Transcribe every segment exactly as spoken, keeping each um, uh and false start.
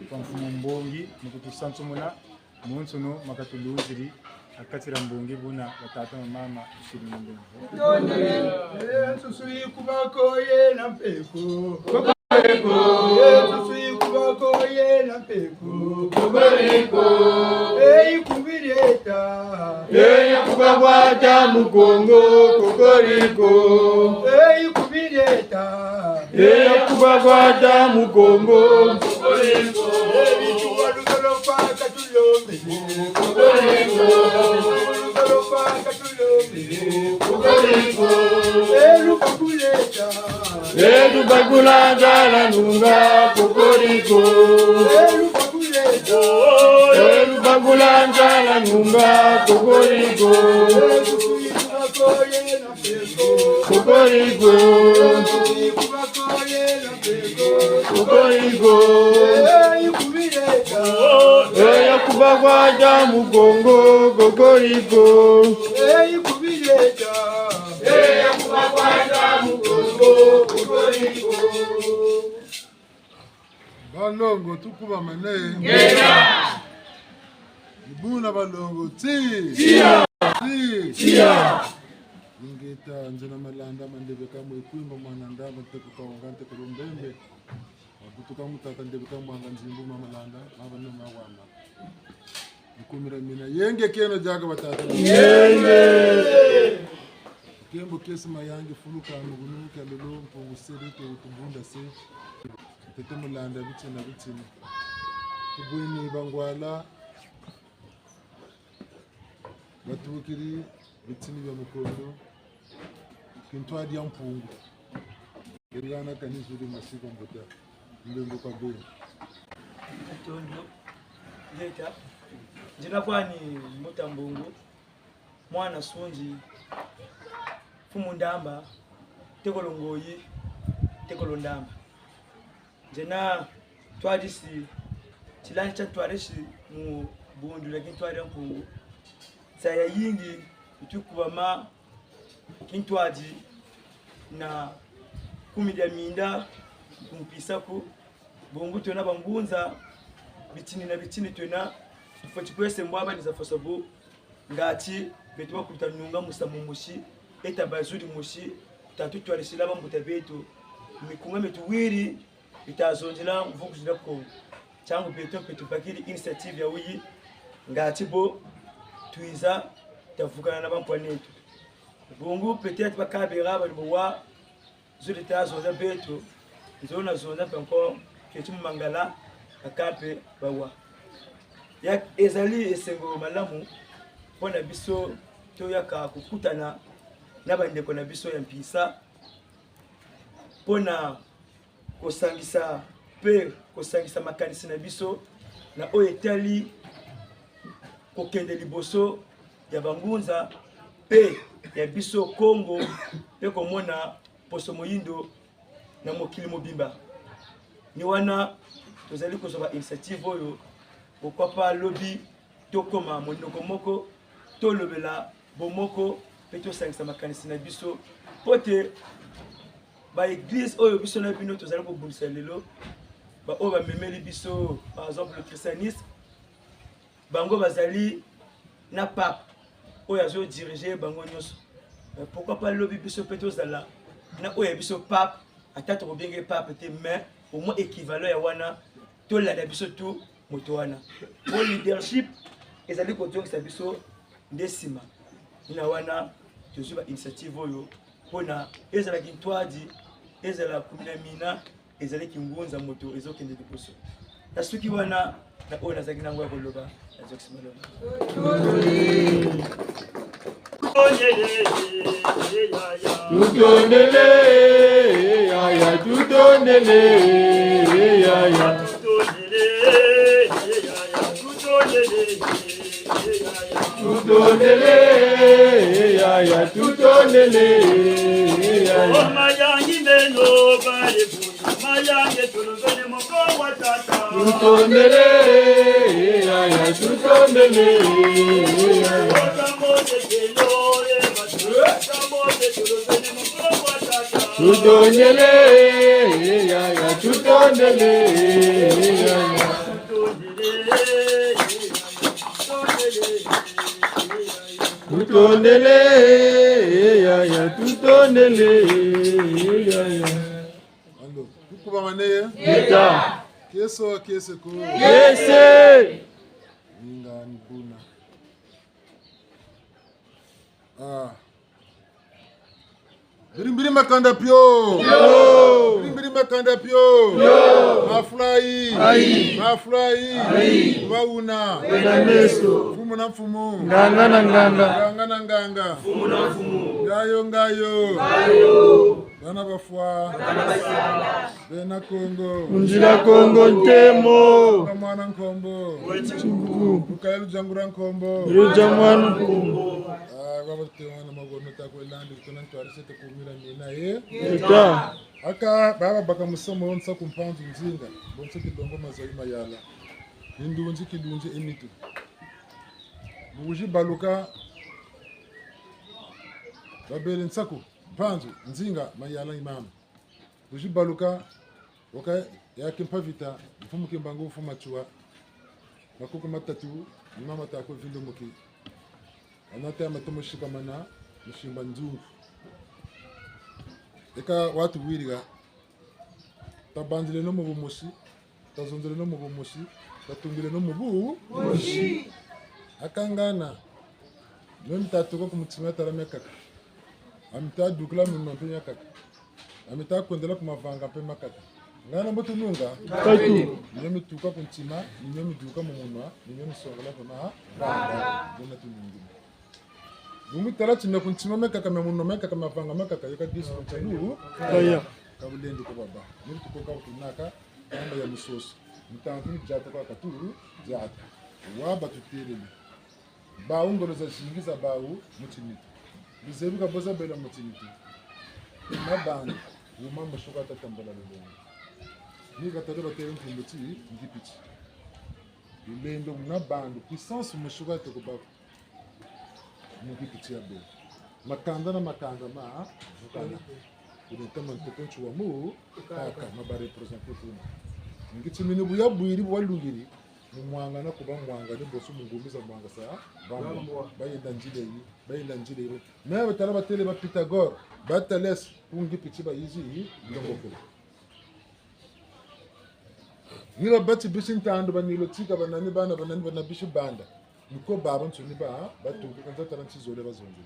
Kwa mfumu mbongi, mu kutusansumuna, mu nsusu ma katuluziri, ha kati dia mbongi buna, batata na mama, tusiri mu mbongi. Eh, nsusu yikuba ko yena mpe ko. Kokoriko. Eh, nsusu yikuba ko yena mpe ko. Kokoriko. Eh, yikubiri eta. Eh, yakuba kwata Mukongo, kokoriko. Eh, yikubiri eta. Eh, yakuba kwata Mukongo. Kokoriko. Eh, bituwa luzolo kwa katulombe. Kokoriko. Luzolo kwa katulombe. Kokoriko. Eh, lubakuleta. Eh, lubakuleta la nunga, kokoriko. Eh, lubakuleta. Eh, lubakuleta la nunga, kokoriko. Eh, lubakuleta. Kokoriko. Kokoriko. Eh, yakuba kwata Mukongo, kokoriko. Balongo, tukubamane. Ngeta. Ni buna balongo, ti. Tiya. Ti. Tiya. Ingeta, nzena Malanda, ma Ndebeka, mwe Kwimba, mwana Ndamba, nteko Kawanga, nteko Lumbembe. Wabutuka mu tata Ndebeka, Mwanga Nzimbu, ma Malanda, ma bano ma wama. Nkumira mina, yenge kieno diaka batata. Yenge. Kembo kiese mayangi, fulu ka nugunu, kia lolo, Mpungu seri, tu, tubunda se. Tete Mulanda, bitini na bitini. Tubweni bangwala. Batukiri bitini bia mukondo, kintwadi ya Mpungu. Erigana kani zuri masiku mbuta, ndembo kwa beni. Matondo, ngeta, nzina kwani Mbuta Mbungu, mwana Sunzi, Mfumu Ndamba, tekolo Ngoyi, tekolo Ndamba. Nzena ntwadisi, tilandi tia ntwadisi mu bundu dia kintwadi ya Mpungu. Nsayi yayingi, tukubama kintwadi na kumi dia minda, kumpisa ku, bungu twena bangunza, bitini na bitini twena, tufweti kwese mbwabani za fosa bu, ngati beto bakuluta nunga musamu mosi, eta bazudi mosi, ta tutwadisila bambuta beto, mikunga mieto wiri, bita zonzela mvukuzila Kongo. Tiangu beto mpe tubakiri initiative ya wuyi, ngati bo, twiza, tavukana na bampwa neto. Bungu, peut-être, bakabela, bali bo wa, zuri ta zonza beto, nzo na zonza mpe encore, keti mu mangala, aka mpe bawa. Ya, ezali esengo malamu, mpo na biso, toyaka kukutana na bandeko na biso ya mpisa, mpo na kosangisa mpe kosangisa makanisi na biso na oyo etali kokende liboso ya bangunza mpe ya biso Kongo mpe komona poso moyindo na mokili mobimba. Ni wana tozali kozwa ba initiative oyo, pourquoi pas lobi tokoma monoko moko, tolobela bomoko, mpe tosangisa makanisi na biso. Mpo te ba église oyo biso na bino tozali kobundisa lelo, baoyo bamemeli biso, par exemple, le christianisme, bango bazali na pape oyo azo diriger bango nyonso. Euh, pourquoi pas lobi biso mpe tozala na oyo ya biso pape, ata tokobenge pape te, mais au moins équivalent ya wana, tolanda biso tu moto wana. Mpo leadership ezali kozongisa biso nde nsima. Ni na wana tozwi ba initiative oyo, mpo na ezala kintwadi, ezala kumi na mina, ezali kingunza moto ezokende liboso. Nasuki wana na oyo nazalaki na yango ya koloba, nazokisi maloba. Tutondele, yaya, tutondele, yaya. Tutondele, yaya, tutondele, yaya. Oh, mayangi meno bale bu- Mayange tuluzone moko wa tata. Tutondele, yaya, tutondele, yaya. Tambote telo, eh, batu. Tambote tuluzone moko wa tata. Tutondele, yaya, tutondele. Tutondele, yaya, tutondele, yaya. Ando, kukuba maneye? Yeta. Kieso, kiese ko. Kiese. Ninga ni buna. Ah. Mbiri mbiri makanda pio. Pio. Mbiri mbiri makanda pio. Pio. Mafulayi. Ayi. Mafulayi. Ayi. Kuba wuna. Wena meso. Mfumu na mfumu. Nganga na nganga. Nganga na nganga. Mfumu na mfumu. Ngayo, ngayo. Ngayo. Bana bafwa. Bana basala. Bena Kongo. Mu nzila Kongo ntemo. Ba mwana nkombo. Tsungu. Lukaya ludiangula nkombo. Ludia mwana nkombo. Ah, baba tutewana magono takwelandi, kutona ntwari sete kumira mina, eh? Eta. Aka, baba baka musomo wonsa ku Mpanzu Nzinga, bonso Kidongo Mazayi Mayala. Ni ndunzi kilunzi e nitu. Mu kuzi baluka, babele nsaku, Mpanzu Nzinga Mayala Imam. Kuzi baluka, waka ya Kimpa Vita, Mfumu Kimbangu, Mfumu Matsoua, makuku matatu, ni mama tako Vindomoki. Anata ya matomo sikamana, musimba nzungu. Eka watu wirika, tabanzileno mu bumosi, tazonzeleno mu bumosi, tatungileno mu bu-, bumosi. Akangana, mio mi tatuka ku mutima tala miakaka. Ami tadukila mu munwa mpe miakaka. Ami takwendela ku mavanga mpe makaka. Ngana mbo tununga? Tatu. Ni mio mituka ku ntima, ni mio miduka mu munwa, ni mio misongela mpe mavanga. Ngana tunungi. Bungu tala ti mia ku ntima miakaka, mia munwa miakaka, mavanga makaka, yoka disu ku ntalu. Kaya. Ka bulendi ko baba. Ni tukoka kutunaka, kamba ya musoso. Mutantu ni diata kwa katulu, diata. Wa batutelele. Bawu ngolo zazingi za bawu mu tinitu. Bizebi ka bo zabela mu tinitu. Muna bandu, wuma musuka tatambola lulendo. Ni katale batele nkumbu ti, Ngipiti. Lulendo muna bandu, puissance musuka toko bako. Mu Ngipiti ya bela. Makanda na makanda ma, vukana. Kuna kama ntoko nti wa mu, kaka, ma ba représenter kuna. Ngiti mini bu yabwiri bu walungiri, mu mwangana ku ba mwangani bonso mu ngumbi za mwangasa, bambwa. Bambwa. Bayenda nzila yi, bayenda nzila yi. Mais batala batele ba Pythagore, ba Thalès, ku Ngipiti bayizi, ndongokela. Ni babati bisi ntandu, ba Nilo Tika, banani bana, banani bana bisi banda. Ni ko babansoni ba, batuka kanza tala nti zole bazonzele.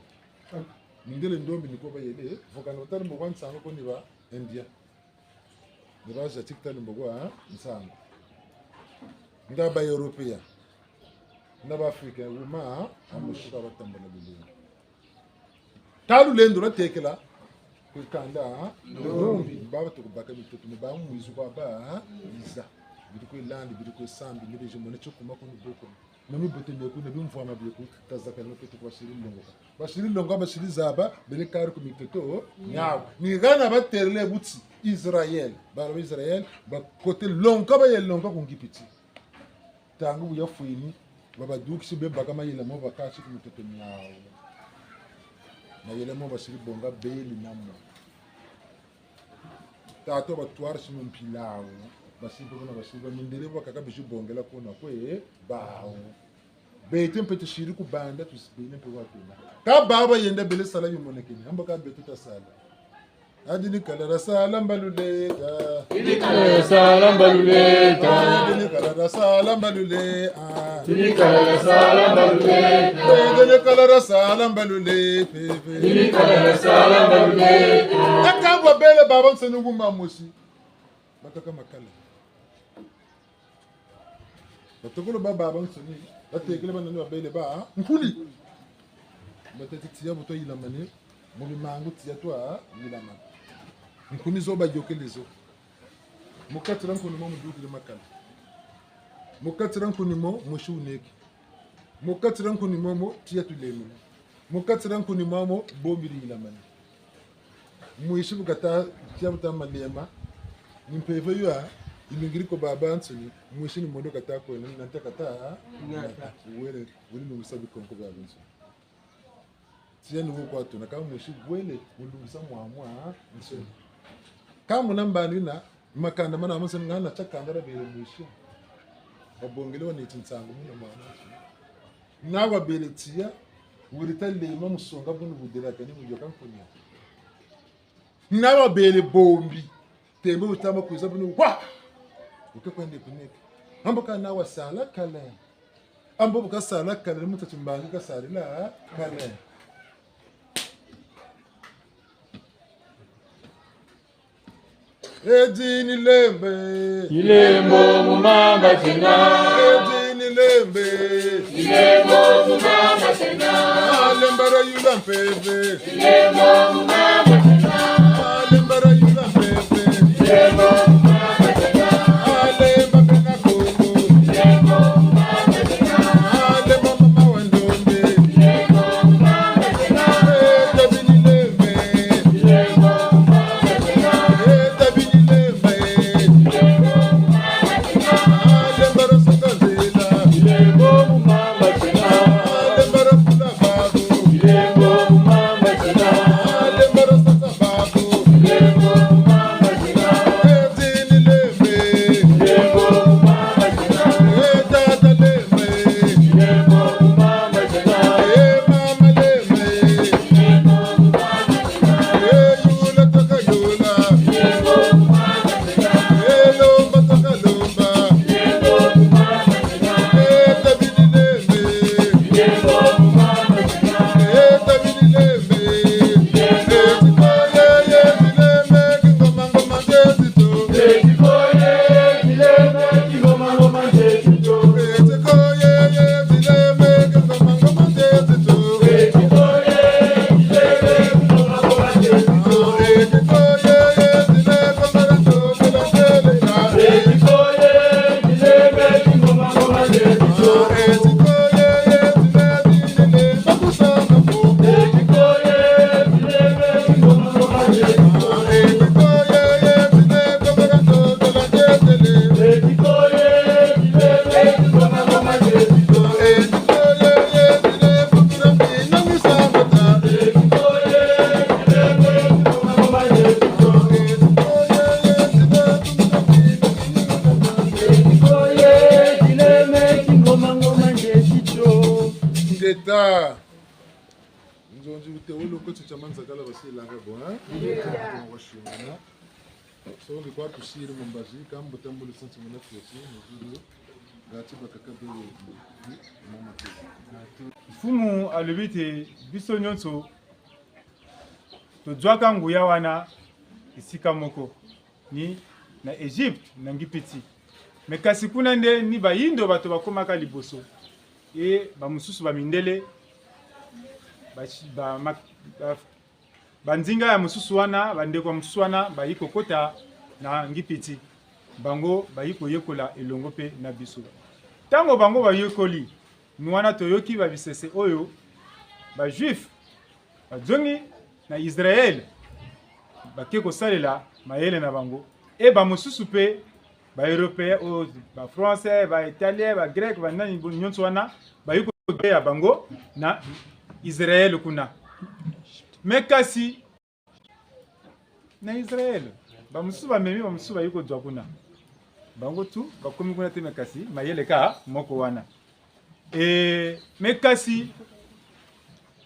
Mindele ndombi ni ko bayele, vukana batala mbo kwa nsangu ko ni ba India. Ni ba Asiatique tala mbo kwa nsangu. Nga ba Européen. Na ba Africain, wuma, amusuka batambula lulendo. Tala lulendo lwatekela, kwe kanda, ndombi, baba tukubaka mitoto, ni ba mwizu kwa ba, iza. Bidi kwe landi, bidi kwe sambi, ni beji mone tio kuma kuni boko. Na mibote mieku, na bimvwama bieku, tazakala na kwetu kwa siri longoka. Basiri longa, basiri zaba, bele kari ku mitoto, miawu. Ni hana batelele buti Israël. Bala ba Israël, bakote longa, baye longa ku Ngipiti. Ntangu bu yafweni, babadukisi be baka mayela mo bakasi ku mitoto miawu. Mayela mo basiri bonga beli na mo. Tata batwarisi mu mpila awu. Basiri pe kuna basiri ba mindele bakaka bisi bongela kuna kwe bawu. Beto mpe tusiri ku banda, tusibene mpe wa tuna. Ka baba yenda bele sala bimonekene, amba ka beto tasala. Adi ni kala da sala mbaluleta. Adi ni kala da sala mbaluleta. Adi ni kala da sala mbalule, ah. Adi ni kala da sala mbaluleta. Adi ni kala da sala mbalule, pepe. Adi ni kala da sala mbaluleta. Aka bwa bele babansoni nguma mosi. Bakaka makala. Batokolo ba babansoni, batekele banani babele ba nkuni. Batete tiya bu twayilamane, mu bimangu tiya twayilamane. Nkuni zo bayokele zo. Mu kati dia nkuni mo mudukile makala. Mu kati dia nkuni mo, musi wuneke. Mu kati dia nkuni momo, tiya tulemene. Mu kati dia nkuni momo, bombi diyilamane. Mwisi bu kata, tiya bu ta malema, ni mpeve yo, yilungiri ko babansoni, mwisi ni mono kata kwenda, ni nata kata, ngata. Wele, wele lungisa bikonko biabiansoni. Tiya ni wo kwa tuna, ka mwisi wele, wulungisa mwamwansoni. Ka muna mbani na, Makanda mana mansoni ngana tia kanda dia bele mwisi. Babongele wa neti nsangu muna mwana. Na wa bele tiya, wuri ta lema musonga bunu budelakani mu yoka nkonia. Na wa bele bombi, tembe wutama kwiza bunu, wa! Wuke kwende kuneke. Ambo ka na wa sala kale. Ambo bu kasala kale, mu tâ ti mbangi kasalila kale. Edi ni lembe. Ni lembo mu mamba tiena. Edi ni lembe. Ni lembo mu mamba tiena. Alembara yula mpeve. Ni lembo mu mamba tiena. Alembara yula mpeve. Ni lembo mu mamba tiena. Alemba pena Kongo. Ni lembo mu mamba tiena. Alemba mama wa ndombe. Ni lembo mu mamba tiena. Eh, tabi ni lembe. Ni lembo mu mamba tiena. Eh, tabi ni lembe. Ni lembo mu mamba tiena. Alembara saka nzila. Ni lembo mu mamba tiena. Alembara kula babu. Ni lembo mu mamba tiena. Alembara sasa babu. Ni lembo mu mamba tiena. Eh, tini lembe. Ni lembo mu mamba tiena. Eh, tata lembe. Ni lembo mu mamba tiena. Eh, mama lembe. Ni lembo mu mamba tiena. Eh, yula toka yula. Ni lembo mu mamba tiena. Eh, lomba toka lomba. Ni lembo mu mamba tiena. Eh, tabi ni lembe. Ni lembo mu mamba tiena. Eh, tabi ni lembe. Eh, tikoye, ye, ni lembe, kingoma, ngoma, nde tito. Eh, tikoye, ni lembe, kingoma, ngoma, nde tito. Eh, tikoye, ye, ni lembe, kingoma, ngoma, nde tito. Eh, tikoye, ni lembe, kingoma, ngoma, nde tito. Eh, tikoye, ye, ni lembe, kingoma, ngoma, nde tito. Eh, tikoye, Ngeta. Nzonzi wutewolo kwe tio tia manzakala basilanga bo, hein? Ngeta. Wasungana. Songi kwa tusiri mu mbazi, kambuta mbulu santi muna koti, muzulu, ngati bakaka bele, mama koti. Mfumu alobi te biso nyonso tozwaka nguya wana esika moko, ni na Egypte, na Ngipiti. Mais kasi kuna nde ni bayindo bato bakomaka liboso. E bamosusu bamindele, ba, ba, ma, ba, banzinga ya mosusu wana, bandeko ya mosusu wana, bayi kokota na Ngipiti. Bango bayi koyekola elongo mpe na biso. Ntango bango bayekoli, ni wana toyoki babisese oyo ba Juifs bazongi na Israël, bake kosalela mayele na bango. E bamosusu mpe, ba Européens, oyo ba Français, ba Italiens, ba Grecs, banani bo-, nyonso wana, bayi koteya bango na Israël kuna. Mais kasi, na Israël, bamosusu bamemi, bamosusu bayi kozwa kuna. Bango tout, bakomi kuna te, mais kasi, mayele kaka moko wana. E, mais kasi,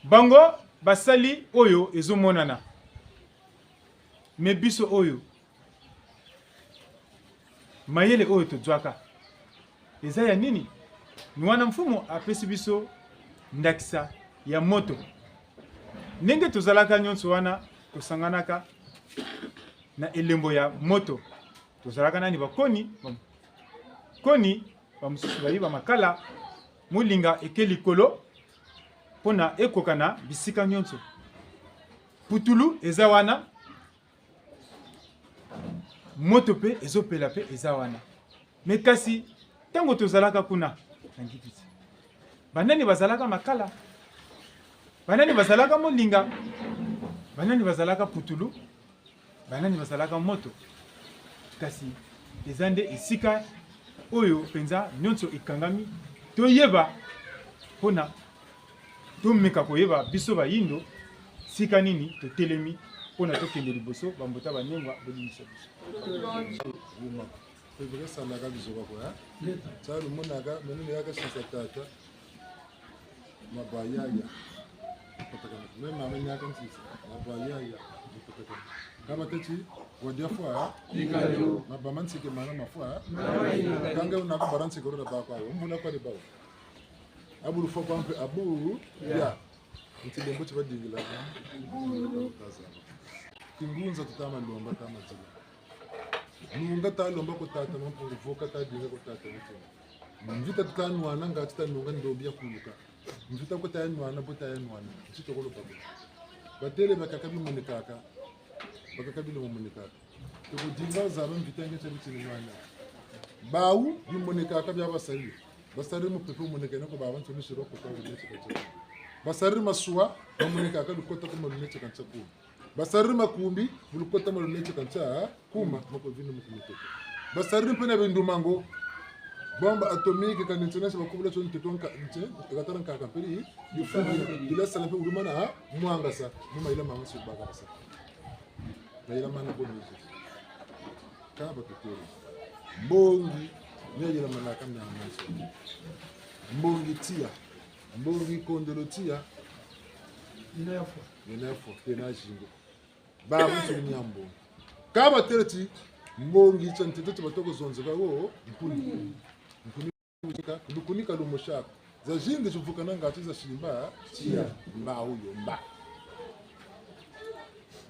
bango basali oyo ezomonana. Mais biso oyo, mayele oyo tozwaka, eza ya nini? Ni wana Mfumu apesi biso ndakisa ya moto. Ndenge tozalaka nyonso wana, tosanganaka na elembo ya moto. Tozalaka nani? Bakoni, ba-, koni, bamosusu bayiba makala, molinga eke likolo, mpo na ekoka na bisika nyonso. Putulu eza wana, moto mpe ezopela mpe eza wana. Mais kasi, ntango tozalaka kuna na Ngipiti, banani bazalaka makala? Banani bazalaka molinga? Banani bazalaka putulu? Banani bazalaka moto? Kasi eza nde esika oyo mpenza nyonso ekangami. Toyeba, mpo na tomeka koyeba biso bayindo sika nini totelemi, Mpo na tokende liboso, bambuta banengwa, bolimbisa biso. Wuma. Mpe bika salaka bizoba kwa, eh? Salu monaka, meni ni yaka sisa tata. Mabaya ya. Patakana. Meni mama ni yaka sisa. Mabaya ya. Patakana. Kaba teti, wadia fwa, eh? Maba mansike mana mafwa, eh? Kanga unaka baransi korora bakwa, eh? Mbuna kwa di bawo. Abu lufwa kwa mpe, abu, ya. Nti lembo ti badingila, eh? Kingunza tutama lomba, tama zila. Nunga ta lomba ku tata Mampungu, voka ta dinga ku tata Mampungu. Mvita tuta nwana nga tuta nunga ndombi ya kuluka. Mvita ku ta ya nwana, bu ta ya nwana. Nti tokolo babu. Batele bakaka bimonekaka. Bakaka bilo momonekaka. Toko dinga zaba mvita nge tia bitini nwana. Bawu bimonekaka bia basariri. Basariri mupepe umonekene ko babansoni siro kota luneti kantia. Basariri masuwa, bamonekaka lukota kuma luneti kantia kuma. Basariri makumbi, bu lukota ma luneti kantia kuma, mako vini mu kumitete. Basariri mpe na bindumango. Bombe atomique, ka nti nasi bakubula tio ntoto nka, nti, ekatala nkaka mperi, bifu, bila sala mpe ulumana, mwangasa, mu mayela mama si bakasa. Mayela mana bo nizi. Ka batutele. Mbongi, ni yela manaka miamiansoni. Mbongi tiya. Mbongi kondolo tiya. Yena yafwa. Yena yafwa, yena zingu. Babansoni ni ya mbongi. Ka batele ti, mbongi tia ntete ti batoko zonzeka wo, nkuni. Nkuni ka, lukuni ka lumosi ko. Zazingi zivukananga ti zasimba, tiya, mba wuyo, mba.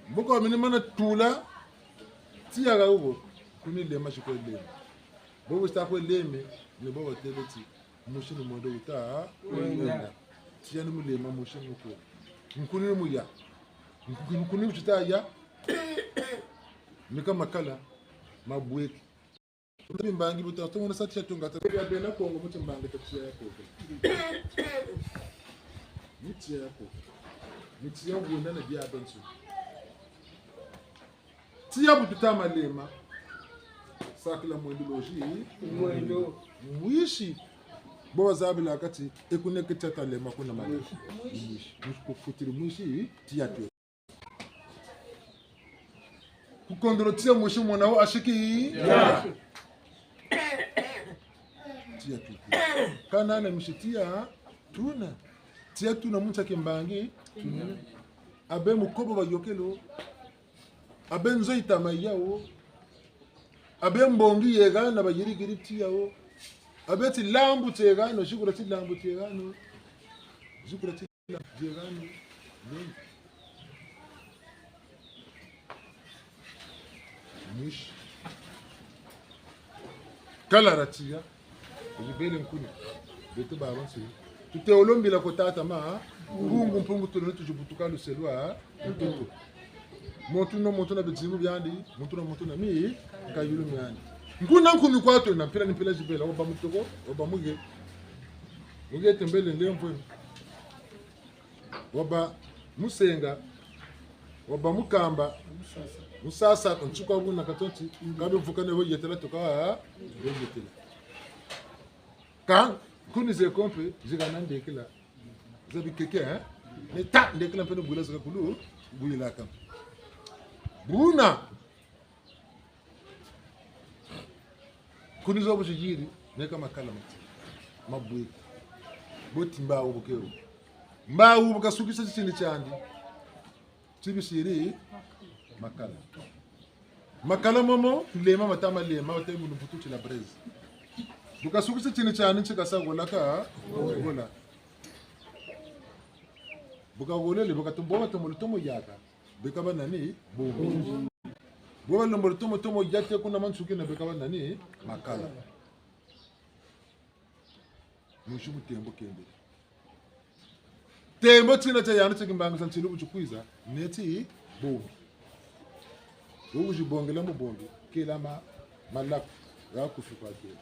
Mbuka wa mini mana tula, tiya ka wuko, nkuni lema si kwe lema. Bobo si ta kwe leme, ni bobo batele ti, mosi ni mwendo wuta, wenda. Tiya ni mulema, mosi ni mukwe. Nkuni ni muya. Nkuni, nkuni wuta ya, mika makala, mabweki. Mbangi buta, tumona sa tiya tunga ta. Ya bena Kongo muti mbangi ta tiya ya koko. Ni tiya ya koko. Ni tiya wena na biabiansoni. Tiya bu tuta malema. Sakila mwendo lozi. Mwendo. Mwisi. Bo bazabilaka ti, e kuna ke tiya ta lema kuna malema. Mwisi. Mwisi. Mwisi kufutiri mwisi, tiya tu. Ku kondolo tiya mosi mona wo asiki. Tiya. Tiya tutu. Kana na misi tiya tuna. Tiya tuna mu ntia kimbangi. Abe mukobo bayokelo. Abe nzo yitama yawo. Abe mbongi yegana bayirikiri tiya wo. Abe tilambu tiegano, zikula tilambu tiegano. Zikula ti Diegano, ne. Mishi. Kala ra tiya. Kuzibele nkuni. Beto babansoni. Tute olombila ko tata ma, mpungu, mpungu tulone tuzibutuka luselwa, ntutu. Muntu na muntu na bizibu biandi, muntu na muntu na mi, nkayulu miandi. Nkuna nkuni kwa tuna mpila ni mpila zibela, waba mutoko, waba muge. Muge tembele nde mvwe. Waba musenga, waba mukamba, musasa, nsuka buna katonti, kabi vukane bo yetela toka, bo yetela. Ka, nkuni ze ko mpe, zigana ndekela. Za bikeke, eh? Ne ta, ndekela mpe ne bwila zaka kulu, bwila ka. Buna, nkuni zo bu ziyiri, neka makala mati. Mabweki. Bo ti mbawu bu ke wo. Mbawu bu kasukisa titini tiandi. Tibisiri makala. Makala momo, lema mata ma lema, wate munu mputu ti la braise. Bu kasukisa titini tiandi, nti kasa gola ka, gola. Bu kagolele, bu katombo, bu katombo, lutomo yaka. Beka ba nani? Bo. Bo balombo lutomo tomo yate kuna mansuki na beka ba nani? Makala. Musi mu tembo kende. Tembo tina tia yandi tia kimbangi sa ntilu bu tikwiza, neti bo. Wo wuzibongela mu bongi, kela ma, malaku, ga kufi kwa kela.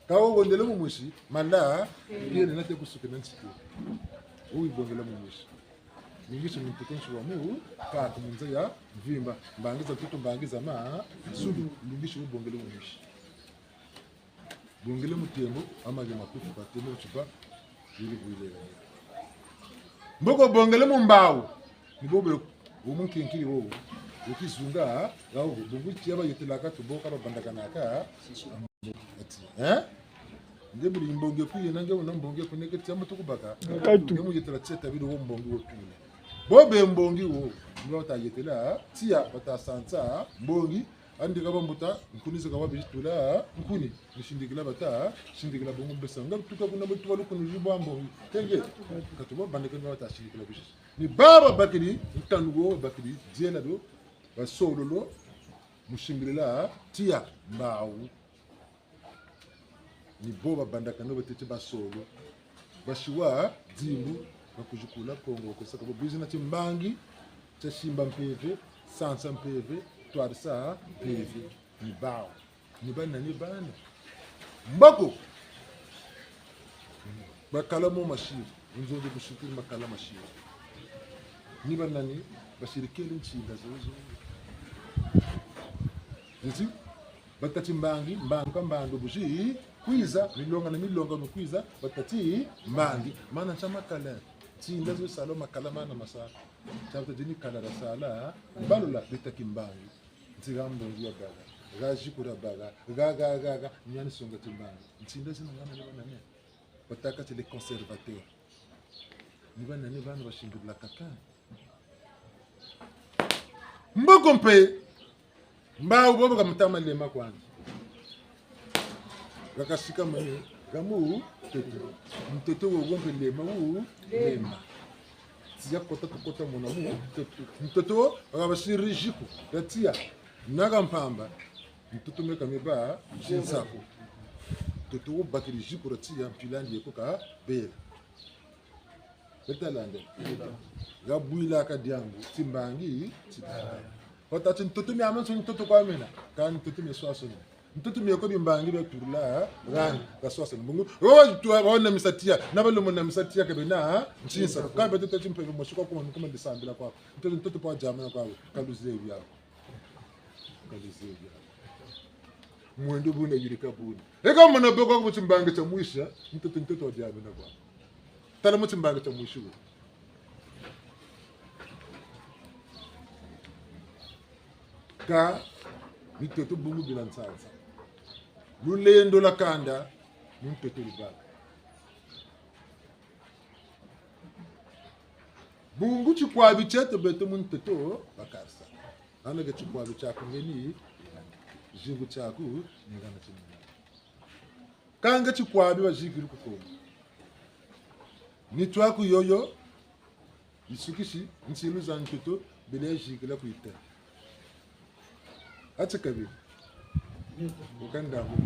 Ka wo wondele mu musi, mala, kela nate kusuke na ntiki. Wo wibongela mu musi. Lingisi muntu konso wa mu, kaka mu nza ya mvimba, mbangi za ntoto, mbangi za ma, zulu, lingisi wubongele mu musi. Bongele mu tembo, amage makufu, ka tembo tiba, yiri bwile. Mboko bongele mu mbawu, ni bobe, wo mu nkinkiri wowo. Kizunga, ya wo, bungu tia bayetelaka, tuboka babandakanaka. Ati, eh? Nge buli mbongi ku yena, nge wuna mbongi ku neke tia mutu kubaka. Katu. Nge mu yetela tia tabiri wo mbongi wo tula. Bo be mbongi wo, nge wata yetela, tia bata sansa, mbongi, andi ka bambuta, nkuni zeka babizitula, nkuni, ni sindikila bata, sindikila bungu besa. Nga tuka kuna mutu wa lukuni zibwa mbongi. Kenge, katu babandakana bata sindikila bisi. Ni baba bakiri, ntanu wo bakiri, diela do, basololo, mu singilila, tia, mbawu. Ni bo babandakana batete basolo. Basiwa, dimbu, bakuzikula Kongo, bakosaka bo bizina timbangi, tia simba mpeve, sansa mpeve, twarisa mpeve, ni bawu. Ni bana, ni bana. Mbako. Bakala mo masiri. Nzonzi kusikiri makala masiri. Ni banani basirikele ntsinda zozo. Nzi, batati mbangi, mbandu ka mbandu buzi kwiza, milonga na milonga mu kwiza, batati mbangi. Mana ntia makala, ntsinda zo sala makala mana masa. Tia batati ni kala da sala, balula bitaki mbangi. Nti ha mbongi ya baga, ha ziku dia baga, ha, ha, ha, ha, nyani songa timbangi. Ntsinda zina ngana ni banani? Batâka ti les conservateurs. Ni banani bana basingilila kaka? Mboko mpe, mbawu bobo ka mutama lema kwandi. Kakasika mani, ha mu, ntoto. Ntoto wo wo mpe lema wu, lema. Tiya kota tukota mona mu, ntoto. Ntoto, ha basiri ziku, ha tiya. Na ha mpamba, ntoto meka miba, zinsaku. Ntoto wo bakiri ziku ha tiya, mpila ndi yeko kabela. Beta landa. Ha bwilaka diambu, timbangi, timbangi. Batâ ti ntoto miamiansoni ntoto kwa mena, kani ntoto mia swasoni. Ntoto mia ko bimbangi bia turula, ha? Rani, ka swasoni. Bungu, oh, tu, oh, na misa tiya, na balomo na misa tiya ka bena, ha? Ntsinsa. Ka beto tâ ti mpeve mosi kwa kuma, kuma disambila kwa. Ntoto, ntoto pa diamana kwa, ka luzebi ya. Ka luzebi ya. Mwendo buna yirika buna. E ka mona boko kwa timbangi tia mwisi, ntoto, ntoto wa diamana kwa. Tala mu timbangi tia mwisi wo. Ka, mitoto bungu bila nsansa. Lulendo lwa kanda, mu ntoto lubaka. Bungu tikwabi tieto beto mu ntoto bakarisa. Hana ke tikwabi tiaku ngeni, zingu tiaku, ni hana tinina. Kanga tikwabi bazikiri ku Kongo. Nitu aku yoyo, yisukisi, nsilu za ntoto, bele zikila ku Italie. Ati kabiri. Ukanda mu.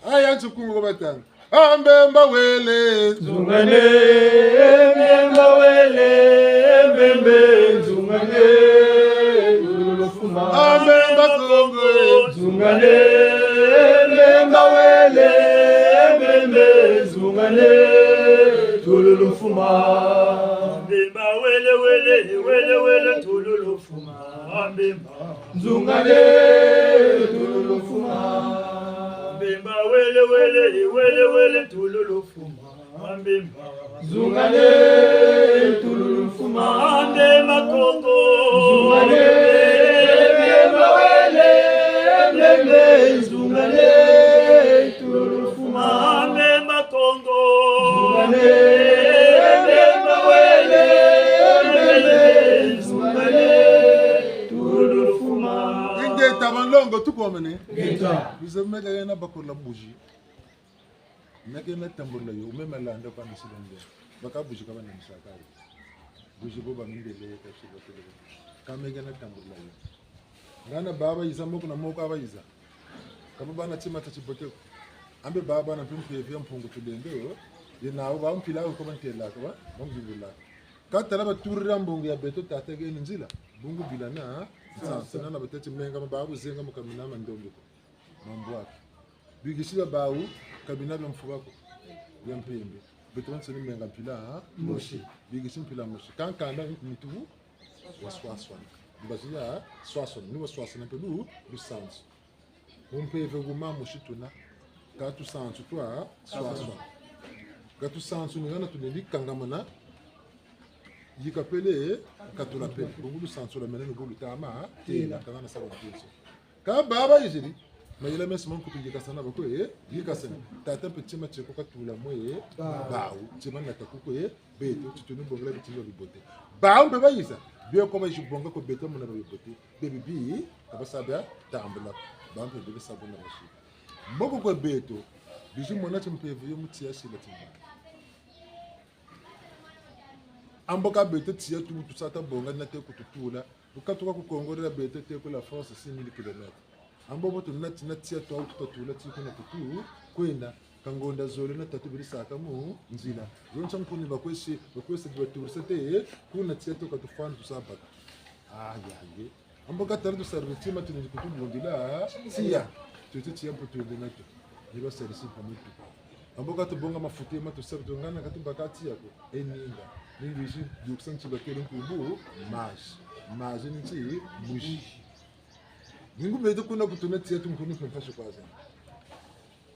Aya nsukungu kwa batanga. A Mbemba wele. Nzungane, Mbemba wele, Mbembe, nzungane, tululu fuma. A Mbemba Kongo. Nzungane, Mbemba wele, Mbembe, nzungane, tululu fuma. Mbemba wele, wele, wele, wele, tululu fuma. Mbemba. Nzungane, tululu fuma. Mbemba wele, wele, wele, wele, tululu fuma. Mbemba. Nzungane, tululu fuma. Mbemba Kongo. Nzungane, Mbemba wele, Mbembe, nzungane, tululu fuma. Mbemba Kongo. Nzungane, Mbemba wele, Mbembe, nzungane, tululu fuma. Ingeta banlongo tukomene. Ingeta. Bize meka yena bakola buzi. Meke na tambula yo, meme landa kwa nsilongo. Baka buzi kaba na misaka yo. Buzi bo ba mindele ka tsi ba tele. Ka meke na tambula yo. Ngana baba yiza moko na moko aba yiza. Kaba bana tima ta tibote ko. Ambe baba na mpimpa ya Mpungu Tulendo yo. Yena wo ba mpila ko ba ntela ko ba, ba mvingula. Ka tala baturira mbongo ya beto tata keni nzila. Bungu bila na, sa, sa na batati menga ma babu zenga mu kamina ma ndombe ko. Mambwaki. Bigisi bia bawu, ka bina bia mfuba ko. Bia mpembe. Beto bansoni menga mpila, ha? Mosi. Bigisi mpila mosi. Ka nkanda nitu waswaswana. Mbazi ya swaswana. Ni waswaswana mpe lu, lusansu. Mu mpeve wuma mosi tuna. Ka tusansu twa swaswana. Ka tusansu ni hana tulendi kangamana. yika pele, katula pele. Bungu lusansu lwa mene ni bu lutama, têla, ka ngana sa lwa mpinzo. Ka bawu bayiziri, mayela mesi ma nkutu yikasana bakwe, yikasana. Tata mpe tima tieko katula mwe, bawu, tima nata kukwe, beto, ti tuni bongela bitima bibote. Bawu mpe bayiza, bio ko bayizi bonga kwe beto muna bibote. Bie bibi, ka basa bia tambula, bawu mpe bie basa buna basi. Mboko kwe beto, bizi mona ti mpeve yo mu tiya sila timba. Ambo ka beto tiya tu tusa ta bonga na te kututula. Bu katuka ku Congo dia beto te ku la France six mille kilomètres. Ambo bo tu na ti na tiya tu tuta tula ti kuna kutu kwenda. Ka ngonda zole na tatu biri saka mu nzila. Zonza nkuni bakwesi, bakwesi baturisa te, kuna tiya tu katufwana tusa baka. Ah, ya, ye. Ambo ka tala tusarila tima tini kutubundila tiya. Tio ti tiya mpe twende natio. Ni basarisi mpe mutu. Ambo ka tubonga mafuta ma tusarila tu ngana ka tubaka tiya ko. E ninga. Ni ngwizi dukisa nti bakele nkumbu, mazi. Mazi ni nti, buzi. Ni ngu beto kuna kutuna tiya tu nkuni mpe mpasi kwa za.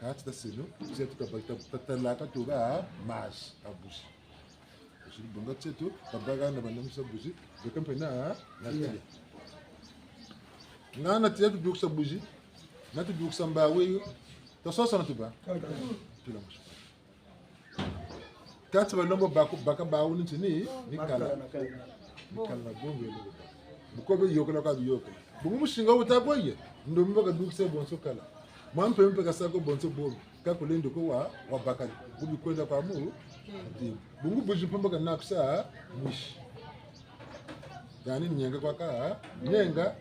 Ka ti taseno, tiya tu kabaka ta-, tatalaka tuba, mazi, ka buzi. Kusiri bonga tiya tu, kabaka na banamisa buzi, beka mpe na, na tiya. Ngana tiya tudukisa buzi, na tudukisa mbawu yo, tasosa na tuba. Tula musu. Ka ti balombo bako, baka bawu ni tini, ni kala. Ni kala bongo yo. Buko be yokela ka biyokela. Bungu musinga wuta kwa ye, ndombi baka dukisa bonso kala. Mwa mpe mpe kasa ko bonso bobi. Ka kulendi ko wa, wa bakali. Kubi kwenda kwa mu, ati. Bungu buzi mpe mpe kana kusa, mwizi. Yani nyenga kwa ka, nyenga.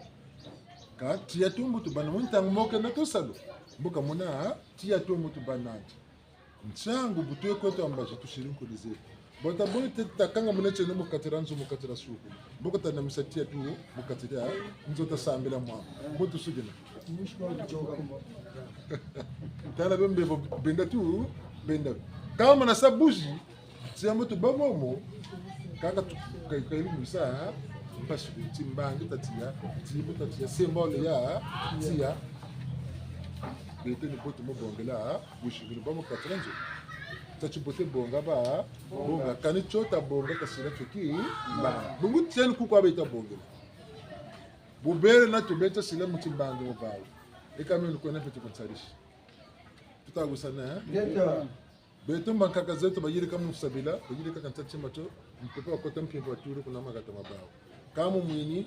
Ka tiya tu mbo tubâ na mu ntangu moke na tusalu. Mbo kamona, tiya tu mbo tubâ nandi. Ntiangu bu twe kweto a mbazi tusiri nkuni zeto. Bota boni te takanga muna tieno mu kati dia nzo mu kati dia suku. Mboko tanamisa tiya tu mu kati dia nzo tasambila mwa. Mbo tusukina. Tala bembe bo benda tu, benda. Ka mana sa buzi, tiya mbo tubâ momo, kaka tu, ka, ka ilu misa, mpasi ku timbangi tatiya, timbo tatiya, symbole ya, tiya. Beto ni bo tu mu bongela, buzi buni bâ mu kati dia nzo. Tati bote bonga ba, bonga. Kani tio tabonga kasila tio ki, mba. Bungu tiya ni kuku a beto tabongela. Bu bele na tubeta sila mu timbangi mu bawu. E ka meno kwena mpe tukunsarisi. Tuta wisana, eh? Ngeta. Beto mbankaka zeto bayirika mu sabila, bayirika ka nsa tima tio, mpeve wakota mpimpa waturi kuna makata ma bawu. Ka mu mwini,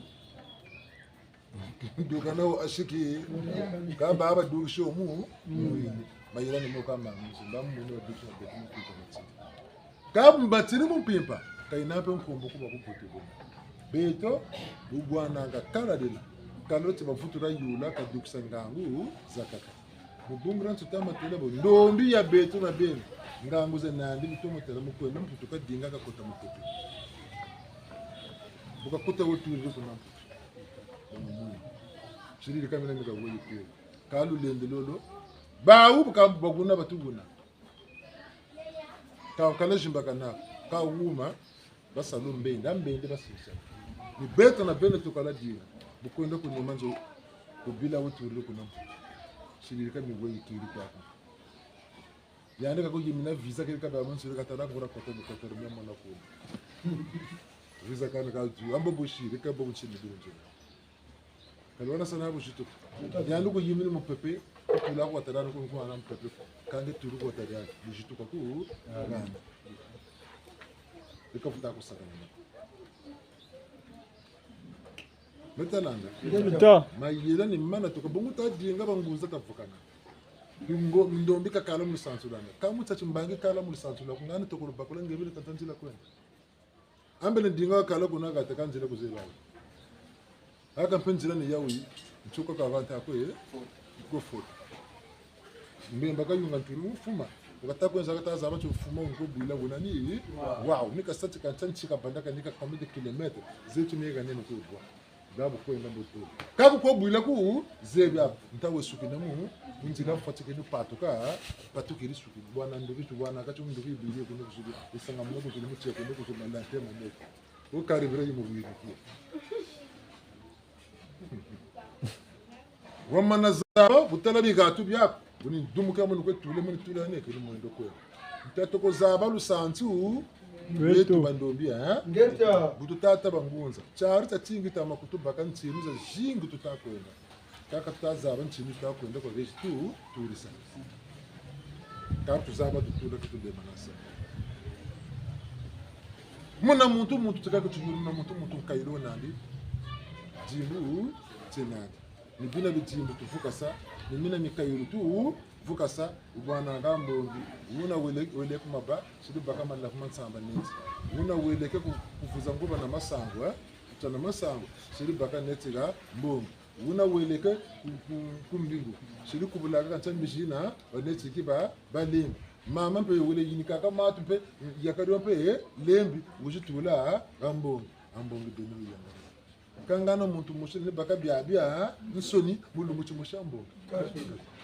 duka na wo asiki, ka baba dukisi wo mu, mwini. Mayela ni mo ka mamuzi, mba mu mwini wadukisi wo beto mu mpimpa matini. Ka mbatiri mu mpimpa, ka yina mpe nkumbu ku bakubutu bena. Beto, bu bwananga kala dina, kala ti bavutula yula, kadukisa ngangu zakaka. Mu bungu dia nsuta matela bo, ndombi ya beto na beno. Ngangu za nandi bitomo tela mu kwenda Mputu kadinga kakota mu Mputu. Bu kakota wo turiri kuna Mputu. Bamumuni. Siriri kamina mika weyi kwe. Ka lulendo lolo. Bawu bu ka bakuna batubuna. Ka, ka na zimbakana. Ka wuma. Basalu mbende, a mbende basisa. Ni beto na beno tukala dina. Bu kwenda ku nima nzo, ku bila wo turiri kuna Mputu. Siriri ka miwe yikiri kwaku. Yandi ka kuyimina visa keri ka ba mansuri ka tala kura kote bu kote rumia mona kuna. Visa kani ka tu, ambo busiri, ka bo ntsini bu ntsini. Ka lwana sana bu zituka. Yandi kuyimini mupepe, kutula kwa tala ko kwa na mupepe. Kande tulu kwa tala, bu zituka ku, ngana. Ika futa ku sakana. Meta landa. Meta. Mayela ni mana tuka bungu tadinga bangunza kavukana. Ndombi kakala mu lusansu lwandi. Ka mu tsa timbangi kala mu lusansu lwaku ngana tokolo bakula nge bele ka ta nzila kwenda. A mbele ndinga wakala kuna kata ka nzila ku zeba. Aka mpe nzila ni yawu yi, nsuka ka vanta kwe, ko foto. Mbemba kayunga ntulu mfuma. Wakata kwenza kata zaba ti mfuma wunko bwila wuna ni, wawu, ni kasa ti ka ntanti kabanda ka ni ka combien de kilomètres, zeto ni ka nene ko bwa. Babu kwenda mbo tu. Ka ku ko bwila ku, zebi a, nta we sukina mu, nzila mfwatikini patuka, patukiri sukini. Bwana ndoki tu, bwana kati ndoki bwiri kuno kusuki, isanga mu kusuki, mu tie kuno kusuki, malante maboko. Wo kari bira yi mu bwiri ku. Wamana zaba, bu tala bikatu biaku. Bu ni dumuka mu ni kwe tule, mu ni tule ne, kiri mwendo kwe. Nta toko zaba lusansu, Beto bandombi, eh? Ngeta. Bu tuta tâ bangunza. Tiari tiatingi tia ma kutubaka ntinu zazingi tuta kwenda. Kaka tuta zaba ntinu tuta kwenda kwa bezi tu, tulisa. Ka tuzaba tutula tutulema nasa. Muna muntu muntu tika kutuyulu, muna muntu muntu nkayulu nandi. Dimbu tie nandi. Ni bina bidimbu tuvukasa, ni mina mikayulu tuvukasa, wubwana nga mbongi. Wuna wele, wele ku maba, siri baka malavu ma nsamba neti. Wuna weleke ku, kuvuza nguba na masangu, eh? Kutia na masangu, siri baka neti ha mbongi. Wuna weleke ku, ku, ku mbingu, siri kubulaka ka ntia mbizi na, wa neti ki ba, balembi. Mama mpe wele yinikaka matu mpe, yakadio mpe, eh, lembi, wizi tula, ha mbongi. Ha mbongi beno yanga. Ka ngana muntu mosi ni baka biabia, nsoni, mu lumbu timosi ha mbongi.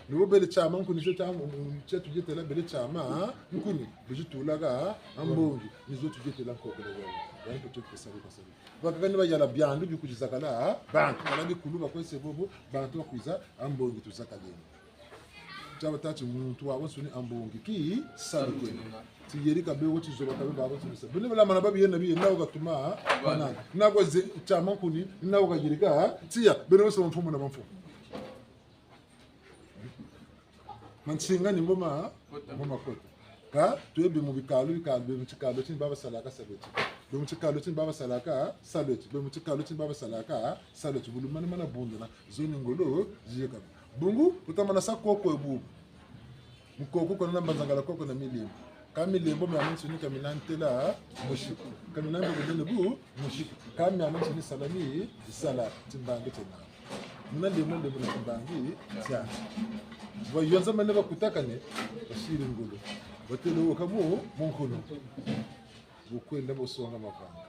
Ni bo bele tiama nkuni, se tiama, mm, tia tudietela bele tiama, ha? Nkuni, bizi tulaka, ha? Ha mbongi, ni zo tudietela nkokela yawu. Yani ko tio kesa ko kasari. Bakaka ni bayala biandu bikuzizakala, ha? Bantu, kala bikulu bakwese bobo, bantu bakwiza, ha mbongi tuzakaleno. Tia batâ ti muntu wabansoni ha mbongi ki salu kwena. Ti yeri kabe wo ti zoba kabe babansoni sa. Bene bala mana babi yena bi yena wo katuma, ha? Bana. Na kwa ze, tiama nkuni, na wo kayirika, ha? Tiya, bene wo sa mfumu na mfumu. Mansinga ni ngoma, ha? Ngoma kota. Ka, tuye be mu bikalu, bikalu, be mu tikalu ti ni babasalaka salu eti. Be mu tikalu ti ni babasalaka salu eti. Be mu tikalu ti ni babasalaka salu eti. Bu lumana mana bundana. Zo ni ngolo, ziyeka. Bungu, tuta mana sa koko ebu. Mu koko kuna na mbanzangala koko na milembo. Ka milembo miamiansoni ka mina ntela, musiku. Ka mina mbele bu, musiku. Ka miamiansoni sala mi, sala, timbangi tiena. Muna lembo lembo na timbangi, tia. Bayonza mane bakutakane, basiri ngolo. Batele wo ka mu, mu nkunu. Bu kwenda bu songa mavanga.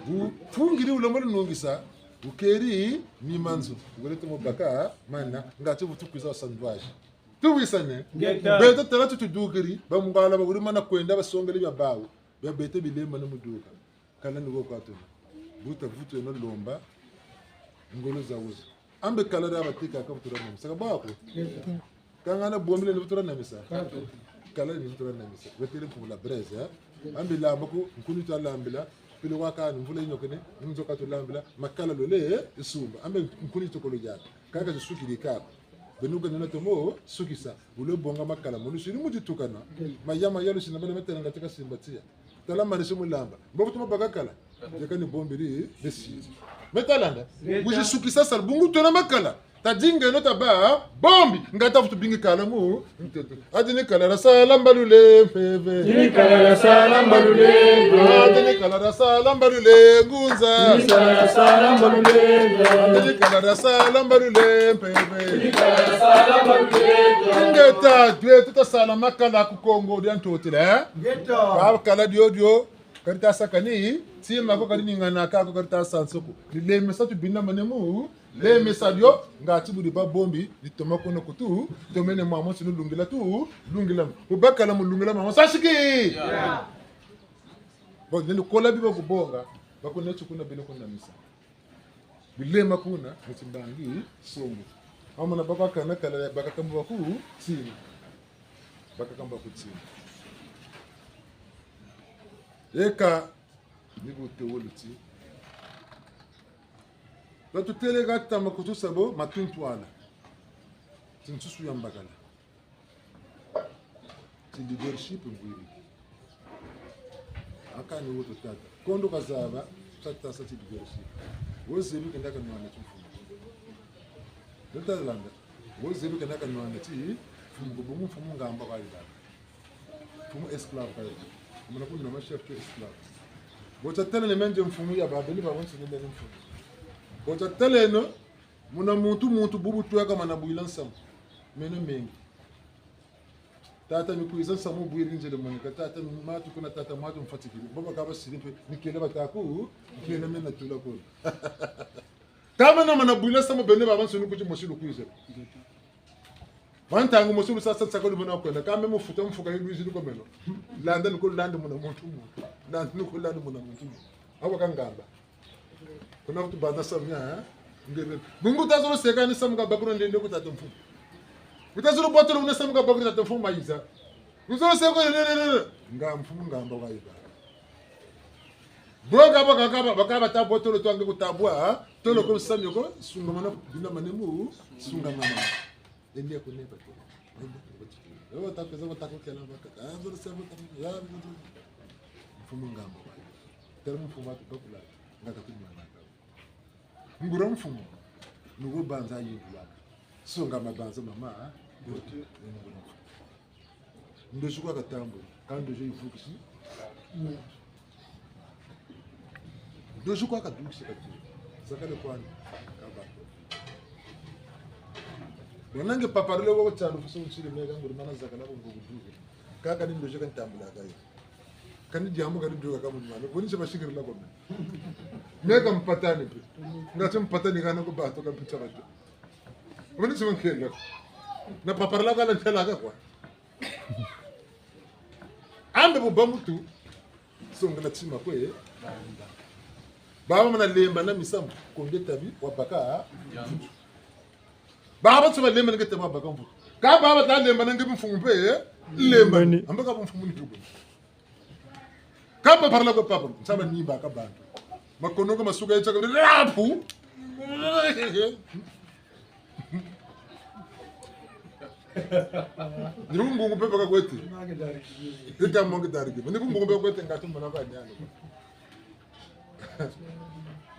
Bu fungiri wulombo lunungisa, bu keri ni manzu. Bu kwenda tomo baka, mana, ngati bu tukwiza sandwaji. Tuwisane? Ngeta. Beto tala tutudukiri, bamungala bawuri mana kwenda basongele bia bawu. Bia beto bilema na muduka. Kala ni wo kwa tuna. Bu ta vutu yeno lomba, ngolo za wuzu. Ambe kala dia bateka ka vutu dia namisa. Ka bwa ko? Ka ngana bombele ni vutu dia namisa. Kala ni vutu dia namisa. Wetele mfumu la braise, eh? Ambe lamba ko, nkuni ta lambila. Pele wa kani mvula yinyokene, ni nzo ka tulambila. Makala lole, eh? Isumba. Ambe nkuni tokolo yaka. Kaka zisukiri kaka. Beno ka nina tomo sukisa. Wule bonga makala. Mulu siri mu ditukana. Maya maya lusina bana metela nga teka simba tiya. Tala marisi mu lamba. Mbo kutuma baka kala. Yeka ni bombiri besi. Me talanda. Ngeta. Wizi sukisa sala bungu twena makala. Tadingeno taba bombi. Nga ta vutu bingi kala mu. Ntete. Adi ni kala dia sala mbalule mpeve. Ni kala dia sala mbalule. Adi ni kala dia sala mbalule ngunza. Ni kala dia sala mbalule. Adi ni kala dia sala mbalule mpeve. Ni kala dia sala mbalule. Ngeta, dwe tuta sala makala ku Kongo dia Ntotila, eh? Ngeta. Ba kala dio dio. Ka dita sakani, tima ko ka diningana ka ko ka dita sanso ko. Ni lemesa tubinda mane mu, lemesa dio, ngati bu di babombi, ditoma kono kutu, tomene mwa mosi nu lungila tu, lungila. Mu bakala mu lungila mwa mosi sasiki! Ya. Bon, nene kola bi bakubonga, bakuneti kuna beno kunamisa. Bilema kuna, mu timbangi, songo. Amana baka kana kala, baka kamba baku, tini. Baka kamba baku, tini. Eka, ni bu tewolo ti. Batutele ka tama kutusa bo, matuntwala. Ti nsusu ya mbakala. Ti leadership ngwiri. Aka ni wo tutâka. Kondo kazaba, tata sa ti leadership. Wo zebi kenda kanwana ti mfumu. Ntalanda. Wo zebi kenda kanwana ti mfumu, ko bungu mfumu ngamba kwa yilanda. Mfumu esclave kwa yilanda. Muna kuna ma chef to esclave. Bo tatele ne menje mfumu ya babeli ba wonsi ne mfumu. Bo tatele no, muna muntu muntu bubu tweka mana bwila nsamu. Meno mengi. Tata mi kwiza nsamu bwiri nzele monika. Tata mi matu kuna tata matu mfatikiri. Baba kaba siri mpe, mi kele bataku, mi kele mena tula kuna. Kama na mana bwila nsamu bene babansoni kuti mosi lukwiza. Ba ntangu mosi lusa sa nsaka lumona kwenda. Kama mu futa mfuka yi lwizi luko meno. Landa nuko landa muna muntu muntu. Landa nuko landa muna muntu muntu. Awa kangamba. Kuna kutu banza samu ya, eh? Ngebe. Bungu tazolo seka ni samu ka bakuna ndende ku tata mfumu. Kutazolo botolo kuna samu ka bakuna tata mfumu mayiza. Nzolo se ko, le, le, le, le. Nga mfumu ngamba wa yiba. Bo ka ba, ka ba, ba ka ba ta bo tolo twange ku tabwa, ha? Tolo ko sami ko, sungamana, bina manemu, sungamana. Endi ya kune ba tolo. Endi ya kune ba tolo. Yo, ta peza, ta ko kela ba ka. Ah, nzolo se bo ta, ya, nzolo. Mfumu ngamba wa yiba. Tala mfumu wa tu bakula, nga ka tu mwana ka. Nguria mfumu, ni wo banza yindulaka. Songa mabanza mama, ha? Bote, nguria mfumu. Ndozi kwa katambula, ka ndozi yivukisi. Ndozi kwa kadukisi kati. Zakale kwani, kaba. Bonange paparele wo tialu fuso nsiri meka nguri mana zakala ko nguduke. Kaka ni ndozi kantambula kayo. Kani diambu kani duka ka mu nwana. Boni se basikirila ko me. Me ka mpatani pe. Nga se mpatani kana ko bato ka mpita bato. Boni se bankela. Na paparila kala ntela ka kwa. Ambe bu ba mutu. Songela tima kwe. Baba mana lemba na misamu. Konge tabi wabaka. Baba tsoba lemba nge tabi wabaka mvutu. Ka baba ta lemba nge mfumu pe. Lemba. Mani. Amba ka mfumu ni tubu. Ka paparila ko papa, nsaba ni baka bantu. Makono ko masuka yetsa ko rapu. Ni bungungu pe baka kwete. Ita mongi dari ki. Ni bungungu pe kwete ngatu mana kwa nyano.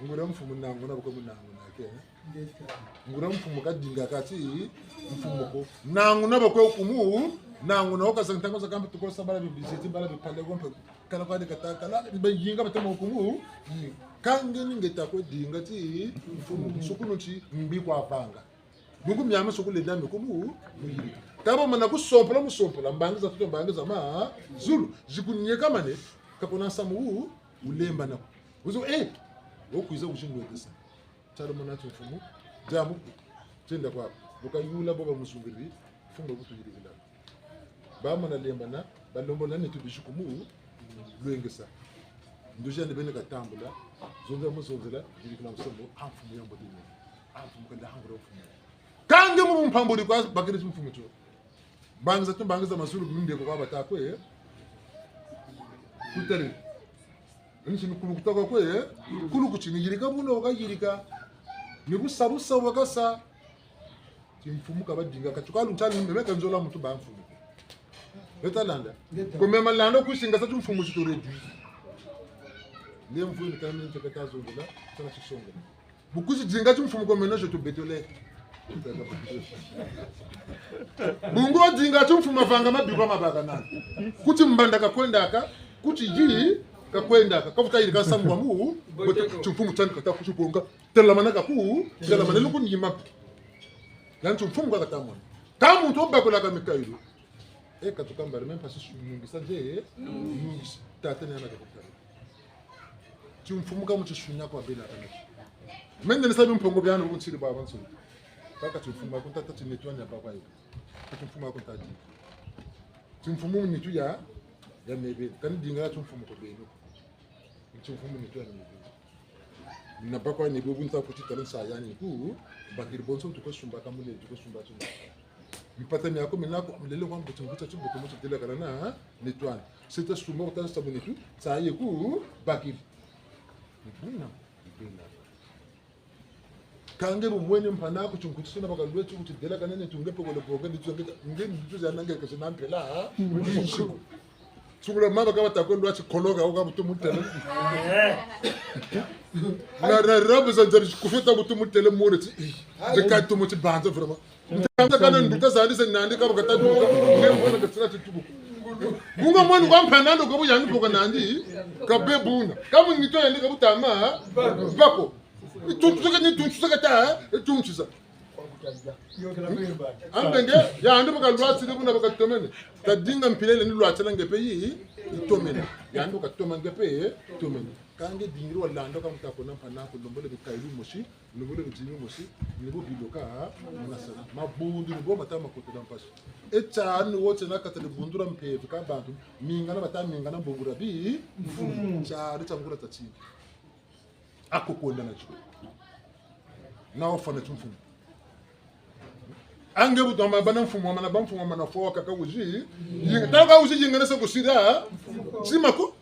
Nguria mfumu nangu na buko nangu na ke. Nguria mfumu kadinga kati mfumu ko. Nangu na bakwe kumu, nangu na okasa ntangu za kampe tuko sa bala bibiseti, bala bipale ko mpe. Kala kwa dikata, kala, bayinga batama kumu. Ka nge ni nge ta kwe dinga ti mfumu, sukunu ti mbi kwa vanga. Bungu miame sukulu dame kumu, muyiri. Taba mana kusompola, musompola, mbangi za tuto, mbangi za ma, zulu, zikunyeka mane, ka kuna samu, ulemba na. Uzo, eh, wo kwiza kuchindwekesa. Tiari mwana timfumu, diambu, tienda kwa, bu kayula bo ba musungiri, mfumu kutuyirikila. Ba mana lembana, ba lombola nitu bisi kumu, lwengesa. Ndozi yandi beni katambula, zonza mu zonzela, yirikila musomo, a mfumu ya mbote ni. A mfumu kanda hangura mfumu. Ka nge mu mpamboli kwa, bakiri timfumu tio. Mbangi za tu, mbangi za mazulu, minde kwa bata kwe. Kutari. Nsi ni kulu kuta kwa kwe, eh? Kulu kuti ni yirika buno waka yirika. Ni busa busa waka sa. Timfumu ka badinga ka tuka luntali meme ka nzola muntu ba mfumu. Beta landa. Ko mema landa kusinga sa timfumu ti to réduit. Nge mfumu ni kami nte kata zongela, sana tisongela. Bu kusi dinga timfumu ko meno je to bétole. Bungu dinga timfumu mavanga mabikwa mabaka nani. Kuti mbanda kakwendaka, kuti yi kakwendaka. Kavuta yirika samu wa mu, bote timfumu tiandi kata kuti bonga. Telamana kaku, telamana luku nima. Yandi timfumu ka kata mona. Ka muntu obakulaka mikayilu. E katuka mbali, même pas si nungisa nje, nungisa. Tata ni ana kakuta. Timfumu ka mu tisunya kwa bela kana. Mende ni sabi mpongo biano bu nsiri baba nsoni. Kaka timfumu ko ntata ti nettoyer ya baba yo. Timfumu ko ntati. Timfumu nitu ya, ya mebe. Kani dinga timfumu ko beno. Timfumu nitu ya mebe. Na bakwa ni bobu nta kuti tala nsa yani ku, bakiri bonso tuko sumba kamule, tuko sumba tu. Mpata miako minako, mulele kwa mbuti mbuti ti mbuti mbuti dila kala na, nettoyer. Sete sumba kutana sabu nitu, sa ye ku, bakiri. Ni bwina, ni bwina. Ka nge bu mwene mpangi'aku ti nkuti suna baka lweti kuti dela kana nitu nge pe kole boka nitu nge, nge nitu za nange kasi na mpela, ha? Sungula mama kaba ta kwe lwati koloka, uka butu mutele. Na, na rabu za nzari kufita butu mutele mure ti, eh, de ka tumu ti banza vraiment. Ntanga kana nduta zandi se nandi kaba kata duka, nge mwana katsila ti tubu. Bunga mwana kwa mpangi'ando kabu yandi boka nandi, kabe buna. Kamu nitu yandi kabu tama, bako. Ituntu saka ni tuntu saka ta, ituntu sa. Ambe nge, yandi baka lwatiri buna baka tomene. Tadinga mpila ni lwatila nge pe yi, itomene. Yandi baka toma nge pe, tomene. Ka nge dingiri walanda ka muta kona mpangi'aku lombola bikayilu mosi, lombola bidingi mosi, ni bo biloka, nasana. Mabundu ni bo mata makotela mpasi. E tiari ni wo tiena kata dibundu dia mpeve ka bantu, mingana bata mingana mbungura bi, mfumu. Tiari tia ngura tatini. Ako kwenda na tio. Na wafwana timfumu. Ange bu toma bana mfumu, mana ba mfumu, mana fo kaka wizi. Yinga, ta ka wizi yinga na sa kusira. Tima ko.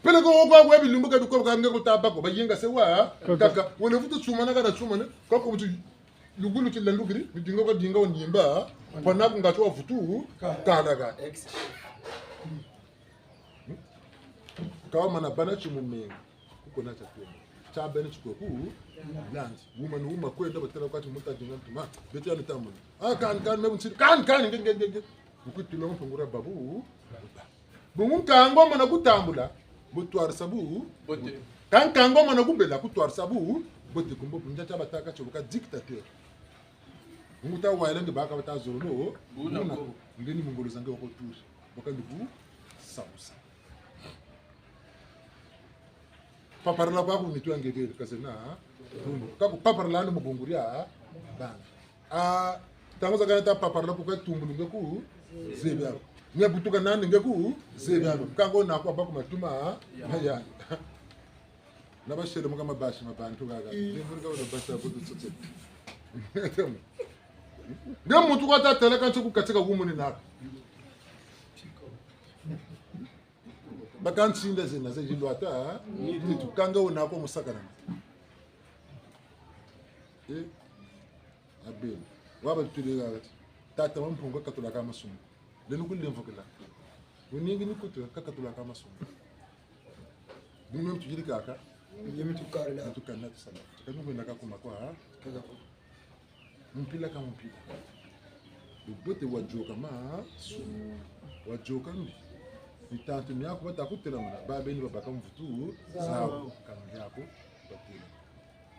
Peleko wo kwa kwa bilumbu ka biko ka nge ko ta bâ ko, bayinga se wa. Kaka. Kaka, wele vutu tsumana ka na tsumana, kwa ko mutu lugulu ti landukiri, midinga kwa dinga wa nimba, pwana ku ngatu wa vutu, kala ka. Ka wamana bana timumenga, kuko na tia kwenda. Tia bana tikwe ku, landi. Wuma ni wuma kwenda, batêla kwa ti muta dinga ntuma, beti ya nitamuna. Ah, kani, kani, me bu ntiri, kani, kani, nge, nge, nge, nge. Bukutula mpungura babu. Bungu nkangu wamana kutambula, bu twarisa bu. Bote. Ka nkangu wamana kubela, ku twarisa bu. Bote kumbo, bunja tia batâka tio bu ka dictateur. Bungu ta wayila nge baka bata zolo. Buna ko. Nge ni mu ngolo za nge wako turi. Baka ni ku sabusa. Paparala kwa ku nitu ya nge beri, ka zena. Bungu. Ka ku paparala ni mu bungu dia bana. Ah, ntangu zakaka ta paparala ku ka tumbulu nge ku zebi ako. Nge butuka nani nge ku zebi ako. Nkangu wena kwa bâ ku matuma, haya. Na basele mu ka mabasi ma bantu kaka. Nge mburi ka wena basi ya kutu tsotse. Nge muntu kwa ta tala kansi ku katika wumuni naka. Baka nsinda zena za zilwata, nitu kanga wena kwa musakana. Eh, abeni. Waba tutile kaka. Tata wa Mpungu kakatulaka masumu. Leno kulemvokela. Wuningi ni kutu kakatulaka masumu. Bumwe mutuyiri kaka. Yemi tukarila. Tukarila tusala. Kanu kwenda kakuma kwa, ha? Kaka kwa. Mpila ka mpila. Bubote wayôka ma, wayôka mbi. Mitantu miaku bata kutelamana, babeni babaka mvutu, zawu. Zawu. Kanu miaku, batela.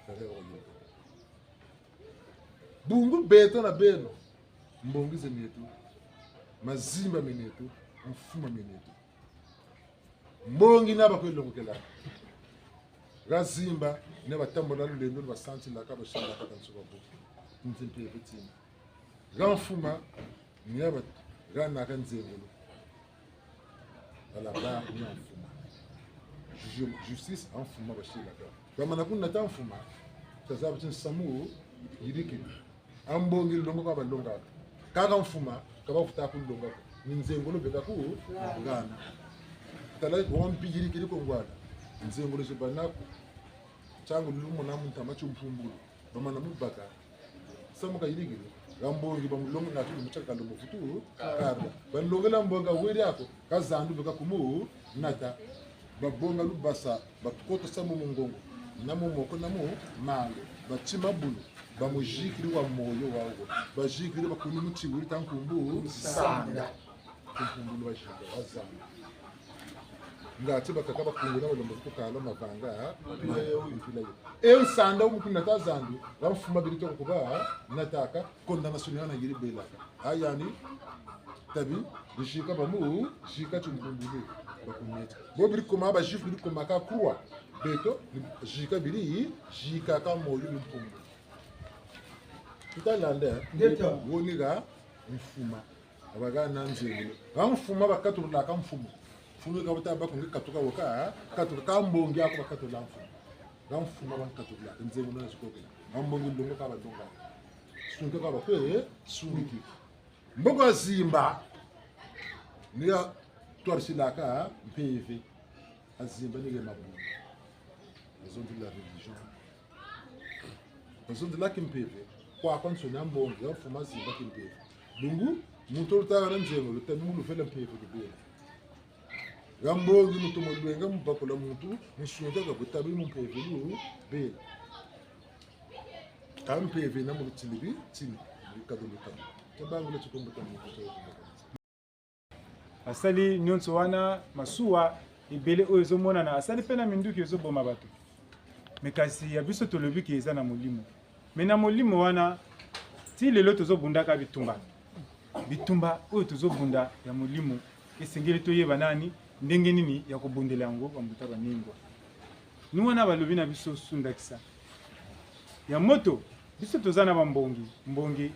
Kare wa yôka. Bungu beto na beno, mbongi ze neto, mazimba me neto, mfuma me neto. Mbongi na ba kwe longokela. Ga zimba, ni ba tambula lulendo, ni ba santilaka, ba sendaka ka nsuka bu. Nti mpeve tina. Ga mfuma, ni ba, ga naka nzengolo. Bala ba ni mfuma. Ju-, justice, mfuma ba silaka. Bamana kunata mfuma, tazaba ti nsamu yirikiri. Mbongi longo ka balongaka. Kaka mfuma, ka bavuta kulonga ko. Ni nzengolo beka ku, ngana. Tala, wa mbi yirikiri ko ngwana. Nzengolo zi bana ko. Ntangu lumona mu ntama tio mpumbulu. Bamana mubaka. Samu kayirikiri. Ga mbongi bamulonga ngatu mutsaka lo muvutu. Kaba. Bamulongela mbongi weri ako. Ka zandu beka kumu nata. Babonga lubasa, bakotesa mu mungongo, na mu moko, na mu malu, batima bulu, bamuzikiri wa moyo wawu, bazikiri bakulu mu tiwiri tia nkumbu Sanda. Nkumbu bazikiri, bazanga. Ngati bakaka bakunguna balomba kukala mavanga, mpila yo. E Nsanda wu mu kunata zandu, ba mfuma beri toko kuba nataka, condamnation yana yiri belaka. Ayani, tabi, bizika bamu, zika ti mpumbulu, bakumeta. Bo beri koma, ba juifs beri koma ka croix, beto, zika beri, zika ka moyo ni mpumbulu. Tuta landa, ngeta. Woni ga mfuma, abagana nzengolo. Ga mfuma bakatulaka mfuma. Mfuma ka buta bakungi katuka waka, katuka ka mbongi ako bakatula mfuma. Ga mfuma bakatulaka, nzengolo na zikokela. Ga mbongi longo ka balonga. Sunga ka bakwe, sungiki. Mboko azimba, ni ya twarisilaka mpeve, azimba ni ya mabundu. Bazonzela religion. Bazonzela kimpeve, kwa kwa nsoni ya mbongi, ya mfuma azimba kimpeve. Bungu, muntu lutaka na nzengolo, lutabi mu luvela mpeve lubela. Ga mbongi muntu mu lwenga mu bakula muntu, mu sunga ka butabi mu mpeve lubela. Ka mpeve na mu lutini bi, tini, lukado, lukado. Tabangula tikombo tia muntu tia lukado. Asali nyonso wana, masuwa ebele oyo ezomonana, asali mpe na minduki ezoboma bato. Mais kasi ya biso tolobi ke eza na molimo. Mais na molimo wana, ti lelo tozobundaka bitumba. Bitumba oyo tozobunda ya molimo, esengeli toyeba nani, ndenge nini ya kobundela yango, bambuta banengwa. Ni wana balobi na biso sundakisa. Ya moto, biso toza na bambongi, mbongi,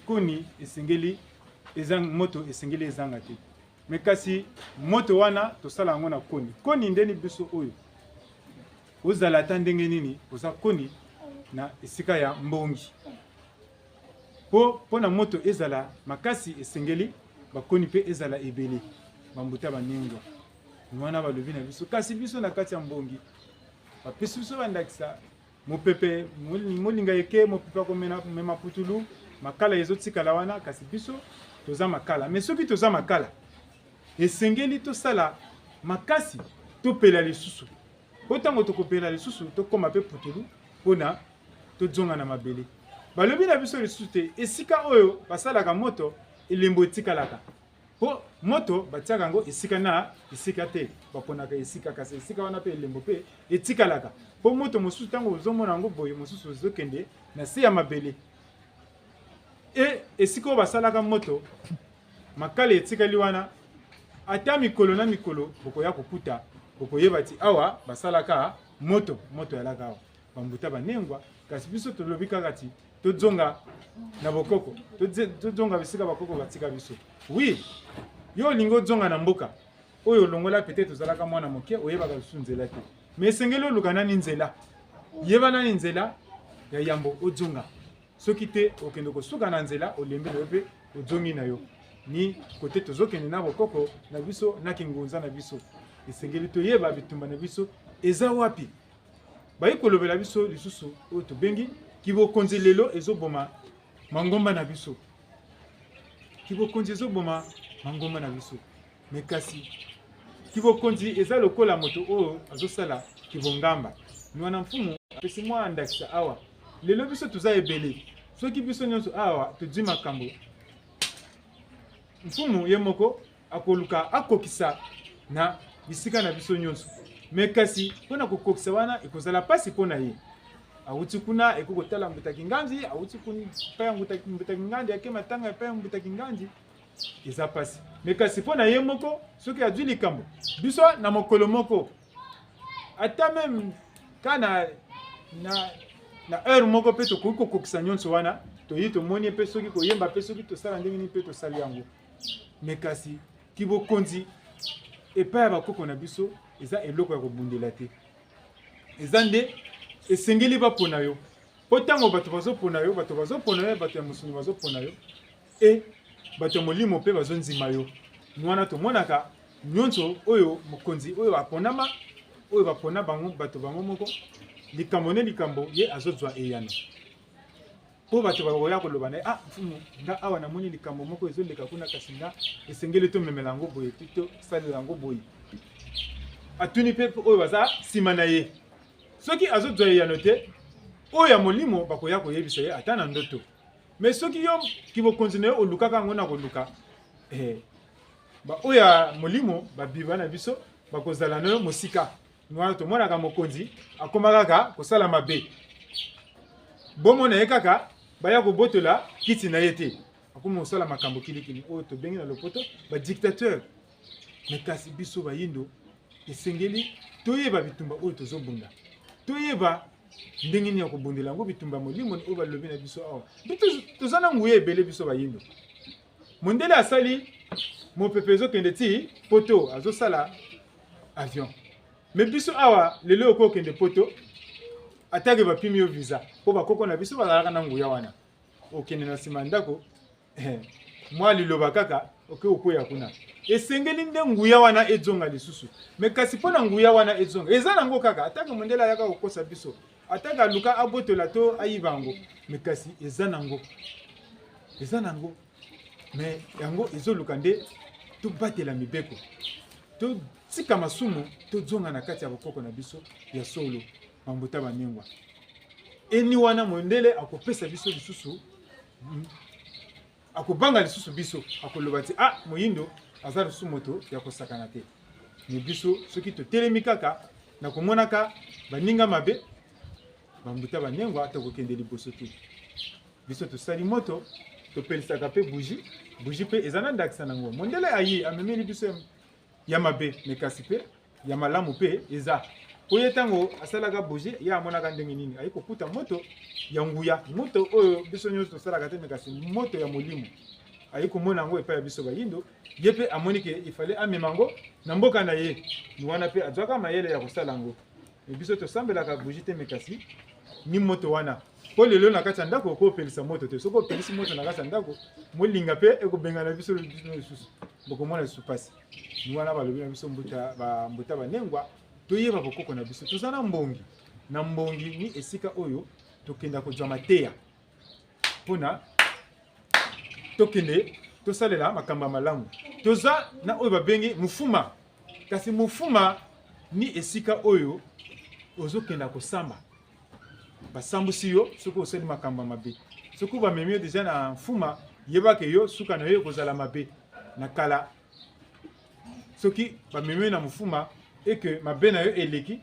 koni esengeli ezang-, moto esengeli ezanga te. Mais kasi moto wana tosala yango na koni. Koni nde ni biso oyo. Ozala ata ndenge nini, oza koni na esika ya mbongi. Po, po na moto ezala makasi, esengeli bakoni pe ezala ebele. Bambuta banengwa. Ni wana balobi na biso. Kasi biso na kati ya mbongi, bapesi biso bandakisa. Mopepe, mol-, molinga eke, mopepe akomena, mema putulu, makala ezotikala wana, kasi biso toza makala. Mais soki toza makala, esengeli tosala makasi, topela lisusu. Po tango tokopela lisusu, tokoma pe putulu, po na tozonga na mabele. Balobi na biso lisusu te, esika oyo basalaka moto, elembo etikalaka. Po moto batiaka yango esika na esika te, baponaka esika, kasi esika wana pe elembo pe etikalaka. Po moto mosusu, tango ozomona yango boye, mosusu ezokende na se ya mabele. E, esika oyo basalaka moto, makala etikali wana, ata mikolo na mikolo, bokoya kokuta, bokoyeba ti awa basalaka moto, moto eyalaka awa. Bambuta banengwa, kasi biso tolobi kaka ti tozonga na bokoko, toze-, tozonga bisika bakoko batika biso. Oui, yo olingi ozonga na mboka, oyo olongola peut-être ozalaka mwana moke, oyebaka lisusu nzela te. Mais esengeli oluka nani nzela? Yeba nani nzela ya yambo ozonga. Soki te, okende kosuka na nzela, olembi na yo pe ozongi na yo. Ni kote tozokende na bokoko na biso, na kingunza na biso. Esengeli toyeba bitumba na biso eza wapi. Bayi kolobela biso lisusu oyo tobengi kibokonzi lelo ezoboma mangomba na biso. Kibokonzi ezoboma mangomba na biso. Mais kasi, kibokonzi eza lokola moto oyo azosala kibongamba. Ni wana mfumu apesi mwa ndakisa awa. Lelo biso toza ebele. Soki biso nyonso awa tozwi makambo, mfumu ye moko akoluka akokisa na bisika na biso nyonso. Mais kasi, mpo na kokokisa wana, ekozala mpasi mpo na ye. Awuti kuna, ekoki kotala Mbuta Kinganzi, awuti kun-, epai ya Mbuta, Mbuta Kinganzi, ake matanga epai ya Mbuta Kinganzi, eza mpasi. Mais kasi mpo na ye moko, soki azwi likambo, biso na mokolo moko, ata même ka na, na, na heure moko mpe tokoki kokokisa nyonso wana, toyi tomoni mpe soki koyemba mpe soki tosala ndenge nini mpe tosali yango. Mais kasi, kibokonzi epai ya bakoko na biso eza eloko ya kobundela te. Eza nde esengeli bapona yo. Mpo ntango bato bazopona yo, bato bazopona yo, bato ya mosuni bazopona yo, e bato ya molimo mpe bazondima yo. Ni wana tomonaka nyonso oyo mokonzi oyo aponama, oyo bapona bango, bato bango moko, likambo ne likambo ye azozwa eyano. Mpo bato bakoya koloba na ye: "Ah, mfumu, nga awa namoni likambo moko ezoleka kuna, kasi nga esengeli tomemela yango boye, to, tosalela yango boye." Atuni mpe oyo baza nsima na ye. Soki azozwa eyano te, oyo ya molimo bakoya koyebisa ye ata na ndoto. Mais soki yo, kibokonzi na yo olukaka yango na koluka, eh, ba oyo ya molimo, babiba na biso, bakozala na yo mosika. Ni wana tomonaka mokonzi akoma kaka kosala mabe. Bomona ye kaka, baya kobotola kiti na ye te. Akoma kosala makambo kilikili, oyo tobengi na lopoto ba dictateur. Mais kasi biso bayindo, esengeli toyeba bitumba oyo tozobunda. Toyeba ndenge nini ya kobundela yango, bitumba ya molimo ni oyo balobi na biso awa. Mpe toz-, toza na nguya ebele biso bayindo. Mondele asali mopepe ezokende ti Poto, azosala avion. Mais biso awa, lelo okoki kokende Poto, ata ke bapimi yo visa, mpo bakoko na biso bazalaka na nguya wana. Okende na nsima ya ndako, eh, mwa liloba kaka, oke okweya kuna. Esengeli nde nguya wana ezonga lisusu. Mais kasi mpo na nguya wana ezonga, eza na yango kaka, ata ke mondele ayaka kokosa biso, ata ke aluka abotola to ayiba yango, mais kasi eza na yango. Eza na yango. Mais yango ezoluka nde tobatela mibeko. Totika masumu, tozonga na kati ya bokoko na biso ya solo, bambuta banengwa. E ni wana mondele akopesa biso lisusu, mm, akobanga lisusu biso, akoloba ti: "Ah, moyindo aza lisusu moto ya kosakana te." Mais biso, soki totelemi kaka na komonaka baninga mabe, bambuta banengwa, tokokende liboso te. Biso tosali moto, topelisaka mpe bougie. Bougie mpe eza na ndakisa na yango. Mondele aye, amemeli biso ya, ya mabe, mais kasi mpe ya malamu mpe eza. Mpo ye, ntango asalaka bougie, ye amonaka ndenge nini? Aye kokuta moto ya nguya, moto oyo biso nyonso tosalaka te, mais kasi moto ya molimo. Aye komona yango epai ya biso bayindo, ye mpe amoni ke il fallait amema yango na mboka na ye. Ni wana mpe azwaka mayele ya kosala yango. Mais biso tosambelaka bougie te, mais kasi ni moto wana. Po lelo na kati ya ndako, okopelisa moto te. Soki opelisi moto na kati ya ndako, molinga mpe ekobengana biso, biso lisusu. Bokomona lisusu mpasi. Ni wana balobi na biso mbuta, ba, mbuta banengwa, toyeba bokoko na biso. Toza na mbongi. Na mbongi ni esika oyo tokenda kozwa mateya. Pona tokende tosalela makambo ya malamu. Toza na oyo babengi mufuma. Kasi mufuma ni esika oyo ozokenda kosamba. Basambusi yo soki osali makambo ya mabe. Soki bamemi yo deja na mfuma, yeba ke yo suka na yo ekozala mabe. Na kala, soki bamemi yo na mfuma, et que mabe na yo eleki,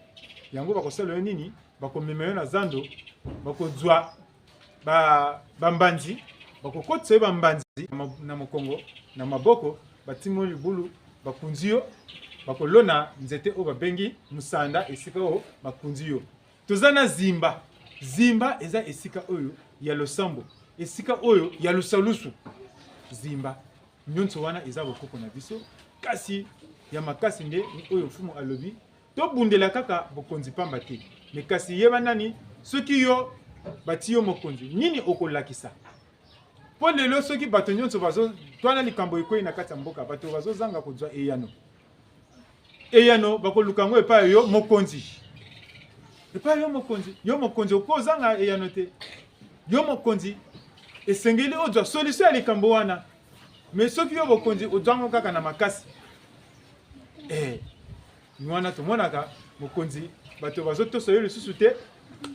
yango bakosala yo nini? Bakomema yo na zando, bakozwa ba, bambanzi, bakokotisa yo bambanzi na ma-, na mokongo, na maboko, batimoli libulu, bakunzi yo, bakolona nzete oyo babengi musanda, esika oyo bakunzi yo. Toza na zimba. Zimba eza esika oyo ya losambo, esika oyo ya lusalusu. Zimba. Nyonso wana eza bokoko na biso, kasi ya makasi nde ni oyo mfumu alobi, tobundela kaka bokonzi pamba te. Mais kasi yeba nani, soki yo batie yo mokonzi, nini okolakisa? Po lelo soki bato nyonso bazo, twana likambo ekwei na kati ya mboka, bato bazozanga kozwa eyano. Eyano bakoluka yango epai yo mokonzi. Epai yo mokonzi. Yo mokonzi okozanga eyano te. Yo mokonzi esengeli ozwa solution ya likambo wana. Mais soki yo bokonzi ozwa yango kaka na makasi, eh, ni wana tomonaka mokonzi, bato bazotosa yo lisusu te.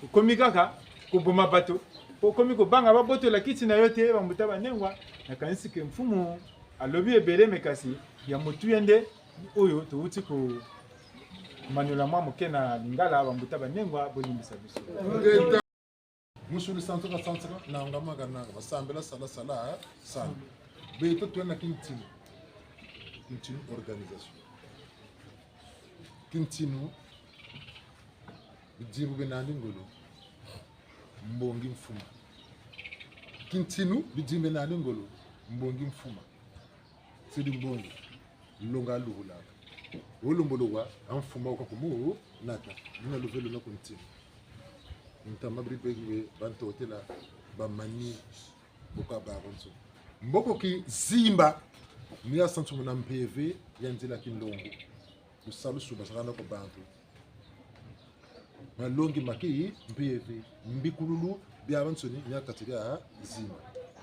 Okomi kaka koboma bato. Po okomi kobanga babotola kiti na yo te, bambuta banengwa. Nakanisi ke mfumu alobi ebele, mais kasi ya motuya nde oyo touti komanyola mwa moke na Lingala, bambuta banengwa, bolimbisa biso. Musulu sansuka sansuka, nanga maka nanga, basambela sala sala, sala. Beto twena kintinu. Kintinu organisation. Kintinu, bidimbu bena ni ngolo, mbongi mfuma. Kintinu, bidimbu bena ni ngolo, mbongi mfuma. Sidi mbongi, longa lubulaka. Olumbuluwa, a mfuma wuka kumu nata. Nina luvelo na kuntinu. Ntama biri begi be bantotela, bamani, boka babonso. Mboko ki zimba, ni ya santu muna mpeve ya nzila kinlongo. Lusalusu basakana kwa bantu. Malongi ma kimpeve, mbikululu biabiansoni ni ha kati dia zimba.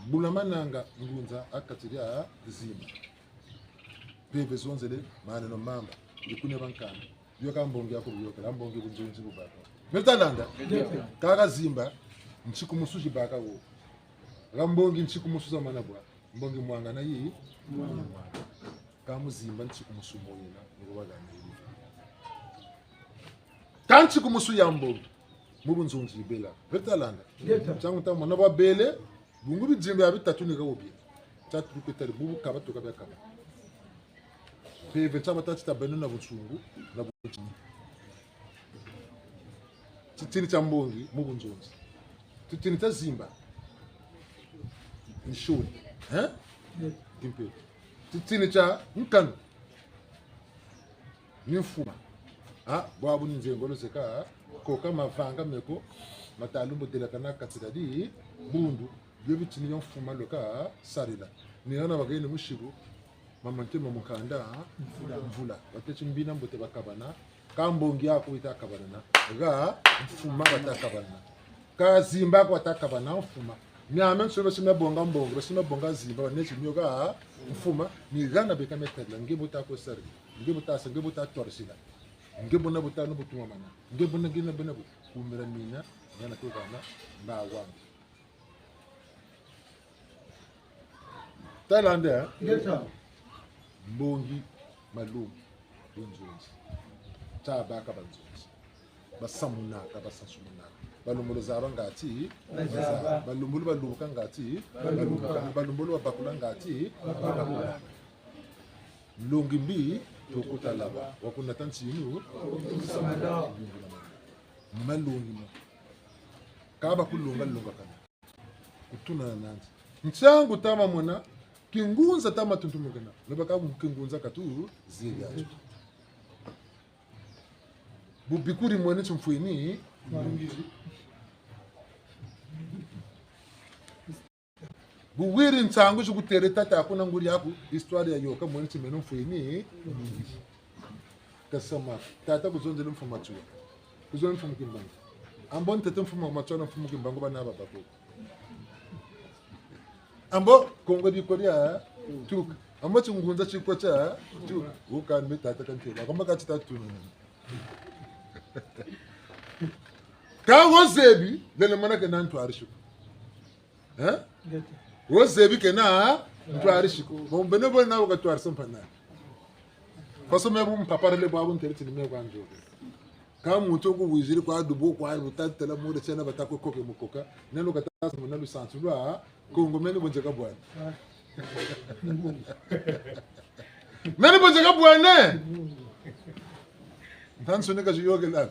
Bula mananga ngunza ha kati dia zimba. Mpeve zonzele, maneno mamba, bikune bankanda. Yo ka mbongi ya kubiyokela, mbongi bunzonzi bubaka. Meta landa? Kaka zimba, nsiku musu zibaka wo. Ka mbongi nsiku musu za mana bwa, mbongi mwangana yi, mwangana. Ka mu zimba nsiku musu moyena, ni ko bagana yi. Ka nsiku musu ya mbongi, mu bunzonzi bela. Meta landa? Ngeta. Ntangu ta mwana bwa bele, bungu bidimbu bia bitatu ni ka wo bie. Tatu kwe tali bubu kaba tuka bia kaba. Mpeve nsa bata tita beno na bunsungu, na bunsungu. Titini tia mbongi, mu bunzonzi. Titini tia zimba. Ni shoni. Hein? Kimpeve. Titini tia nkanu. Ni mfuma. Ah, bwabu ni nzengolo zeka, koka mavanga meko, mata lumbu delakana kati ka dibundu, bio bitini bia mfuma lweka sarila. Ni hana bageni musibu, mama ntema mukanda, mvula. Mvula. Bateti mbina mbote bakabana, ka mbongi aku ita kabanana, ha mfuma bata kabanana. Ka zimba kwa ta kabana mfuma. Miamiansoni basi mia bonga mbongi, basi mia bonga zimba, baneti mio ha mfuma, ni hana beka mia tadila, nge bu ta kwe sarila, nge bu ta sa, nge bu ta twarisila, nge buna bu ta nu bu tumamana, nge buna ngina buna bu, kumira mina, hana kwe hana, na wangu. Tala nde, eh? Ngeta. Mbongi, malongi, bunzonzi. Tabaka banzonzi. Basamunaka, basansumunaka. Balembolo zaba ngati, bazaba. Balembolo balubuka ngati, balubuka. Balembolo babakula ngati, babakula. Nlongi mbi, toko talaba. Wa kunata ntinu. Malongi mo. Ka bakulonga, longakana. Kutunana nandi. Ntiangu ta mamona, kingunza ta matuntumukina. Lobaka bu kingunza katu, zili atu. Bu bikuri mwene timfweni, mwangiri. Bu wiri nsangu zi kutêle tata aku na nguri aku, histoire ya yôka, mweni ti meno mfweni. Kasama, tata kuzonzele mfumu Matsoua. Kuzonzele mfumu Kimbangu. Ambo ntete mfumu Matsoua na mfumu Kimbangu bana baba ko. Ambo Kongo dikwa dia tuka. Ambo tingunza tikwa tia tuka. Wukani me tata kantela. Kamba kati tatu. Ka wo zebi, lele mana ke na ntwari suku. Hein? Ngeta. Wo zebi ke na ntwari suku. Bon, beno bo na wo ka twarisa mpangi. Parce que me bu mpaparele bwabu ntele ti ni me kwa nzo. Ka muntu ku wiziri kwa dubu kwa bu tatela mu de tiena bata ku koke mu koka. Neno kata mu na lusansu lwa Kongo meni bonzeka bwani. Meni bonzeka bwani. Ntansu ne ka ziyôkela.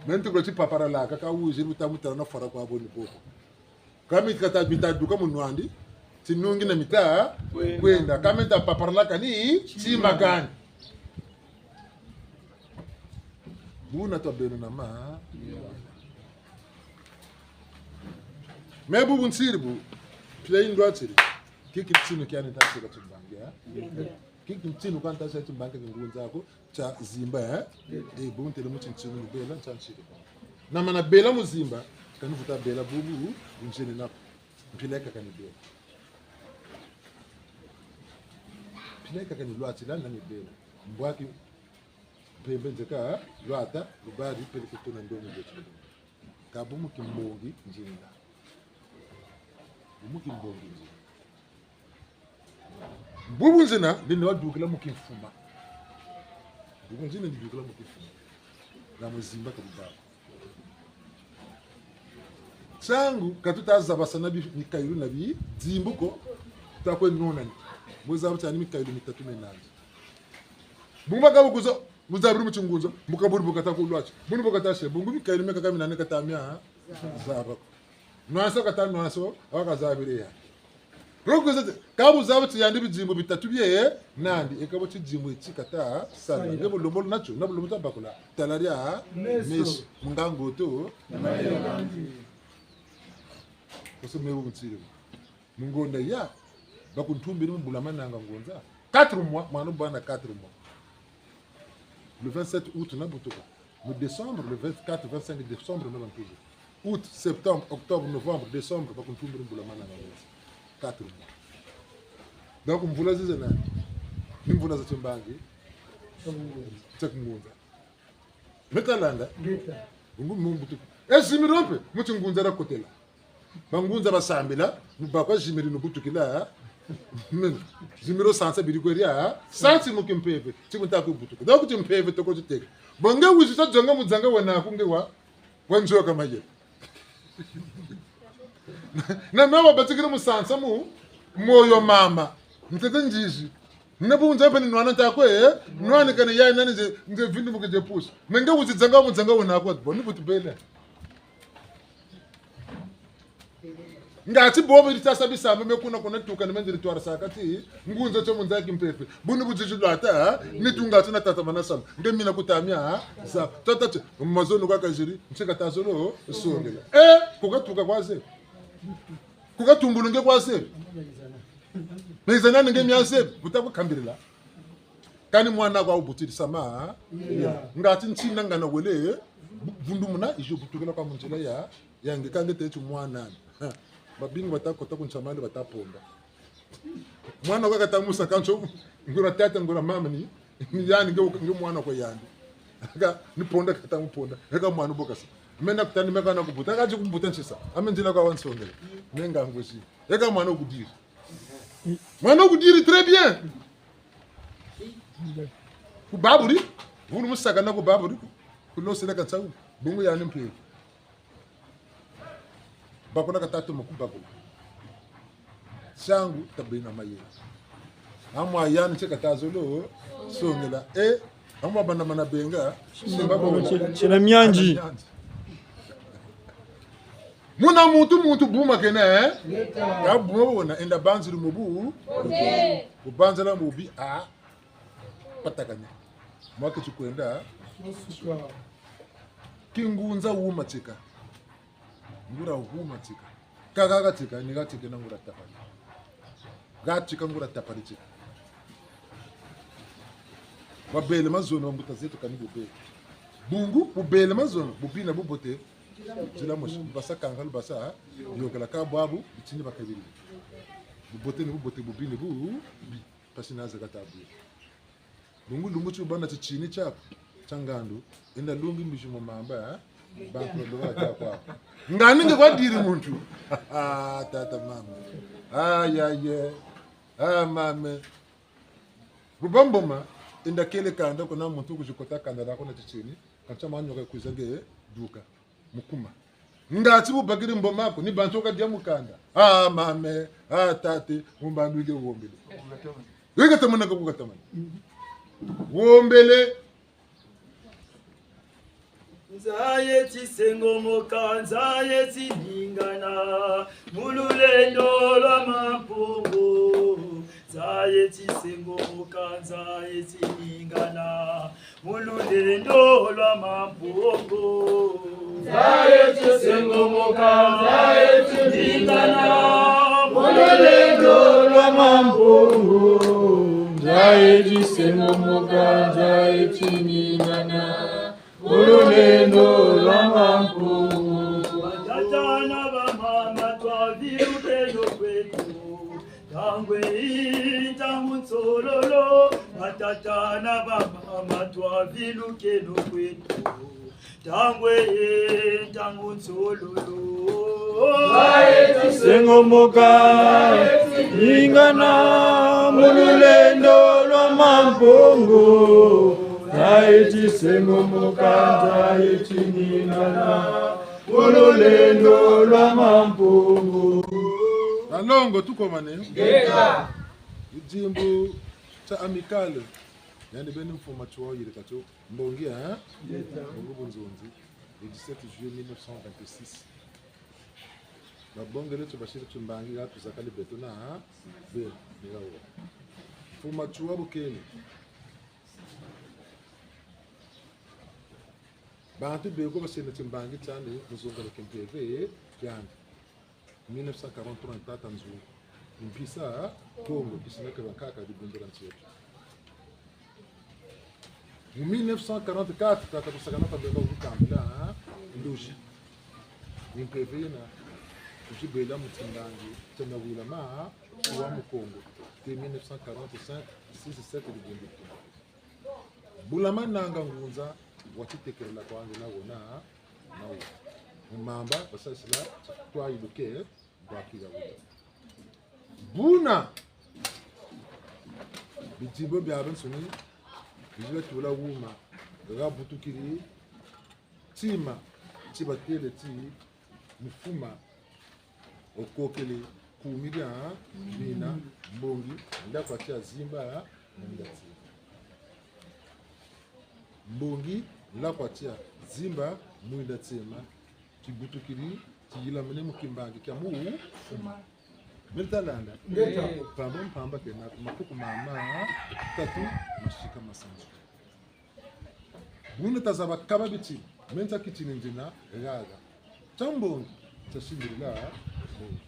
Meni ti kula ti paparalaka, ka wiziri bu ta mu tala na fara kwa bo ni bo ko. Ka mi kata bita duka mu nwandi, tinungi na mita kwenda. Ka meni ta paparalaka ni tima kani. Buna twa beno na ma. Me bubu nsiri bu, pila indwa tiri. Kiki ntinu kiani nta sila timbangi, eh? Kiki ntinu kwa nta sila timbangi kingunza ko. Tia zimba, eh? Eh, bu ntele mu tintinu mu bela, ntia ntiri. Na mana bela mu zimba, kani vuta bela bubu, bu nzeni na mpila kaka ni bela. Mpila kaka ni lwatila na ni bela. Mbwaki mpembe nzeka, lwata, lubari, peleko tuna ndomo yetu. Ka bu mu kimbongi, nzeni na. Bu mu kimbongi, nzeni na. Bubu nzina, ndi ni wadukila mu kimfuma. Bubu nzina ndi dukila mu kimfuma. Na mu zimba ka bubaba. Nsangu, ka tuta zabasana bi-, mikayulu na bidimbu ko, tuta kwe nonani. Mu zabu tiani mikayulu mitatu me nandi. Bungu baka bu kuzo, bu zabiri mu tingunza, mu kaburi bu kata ku lwati. Buni bu kata se, bungu mikayulu me kaka minane kata mia zaba ko. Nwanso kata nwanso, awa kazabiri ya. Rokuze, ka bu zaba ti yandi bidimbu bitatu bie nandi, e ka bu tidimbu eti kata sala. Sala. Nge bu lombo natio, na bu lombo ta bakula. Tala dia meso. Meso. Mu ngangu to. Na mayela. Koso me bu ntiri. Mu ngonda ya, bakuntumbiri mu Bulamananga ngunza. Quatre mois, mwana bwana quatre mois. Le vingt-sept août, nabutuka. Mu décembre, le vingt-quatre, vingt-cinq décembre, nabantumbiri. Août, septembre, octobre, novembre, décembre, bakuntumbiri mu Bulamananga ngunza. Quatre mois. Donc, mvula zize nani? Ni mvula za timbangi. Tia kingunza. Me ta landa. Ngeta. Bungu mu mbutu. E zimiro mpe, mu tingunza dia kotela. Bangunza basambila, mu bakwa zimiri nubutukila. Men, zimiro sansa biri kweria, sansi mu kimpeve, ti bu nta kubutuka. Donc timpeve toko titeke. Bo nge wizi ta zonga mu zanga wena ku nge wa, wa nzoka mayela. Na me wabatikiri mu sansa mu, moyo mama. Ntete nzizi. Nne bu nze mpe ni nwana nta kwe, eh? Nwana kani ya nani nze, nze vindu mu kije pusu. Me nge wizi zanga mu zanga wena kwa, bo ni butu bele. Ngati bobo iri tasa bisambu me kuna kuna tuka ni me ndiri twarisa kati, ngunza tio mu nza kimpeve. Buni buzizi lwata, ni tunga tina tata mana samu. Nge mina kutamia, sa, tata ti, mazono kwa kaziri, ntsika tazolo, songela. Eh, ku katuka kwa ze. Ku katumbulunge kwa ze. Meza nani nge mia ze, bu ta kukambirila. Kani mwana kwa wubutiri sama, ha? Yeah. Ngati ntina ngana wele, bu-, vundumuna, izo butukila kwa mu nzila ya, ya nge ka nge teti mwana. Ha. Babingi bata kota ku nsamani bata ponda. Mwana kwa kata musa kanso, nguria tata, nguria mama ni, ni yandi nge, nge mwana kwa yandi. Ka, ni ponda kata mu ponda, eka mwana bokasa. Mena kutani meka na kubuta, ka ti kubuta nsisa. Ame nzila kwa wansongele. Menga ngwesi. Eka mwana wukudiri. Mwana wukudiri très bien. Ku baburi, vulu musaka na ku baburi, ku losela ka nsawu, bungu yani mpe. Bakula ka tatu mu kubakula. Nsangu tabena mayela. Amwa yani ntsika tazolo, songela, eh, amwa bana mana benga, simba bo. Tila, tila mianzi. Muna muntu, muntu buma kena, eh? Ka buma bona, enda banziri mu bu. Kubanzala mu bi, ah. Patakani. Mwa keti kwenda. Kingunza wuma tsika. Nguria wuma tsika. Kaka katika, ni katika na nguria tapali. Katika nguria tapali tika. Babele mazono, bambuta zeto kani bubele. Bungu, bubele mazono, bubi na bubote, nzila mosi, lubasa kanga, lubasa yokela ka bwabu, bitini bakabiri. Bubote ni bubote, bubi ni bubi, mpasi na ze kata bwe. Bungu lumbu ti wubâ na titini tiaku tia ngandu, enda lungi mbizi mu mamba, eh? Bantu badoba tia kwaku. Ngani nge kwadiri muntu. Ah, tata mama. Ah, ya, ye. Ah, mame. Bu bâ mboma, enda kele kanda kuna muntu kwizi kota kanda diaku na titini, kantia manioka kwiza nge duka. Mu kuma. Nga ti bu bakiri mboma ko, ni bantu ka dia mu kanda. Ah, mame, ah, tate, mu mbandu nge wombele. Weka tamana ka ku katamana. Wombele. Nza ye tisengomoka, nza ye tiningana, mu lulendo lwa Mampungu. Nza ye tisengomoka, nza ye tiningana, mu lulendo lwa Mampungu. Nza ye tisengomoka, nza ye tiningana, mu lulendo lwa Mampungu. Nza ye tisengomoka, nza ye tiningana, mu lulendo lwa Mampungu. Batata na bamama, twavilukeno kweto. Ntangu yi ntangu nsololo, batata na bamama, twavilukeno kweto. Ntangu yi ntangu nsololo. Sengomoka, ningana, mu lulendo lwa Mampungu. Nza eti sengomoka, nza eti ningana, mu lulendo lwa Mampungu. Balongo, tukomane. Ngeta. Tidimbu tia Amicale. Yandi beni mfumu Matsoua yirika tio. Mbongi, hein? Ngeta. Mbongi bunzonzi. Le dix-sept juillet mille neuf cent vingt-six. Babongele tio basiri timbangi ya tuzakali beto na, hein? Be, ni ya wo. Mfumu Matsoua bu kele. Bantu beko basenda timbangi tiandi mu zonza na kimpeve kiandi. Mille neuf cent quarante-trois, tata Nzungu. Mpisa Kongo, kisina ke bakaka dibundula nsi yeto. Mu mille neuf cent quarante-quatre, tata Kusakana Pambenga wutambula ndozi. Ni mpeve yena, kuzibela mu timbangi tia Nawilama wa mu Kongo. Te mille neuf cent quarante-cinq, six, sept, dibundula. Bula Mananga Ngunza, wa titekelela kwandi na wona, na wo. Mu mamba, basasila, twayiluke, bwakila wuta. Buna, bidimbu biabiansoni, bizi biatula wuma, ha butukiri, tima, ti batele ti, mfuma, okokele, kumi dia mina, mbongi, ndakwa tia zimba, mwinda tima. Mbongi, ndakwa tia zimba, mwinda tima, tibutukiri, tiyilamene mu kimbangi kia mufuma. Mele talanda. Ngeta. Mpamba mpamba kena, makuku mama, tatu, masika masanzu. Buna tazaba kaba bitini, me ntia kitini ndiena haha. Tia mbongi, tia simbilila, mbongi.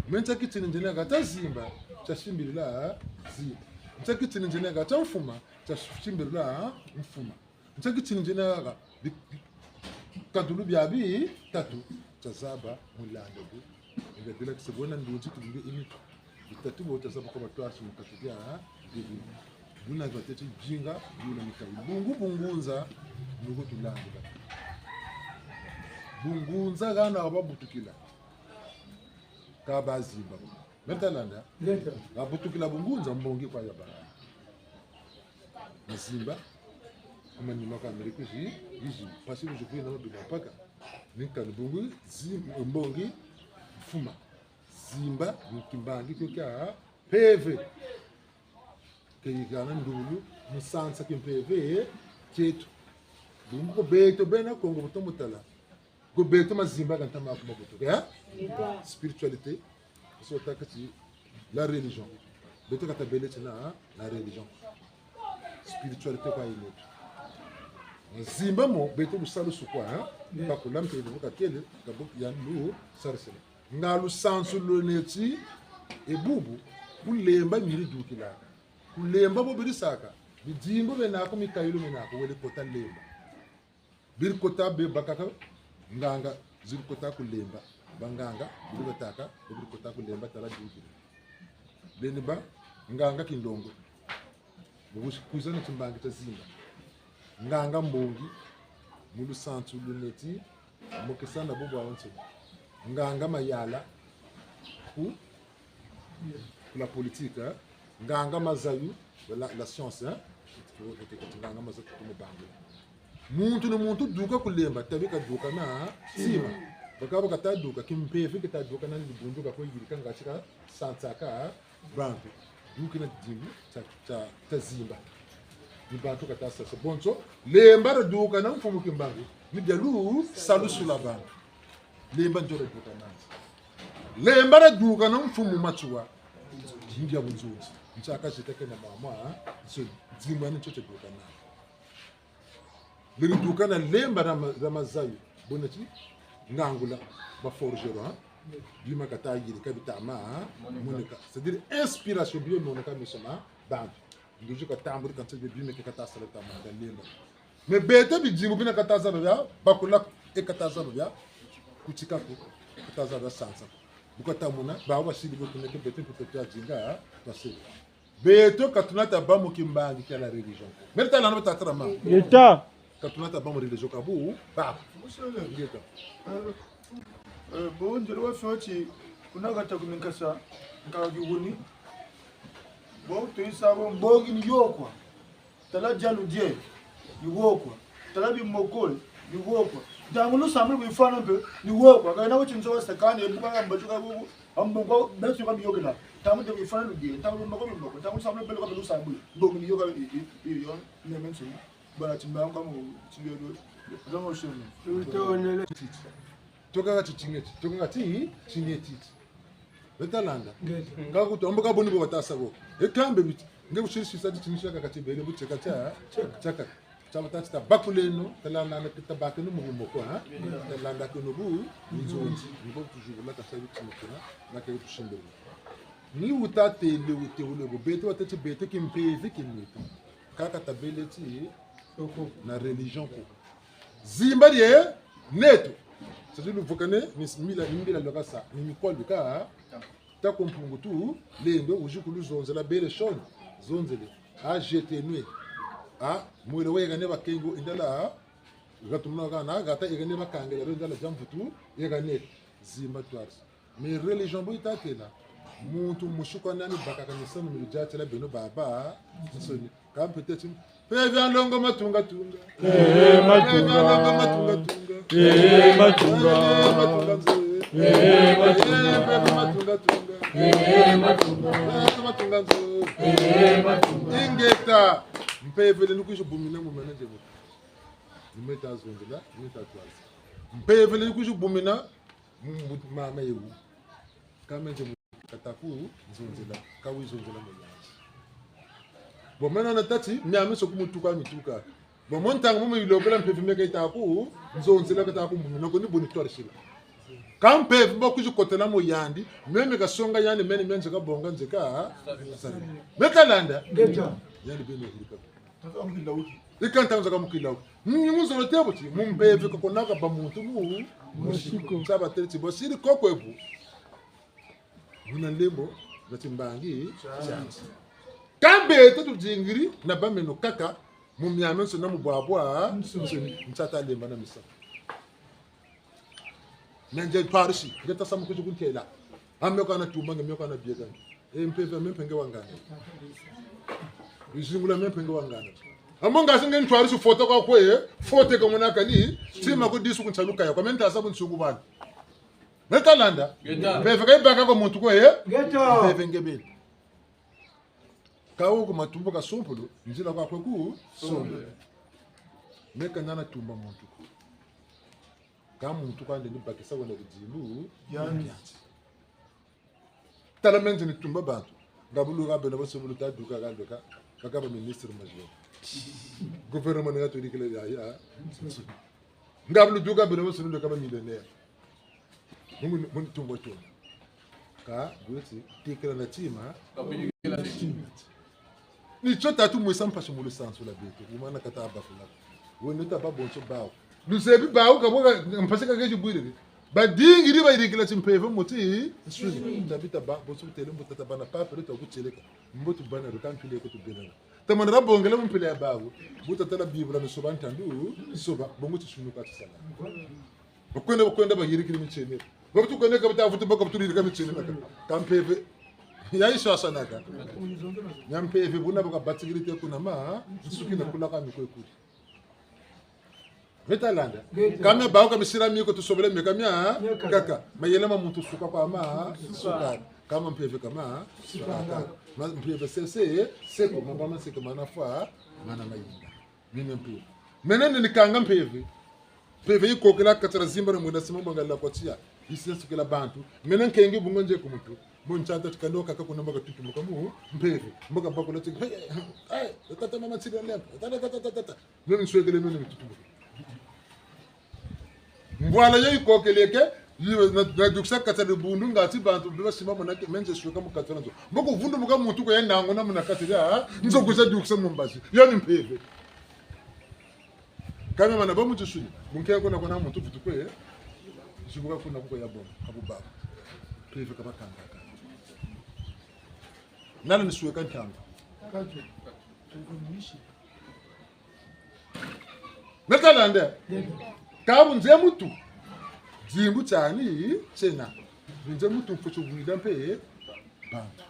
Me ntia kitini ndiena haha, tia zimba, tia simbilila, zimba. Ntia kitini ndiena haha, tia mfuma, tia simbilila, mfuma. Ntia kitini ndiena haha, bi-, bi-, bikadulu biabi bitatu, tia zaba, mu landa bu. Nga dila kisa bwena ndunzi tulunge imitu. Bitatu bo tia zaba kwa batwasi mu kati dia, bibi. Buna bateti binga, buna mikayi. Bungu bungunza, nuko tulanda. Bungunza hana wa babutukila. Ka bazimba. Mele talanda? Ngeta. Babutukila bungunza mbongi kwa yaba. Mazimba, ku manima ka Amerika zi, izi, mpasi kuzi kwina mabima mpaka. Ni kani bungu, zim-, mbongi, mfuma. Zimba, ni kimbangi kio kia mpeve. Ke yihana ndulu, mu sansa kimpeve, tieto. Bungu ko beto bena Kongo bu tomo tala. Ko beto mazimba ka ntama ku mabutu, eh? Spiritualité. Parce que otâka ti la religion. Beto ka tabele ti na, la religion. Spiritualité kwa yina. Mazimba mo, beto lusalusu kwa, eh? Bakula mpe bu kakele, ka bu ya lusarisela. Nga lusansu lwena ti, e bubu, ku Lemba miri dukilaka. Ku Lemba bo biri saka, bidimbu biena ko, mikayulu miena ko, wele kota Lemba. Biri kota be bakaka, nganga ziri kota ku Lemba. Banganga, biri batâka, bo biri kota ku Lemba tala dukila. Beni ba, nganga Kindongo. Mu kuzi-, kwiza na timbangi tia Zimba. Nganga Mbongi, mu lusansu lwena ti, mokesana bo bwabansoni. Nganga Mayala, ku, ku la politique, hein. Nganga Mazayu, la, la science, hein. Nganga Mazayu, ku mu bangula. Muntu ni muntu duka ku Lemba, tabi kaduka na tima. Bakaka bakata duka, kimpeve kita duka na dibundu ka kwe yirika ngati ka sansaka, bantu. Duki na dimbu tia, tia, tia Zimba. Ni bantu kata sasa. Bonso, Lemba dia duka na mfumu Kimbangu, ni dia lusalusu lwa bantu. Lemba ndio dia duka nandi. Lemba dia duka na mfumu Matsoua, ni dia bunzonzi. Ntsaka ziteke na mama, hein? So, Zimba ni tio tia duka nandi. Beri duka na Lemba dia ma-, dia Mazayu. Bona ti, ngangula, ba forgeron, hein? Bima kata yirika bita ma, hein? Moneka. C'est-à-dire, inspiration, bima moneka meso ma bantu. Nduzu katambuli kansi bima ke kata sala ta ma dia Lemba. Mais beto bidimbu bina kata zaba bia, bakula e kata zaba bia, kutika ko, kata zaba bia sansa ko. Bu kata mona, ba wasidi bo tuneke beto mpe tuta dinga, hein? Parce que beto ka tuna ta bâ mu kimbangi kia la religion. Meri tala na ba tata na mama. Ngeta. Ka tuna ta bâ mu religion ka bu, ba. Ngeta. Eh, bo nzele wa fioti, kuna kata ku minkasa, nka kiwuni. Bo tuyisa bo mbongi ni yo kwa. Tala dialu die, ni wo kwa. Tala bimoko, ni wo kwa. Ntangu lusambulu bwifwana mpe, ni wo kwa. Kayena kuti nzo wa sakani, ebuka ya mbajuka bubu, ambongo, besu ka biyokela. Ntangu die bwifwana lu die, ntangu bimoko bimoko, ntangu lusambulu belu ka lusambulu. Mbongi ni yo ka, i, i, i, yo, neme nsi. Bana timbangu ka mu, timbelo, zongo shoni. Tutonele. Toka kati tingeti, toka kati tingeti. Beta landa. Ngeta. Ka kutu, ambo ka boni bo batasa bo. E kambe biti. Nge kusiri sisa ti tinisha ka kati bele bu tieka tia, tieka. Tia batati tabakuleno, talanda na tabakeno mu bumoko, ha? Talanda keno bu, nzonzi. Ni bo toujours la kasa biti mokena, na ke tusimbele. Ni wuta têle, wute wule bo, beto watati beto kimpeve ki neto. Kaka tabele ti, na religion ko. Zimba die neto. Sadi luvukane, ni mbila, ni mbila lwakasa, ni mikwa luka, ha? Tako Mpungu Tulendo, wuzi kuluzonzela bele shoni, zonzele. A jetenwe. A, mwele wegane bakengo indala, gatumuna gana, gata egane bakangela, indala dia mvutu, egane, Zimba Twarisi. Mais religion bo yitatela, muntu musuka nani bakaka misano miri diatela beno baba, nsoni. Ka mpete ti, mpeve ya nlongo matunga tunga. Eh, matunga. Mpeve ya nlongo matunga tunga. Eh, matunga. Eh, matunga nzo. Eh, matunga. Eh, mpeve matunga tunga. Eh, matunga. Eh, matunga nzo. Eh, matunga. Ingeta. Mpeve le ni kwizi bumina mu mena nze mutu. Ni meta zonzela, ni meta twazi. Mpeve le ni kwizi bumina, mu, mu, mama yewu. Ka menze mu kata ku nzonzela, ka wi zonzela mu yandi. Bon, meno na tâ ti, miamiansoni ku mutuka mituka. Bon, mo ntangu mo yilokela mpeve meka yita ku nzonzela kata ku mumina ko ni boni twarisila. Ka mpeve mbo kwizi kotela mu yandi, meno meka songa yandi meno mia nzeka bonga nzeka. Meta landa. Ngeta. Yandi beno hirika. Yika ntangu zaka mukila. Ni mu nzolo tê bo ti, mu mpeve ka konaka bâ muntu mu, mu siko. Nsa batêle ti, bo siri koko ebu. Buna lembo, na timbangi, tiandi. Ka beto tudingiri, na bameno kaka, mu miamiansoni na mu bwabwa, nsoni, nsa ta lemba na misa. Nge ntwarisi, nge tasa mu kwizi kuntêla. A mio kana tumba nge, mio kana bieka nge. E mpeve, meno mpe nge wangana. Bizingula meno mpe nge wangana. A mo ngasi nge ntwarisi foto kwa kwe, foto ka mona kani, tima ko disu ku nsalu kaya, kwa meno ntasa bunsuku bana. Meta landa. Ngeta. Mpeve ka yibaka kwa muntu kwe, eh? Ngeta. Mpeve nge beni. Ka wo ku matumbu ka sompolo, nzila kwa kwe ku sompolo. Meka nana tumba muntu ko. Ka muntu kwandi ni bakisa wena bidimbu. Yandi. Tala menze ni tumba bantu. Nga bulu ka bena bo sebulu ta duka ka duka. Kaka ba ministre major. Gouvernement nga to dikele ya ya. Nga bulu duka bena bo sebulu ka ba millionnaire. Muni, muni tumbo tuna. Ka, bweti, tekela na tima. Ni tio tatu mwesa mpasi mu lusansu lwa beto. Wumana kata bakula. Weno taba bonso bawu. Luzebi bawu ka bo ka mpasi ka keti bwiriri. Badingiri bayirikila timpeve mu tinsuni. Tabita ba, bonso butele mbo tata bana papa, leto kutieleka. Mbo tubana, luka mpila ko tubena. Tamana bongela mu mpila ya bawu. Bu tatala Bibila ni soba ntandu, soba, bongo tinsuni ka tisala. Bakwenda, bakwenda bayirikiri mitieno. Babutu kwenda ka bata vutu baka butu yirika mitieno naka. Ka mpeve. Ya isasa naka. Ya mpeve buna baka batikiri te kuna ma, nsuki na kula ka mikwe kuri. Beta landa. Ka mia bawu ka misira miko tusobele meka mia kaka. Mayela ma muntu suka kwa ma, suka. Ka ma mpeve ka ma, suka. Ma mpeve se, se, seko, mamba ma seke mana fwa, mana mayinga. Mene mpeve. Mene ni nikanga mpeve. Mpeve yikokela kati dia zimba na mwenda sima mbanga la kwa tia. Yisi sukela bantu. Mene nkengi bungu nze ku muntu. Mu ntanta tikando kaka kuna mbo ka tutumuka mu mpeve. Mbo ka bakula ti, hey, hey, tata mama tiri lempa. Tata, tata, tata, tata. Mene nswekele mene tutumuka. Mbwala yo yikokeleke, yi-, na, nadukisa kati dia dibundu ngati bantu beba sima monake, mene nze sweka mu kati dia nzo. Mbo ku vundumuka muntu ko ya nanguna muna kati dia, nzo kwiza dukisa mu mbazi. Yo ni mpeve. Ka mia mana ba mu tinsuni, mu nkenge kuna kuna muntu vutu kwe, zibuka kuna kuko ya bonga, ka bu baba. Mpeve ka bakangaka. Nani ni sweka ntangu. Meta landa. Ka bu nze muntu. Dimbu tiani tiena. Bu nze muntu mfweti wila mpe bantu.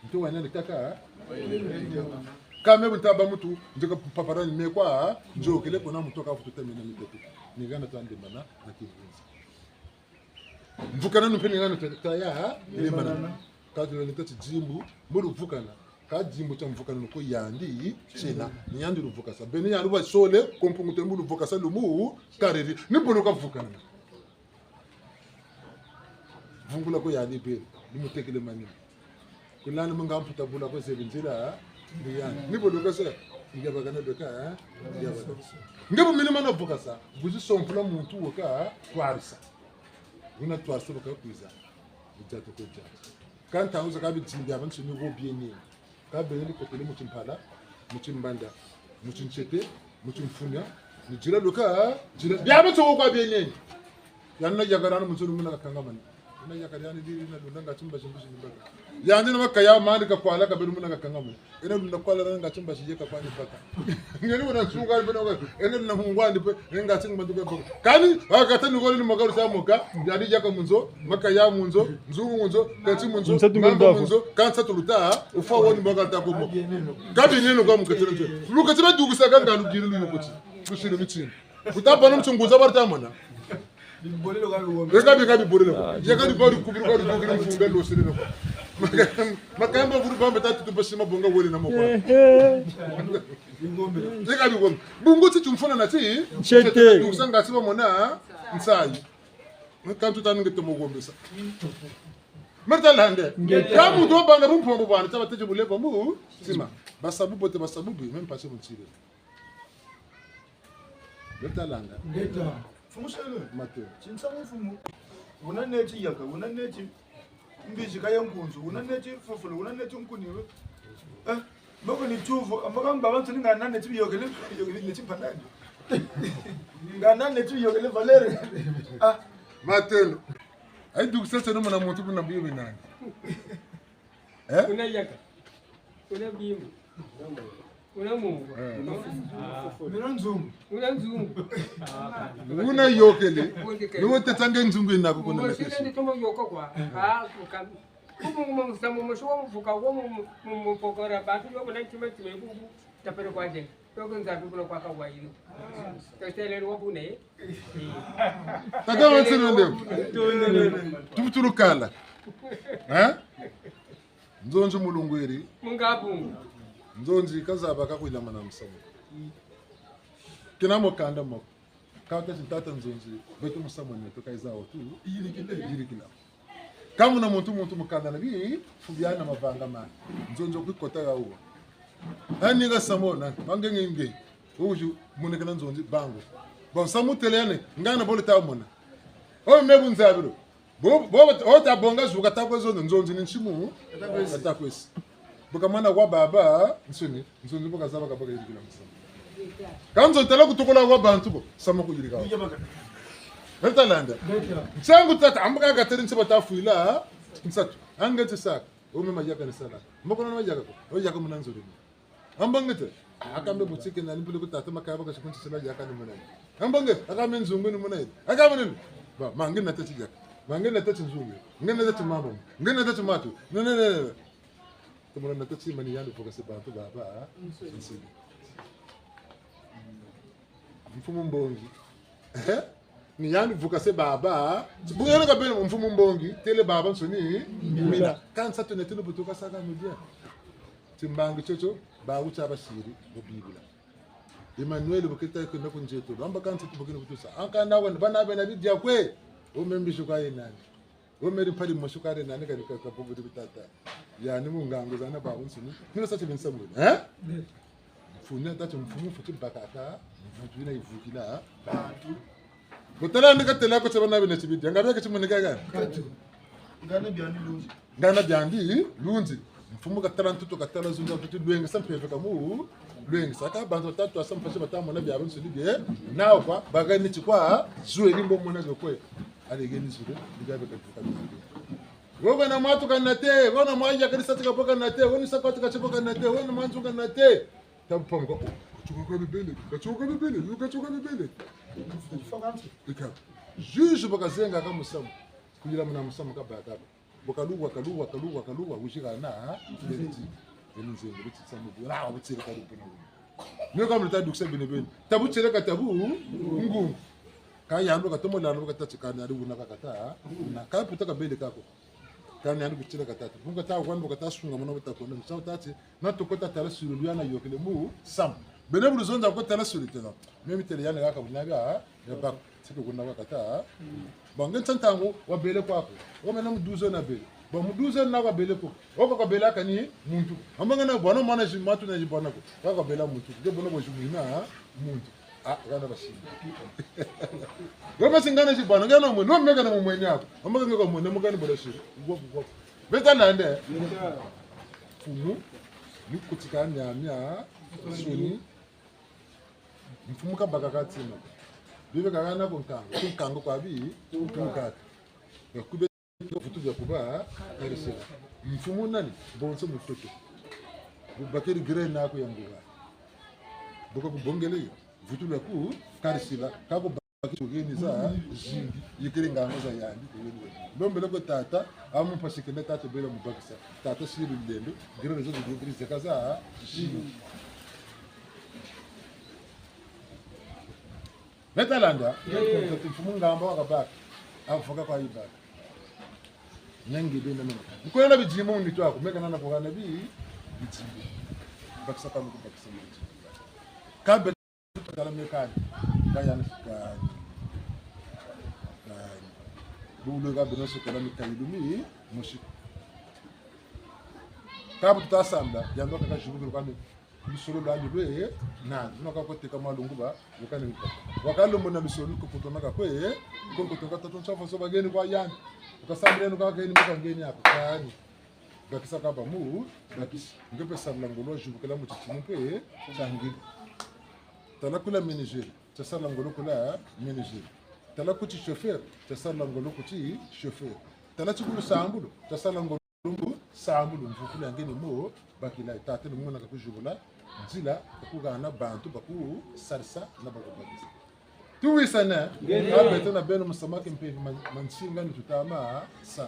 Nto wena ni kaka. Ka me bu ntaba muntu, nze ka papara ni me kwa, nzokele kuna muntu ka vutu temena mitetu. Ni hana twalembana na kingunza. Mvukana nu mpe ni hana ta-, taya, lembana. Ka tu ni tâ ti dimbu, mu luvukana. Ka dimbu tia mvukana nu ko yandi, tiena, ni yandi luvukasa. Beni yandi wasole, ko Mpungu Tene mu luvukasa lumu, kariri. Ni bono ka vukana. Vungula ko yandi beni, ni mutekele manima. Kunani munga mputa bula ko zebi nzila, ni yandi. Ni bono ka se, nge bakana beka, eh? Nge bakana. Nge bu mini mana vukasa, buzi sompula muntu woka, kwarisa. Wuna twarisa baka kwiza. Ni diatu ko diatu. Ka ntangu za ka bidimbi bia bantu ni wo bieni. Ka beni ni kokele mu timpala, mu timbanda, mu tintiete, mu timfunia, ni dila luka, dila. Bia bantu wo kwa bieni. Yandi na yakala na mu nzo muna kakangamani. Na yakala yandi diri na lunda ngati mbazi mbuzi ni mbaka. Yandi na makaya mandi kakwala ka beni muna kakangamani. Ene lunda kwala na ngati mbazi yeka kwani baka. Ngeni wuna nsunga ni bena kwa. Ene lunda mungwani pe, ngati ngumatuka baka. Kani, wakata ni gole ni makaru sa moka, yandi yaka mu nzo, makaya mu nzo, nzungu mu nzo, kati mu nzo, mamba mu nzo, kansa tuluta, ufa woni mboka ta komo. Ka bineno kwa mu katela nzo. Lukatela dukisa ka nga lugiri luyokoti. Lusiri mitini. Kuta bana mtunguza bari tamona. Eka bi ka bibolele ko. Yeka di bari kubiri kwa lukukiri mfumbe losiri ko. Makamba vuru bamba tatu tupasima bonga wele na moko. Eka bi wele. Bungu ti tumfuna na ti. Ntiete. Tusanga ti bamona. Nsayi. Kantu tanu nge tomo wombesa. Meta landa. Ngeta. Ka muntu wabanga bumpombo bwana, taba teje bulepa mu. Sima. Basa bubote, basa bubi, même pas mu ntire. Meta landa. Ngeta. Mfumu Shele. Mate. Tinsamu mfumu. Wuna neti yaka, wuna neti mbizi ka ya nkunzu, wuna neti fufulu, wuna neti nkuni. Eh, mboko ni tuvu, mboko mba bantu ni nga nane ti biyokele, biyokele neti mpanani. Nga nane ti biyokele valere. Ah. Matendo. Ayi dukisa seno mwana muntu buna biyo binani. Eh? Wuna yaka. Wuna bimbu. Wuna mungu. Eh. Ah. Wuna nzungu. Wuna nzungu. Ah. Wuna yokele. Ni wo teta nge nzungu yina ko kuna. Mosile ni tomo yoko kwa. Ah, kuka. Kumu musamu musi wa muvuka wo mu, mu, mu, mu pokora bantu yo kuna ntima ntima kuku. Tapere kwa je. Toko nza bibula kwa kawaii. Toselele wa bune. Tata wa nsino nde. Tubutulu kala. Eh? Nzonzi mulungweri. Mungabu. Nzonzi kazaba kakwila mana musamu. Kina mukanda moko. Kaka ti tata nzonzi, beto musamu neto kayiza wo tu. Yirikila. Yirikila. Ka muna muntu, muntu mukanda na bi, fu bia na mavanga ma. Nzonzi kwi kota ya uwa. Ani ga samu na, mangenge nge. Wuju, munekena nzonzi, bangu. Bon, samu tele ane, ngana bole ta mona. O me bu nzabiro. Bo, bo, o ta bonga zu kata kwe zonzo, nzonzi ni nsimu, kata kwesi. Bu kamana kwa babansoni, nzonzi bu kazaba ka bu kayirikila musamu. Ka nzonzi tala kutukula kwa bantu ko, samu kuyirika. Beta landa. Nsangu tata, ambuka kateri nsi bata fwila, nsatu. Ange ti saka, o me mayaka ni sala. Mboko na mayaka ko, o yaka muna nzololo. Ambonge te, ah, akambe butike na limpele ku tata makaya baka sikunti sila yaka ni muna. Ambonge, akambe nzungu ni muna. Akambe ni. Ba, mangi na teti yaka. Mangi na teti nzungu. Ngi na teti mama. Ngi na teti matu. Ne, ne, ne, ne. Tumona na teti mani yandi vukase bantu baba, ah. Nsi. Mfumu mbongi. Eh? Ni yandi vukase baba. Bungana kabele mfumu mbongi. Tele babansoni. Mina. Mina. Ka nsatu neti ni butuka saka mu dia. Timbangi tiotio, bawu tia basiri, mu Bibila. Emmanuel, bu keta kwenda ku nzeto. Bamba ka nsatu bu kena kutusa. Anka na wana, bana bena bidia kwe. O me mbizi kwa ye nani. O me ri mpari mosi kwa ye nani kani ka, ka bubu di bitata. Yandi mu ngangu zana babansoni. Kino sa ti binsamu. Eh? Mfunu tâ ti mfumu fweti bakaka, mvutu yina yivukila bantu. Butala ndi katela ko tia bana bena tibidi, nga bia keti moneka kani. Kati. Ngana biandi lunzi. Ngana biandi lunzi. Mfumu katala ntutu, katala zunza, ntutu lwengesa mpeve kamu, lwengesa ka bantu batatu asa mpasi bata mona bia bansoni bie, nawu kwa, bagani ti kwa, zweri mbo mona zo kwe. Allez, geni zulu, ni bia beka tuka bia. Wo kana mwatu kana te, wo na mwa yakari sati ka bo kana te, wo ni sakwati ka ti bo kana te, wo na mwa nzu kana te. Tabu pamuka, oh, katuka ka bibele, katuka ka bibele, yo katuka ka bibele. Ika, juge bu kazenga ka musamu, kuyila muna musamu kabaka. Bu kaluwa, kaluwa, kaluwa, kaluwa, wuzika na, ha? Lenti. Eni nzengo, biti samu, bu, ah, butire ka lupuna wuna. Nio ka mulita dukisa bine bine. Tabu tire ka tabu, ngungu. Ka yandi katomo landa, bu kata ti kani ali wuna kakata, ha? Na ka puta kabele kako. Kani yandi kutila katatu. Bunga ta wani bu kata sunga mona bu ta konda. Nsa tâ ti, na toko ta tala sulu luyana yokele musamu. Bene bu luzonza ko tala sulu tena. Memi tele yandi kaka bunabi, ha? Ya bak. Sike kuna wakata, ha? Bon, nge nsa ntangu, wabele kwaku. Wo mena mu douze heures nabele. Bon, mu douze heures na wabele ko. Wo ko kabela kani muntu. Amba ngana bwana mwana zi matu na zi bwana ko. Wo kabela muntu. Nge bwana bo zi mwina, ha? Muntu. Ah, ngana basi. Wo masi ngana zi bwana, ngana mwe, no meka na mwe nyako. Amba ngana mwe, na mwe ngana bola si. Wo, wo. Beta nande. Mfumu, ni kutika nyamia, soni. Mfumu kabaka ka tima. Bibe kakana ku nkangu, ku nkangu kwa bi, ku kaka. Bakube vutu bia kuba, karisila. Mfumu nani? Bonso mutoto. Bu bakiri gré naku ya nguba. Bu ka kubongele yo. Vutu bia ku, karisila. Ka ku bakiri kugeni za, zingi. Yikiri ngangu za yandi, kugeni za. Lombele ko tata, amu mpasi kenda tata bela mu bakisa. Tata siri lendo, gré zo zi gré zeka za, zingi. Beta landa, mfumu ngamba wakabaka, avuka kwa yibaka. Nyangi bena mena. Nkoyo na bidimbu mu nitu aku, meka nana kuhana bi, bidimbu. Bakisa kanu ku bakisa mu bidimbu. Ka beta tala mekani, ka yani kani. Kani. Bulo ka bena sokela mi kayilumi, mosi. Ka bu tuta sambila, yandi kaka zibukiri kwani. Lusolo lwandi lwe, na, zina ka koteka mwa lunguba, wukani nka. Wakalombo na lusolo luko kotonaka kwe, ko kotoka tatu nsa faso bageni kwa yandi. Wukasambileno ka geni, muka ngeni ako, kani. Bakisa kaba mu, bakisa. Nge mpe sambila ngolo wa zibukila mu titimu mpe, tiangili. Tala kula menuiserie, tia sala ngolo kula menuiserie. Tala kuti chauffeur, tia sala ngolo kuti chauffeur. Tala tikulu sambulu, tia sala ngolo Lumbu, sambulu mvukulu ya ngeni mo, bakila, tata ni muna kakuzibula nzila, kakuhana bantu bakusarisa na bakubakisa. Tuwisane, ngeni. Ka beto na beno musamu ki mpe ma, ma nsinga ni tutama sa.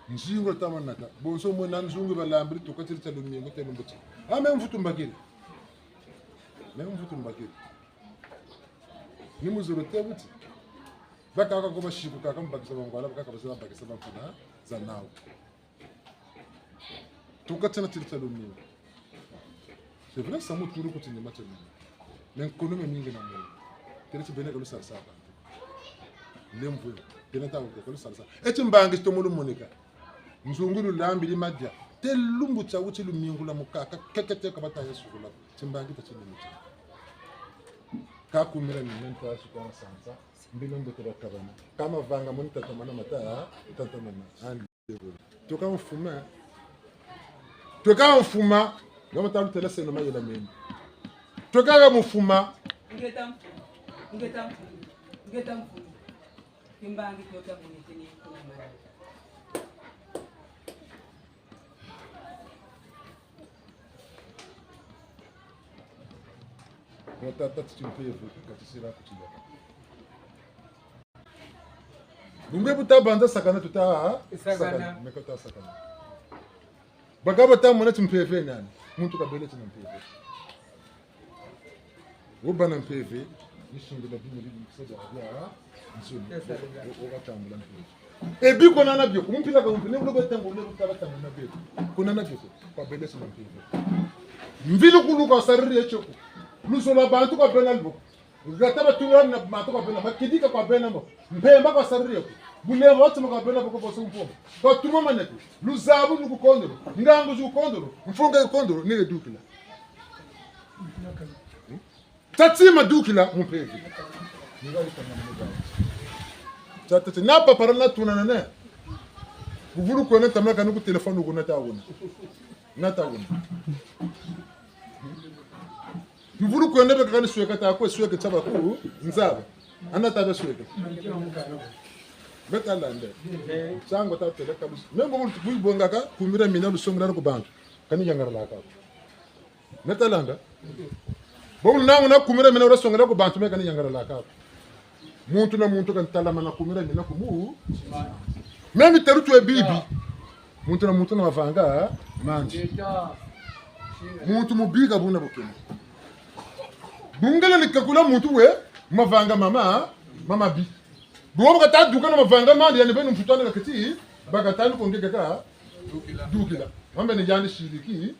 Nzingu tama nata. Bonso mwe na nzungu balambiri tuka tiri tia lumingu tia lumbu ti. Ah, me mvutu mbakiri. Me mvutu mbakiri. Ni muzolo te buti. Bakaka ko basiku kaka mbakisa bangwala, bakaka bazaba bakisa bamfuna za nawu. Tuka tina tiri tia lumingu. C'est vrai, samu turi kuti nima tia lumingu. Mais nkono miamingi na munu. Tiri ti bena ka lusarisa bantu. Lemvwe, bena ta wuka ka lusarisa. Eti mbangi ti tomo lumoneka. Nzungu lulambiri madia. Te lumbu tia wuti lumingu lwa mukaka, kekete ka bata ya sukula. Timbangi ta ti lumingu. Ka kumira ni mento asu kwa sansa, mbino mbo teba kabana. Kama vanga moni tatamana mata, tatamana. Andi. Tweka mfuma. Tweka mfuma. Ngama talu tela seno mayela meni. Tweka ga mfuma. Ngeta mfuma. Ngeta mfuma. Ngeta mfuma. Kimbangi tota munitini kuna mara. Kwa tata titi mpeve, katisira kutila. Bungu bu tabanza sakana tuta sakana. Sakana. Meka tuta sakana. Bakaka bata mona ti mpeve nani? Muntu kabele tina mpeve. Wo bâ na mpeve, ni singila bima bibi kusada ya nsoni. Wo, wo katambula mpeve. E bi ko nana bio ko, mu mpila ka mu mpila, ne bulo betango, ne buta betango na bio ko. Ko nana bio ko, kabele tina mpeve. Mvilukulu kasariri e tio ko. Luzolo lwa bantu kabena lwo ko. Ngata batula na matu kwa bena, bakidika kwa bena mo. Mpemba kwa sarire ko. Bulema watu kwa bena boko boso mpombo. Kwa tuma maneke. Luzabu ni ku kondolo. Ngangu zu ku kondolo. Mfunga ku kondolo. Ni dukila. Tati ma dukila mu mpeve. Tata ti na papara na tuna na ne. Buvulu kwena tamaka ni ku téléphone ku na ta wuna. Na ta wuna. Mvulu kwenda beka kani sweka ta kwe sweka taba ku nzaba. Ana tabe sweka. Beta landa. Nsangu ta tele kabu. Mengo muntu kuyi bongaka kumira mina lusongela ku bantu. Kani yangarala ka. Neta landa. Bo nangu na kumira mina lusongela ku bantu me kani yangarala ka. Muntu na muntu kani talamana kumira mina ku mu. Meme teru twe bibi. Muntu na muntu na mavanga mandi. Muntu mubi ka buna bukena. Bungela ni kakula muntu we mavanga mama, mama bi. Bo kata duka na mavanga mandi, yandi beno mfutana kaketi, bakatani ko nge kaka dukila. Mambe ni yandi siriki,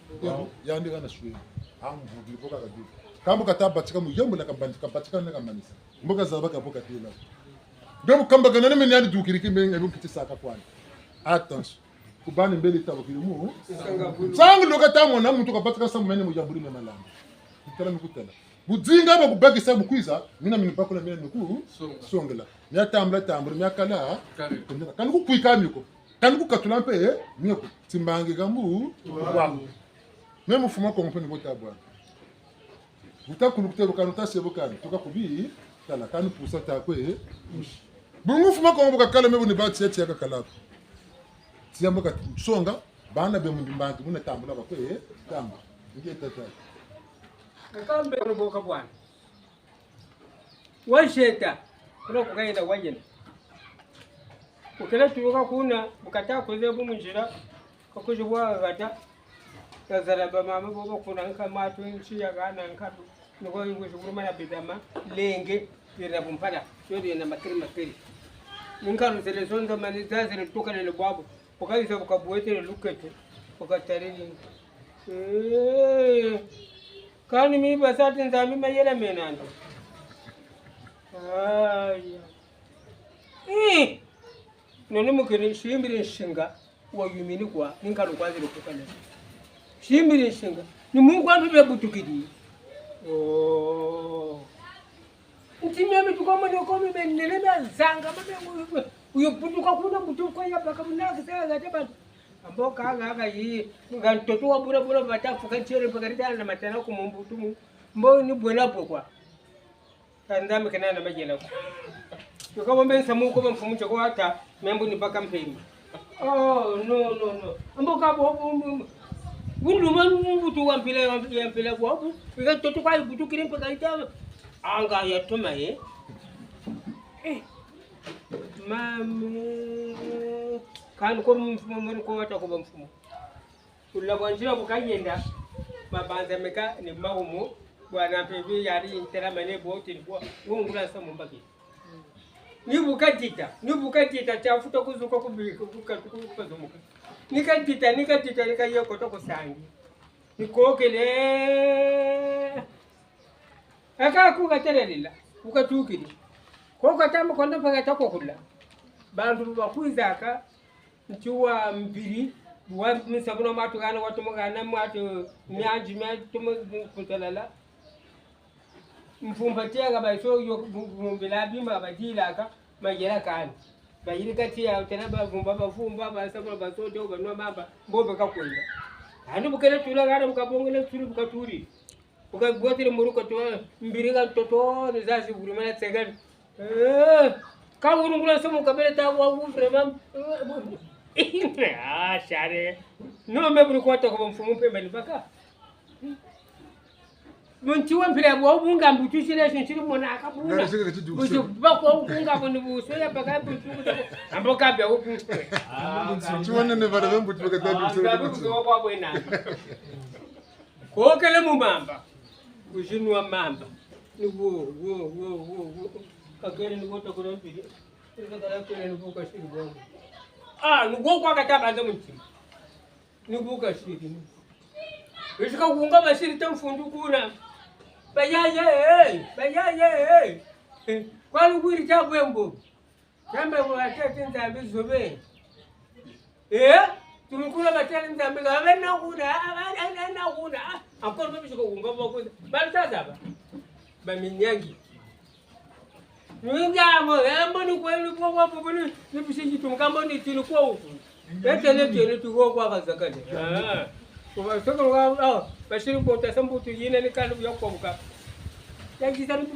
yandi kana swe. Ambu bi boka kadu. Kambu kata batika mu yambu na kabandi, kabatika na kamanisa. Mbo kazaba ka boka tela. Nge bu kamba kana ni meni yandi dukiriki meni yandi nkiti saka kwani. Attention. Ku bani mbele tabakiri mu. Nsangu lo kata mona muntu kabatika sa meni mu yamburi me malanga. Kutala ni kutala. Bu dinga ba kubakisa bu kwiza, mina mini bakula mina ni ku songela. Mia tambula tambula, mia kala. Kani ku kwika mio ko. Kani ku katula mpe, eh, mio ko. Timbangi kambu, waku. Meme mfumu Kongo mpe ni bo ta bwana. Buta kulu kutelo kani ta sebo kani, tuka kubi, tala kani pusa ta kwe. Bungu mfumu Kongo bu kakala me bu ni ba tiya tiya kakala. Tiya mbo ka songa, bana be mu ndimbangi, muna tambula ba kwe, tamba. Nge tata. Kakambe no boka bwana. Wajeta, kuna kukayenda wajenda. Ukele tuluka kuna, bu kata kwiza bu mu nzila, kakuzi bwa gata. Kazala ba mama bobo kuna nka matu nsi ya gana nkatu. Niko yungu zukuru mana bidama, lenge, yena bumpala, yodi yena makiri makiri. Nka luzele zonza mani zazele tuka lele bwabu. Uka yiza uka bwetele lukete, uka tarili. Eh, kani mi basati Nzambi mayela mena nto. Aya. Eh, noni mukini simbiri nsinga, wa yumini kwa, ni nkalu kwa zile kukana. Simbiri nsinga, ni mungu anu bia butukidi. Oh. Nti mia mituka mane ko mia nene mia zanga, mame uyo butuka kuna butuka ya baka buna kisa ya gata bantu. Ambo kanga aka yi, nga ntoto wa bula bula bata fuka ntiere mpaka rita na matana ku mumbutu mu. Mbo ni bwela bwe kwa. Ka Nzambi kena na majela ko. Yoka bombe nsamu ko ba mfumu tio ko ata, mia mbu ni baka mpemba. Oh, no, no, no. Ambo ka bo, bo, bo, bo. Bundu ma mbutu wa mpila, ya mpila kwa bu. Ika ntoto kwa butukiri mpaka ita. Anga ya toma, eh. Eh. Mame. Kani ko mfumu, mfumu ko wata ko ba mfumu. Kula bwa nzila bu kayenda, mabanza meka ni maumu, bwana mpeve yari ntelamane bo tini bwa, ngungula nsamu mbaki. Ni bu kadita, ni bu kadita, tia futa kuzuka kubika, kuka, kuka zumuka. Ni kadita, ni kadita, ni kaye koto ku sangi. Ni kokele. Aka ku katelelila, ku katukili. Ko katamba kwenda mpaka ta kokula. Bantu bakwizaka, nti wa mbiri, wa misabu na matu gana, watu mugana, matu mianji, mianji, tumu kutalala. Mfumba tiaka baso yo mu-, mu-, mbila bima badilaka, mayela kani. Bayirika tiya, tena bavumba, bavumba, basakula, basote, banwa mamba, mbo beka kwenda. Andi bu kele tula kana, bu kabongele tuli, bu katuri. Bu kabwatiri muru ko to, mbiri ka ntoto, ni zazi buri mana tsegani. Eh, ka wurungula somo kabele ta wa wu vraiment. Ah, share. No, me buri kwa ta ko mfumu mpe mbali baka. Muntu wa mpila bwa wubunga mbutu sile sintiri mona akabu. Ngari sike kati du. Buti bakwa wubunga buni buso ya baka mbutu. Ambo kabia wubunga. Tiwone ne bale mbutu baka ta du. Ah, kwa bwena. Kokele mu mamba. Kuzinwa mamba. Ni wo, wo, wo, wo, wo. Kakele ni wo tokolo mpili. Kakele kele ni wo kasiri bwangu. Ah, ni wo kwa kata banza mu ntima. Ni bu kasiri. Isika kunga basiri ta mfundu kuna. Bayaye, eh, bayaye, eh. Eh, kwa lugwiri ta bwembo. Kamba mu batete Nzambi zobe. Eh? Tumukula batete Nzambi, abe na kuna, abe na kuna. Ah, encore même isika kunga bakuna. Bali ta zaba. Baminyangi. Ningamo, eh, mboni kwenu kwa kwa bubuni, ni bisi jitu, mboni tini kwa uku. Ete ne tini tu kwa kwa kazakale. Ah. Kwa soko kwa, ah, basiri bota sambu tu yina ni kalu ya kwa buka. Ya jita ni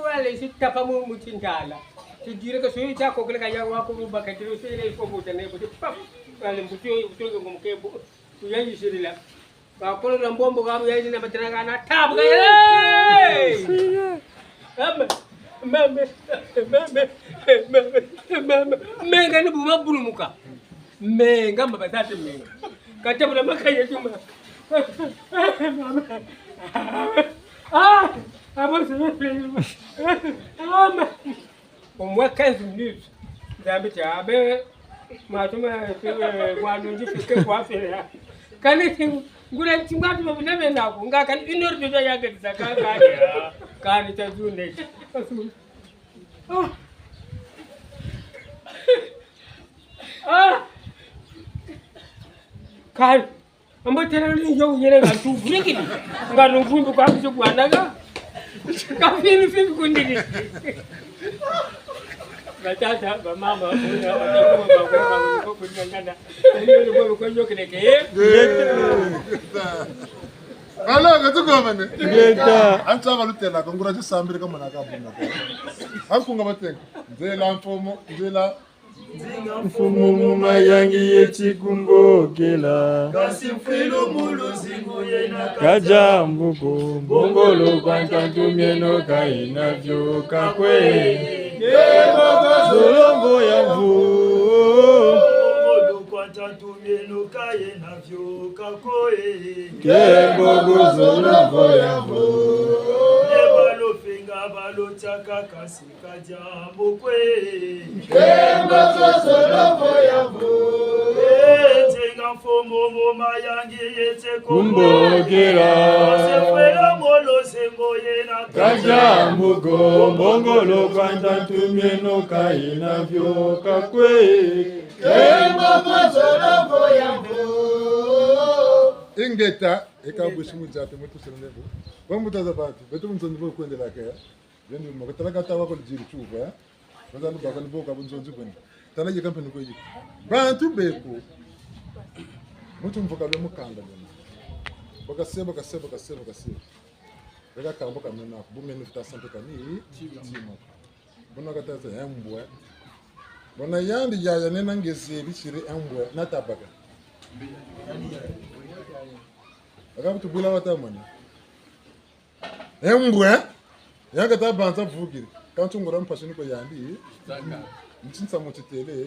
wale si tapa mu, mu tintala. Tujire ka suyi ta kokele ka ya wa ko baka tini suyi ne ko bota ne bote. Pap. Wale mbutu yo, mbutu yo ngomkebo. Tuyayisirila. Bakolo na mbombo kabu yayi na batana kana tabu ka. Hey! Mama, mama, mama, mama, menga ni buma bulumuka. Menga mama tata menga. Katabula makaya tuma. Mama. Ah, abo se. Mama. Au moins quinze minutes. Nzambi ti abe, matuma, eh, bwa nunzi fike kwa fere. Kani ti, ngula ti ngatu mabineme nako, nga kani une heure de temps ya gati saka, kani, kani ta zune. Ah. Ah. Kani. Ambo tena ni yo yele nga tuvurikini. Nga nuvumbi kwa kuzi bwana nga. Ka fini fini kundini. Batata, bamama, buna, batata, bamama, buna, buna, buna, buna, buna, buna, buna, buna, buna. Ngeta. Alo, ka tukomane. Ngeta. Antu aba lutela, kongura tisambiri kamana kabuna. Ankunga bateka. Nzela mfumu, nzela Mfumu mu mayangi yeti kumbokela. Kasi mfwilu mu luzingu yena ka diambu ko, mbongolo kwa ntantu mieno ka yena vioka kwe. Zolo mvo ya mvu. Mbongolo kwa ntantu mieno ka yena vioka kwe. Kembo ko zolo mvo ya mvu. Ye balo finga balo tiaka kasi. Ka diambu kwe. Kembo ko zolo mvo ya mvu. Eh, nzenga mfumu mu mayangi yeti kumbokela. Kumbokela. Sefwela molo sengo yena ka diambu ko, mbongolo kwa ntantu mieno ka yena vioka kwe. Kembo ko zolo mvo ya mvu. Ingeta, eka bwisi mu nzatu mwetu sene bo. Bambuta za bantu, beto mu nzonzi bo kwendela ke. Beno mu katala kata wa ko lidiri tuba, eh? Baza lubaka ni bo ka bunzonzi bwena. Tala yeka mpe ni kwe yeka. Bantu beko. Muntu mvuka lwe mukanda lwena. Bakase, bakase, bakase, bakase. Beka kambo kamena ko. Bu meno fita santu kani, tima. Bona kata sa embwe. Bona yandi yaya nena nge zebi siri embwe, na tabaka. Aka butu bula wata mwana. Embwe, yanga ta banza vukiri. Kantu ngura mpasi ni ko yandi. Ntinsa mu titele.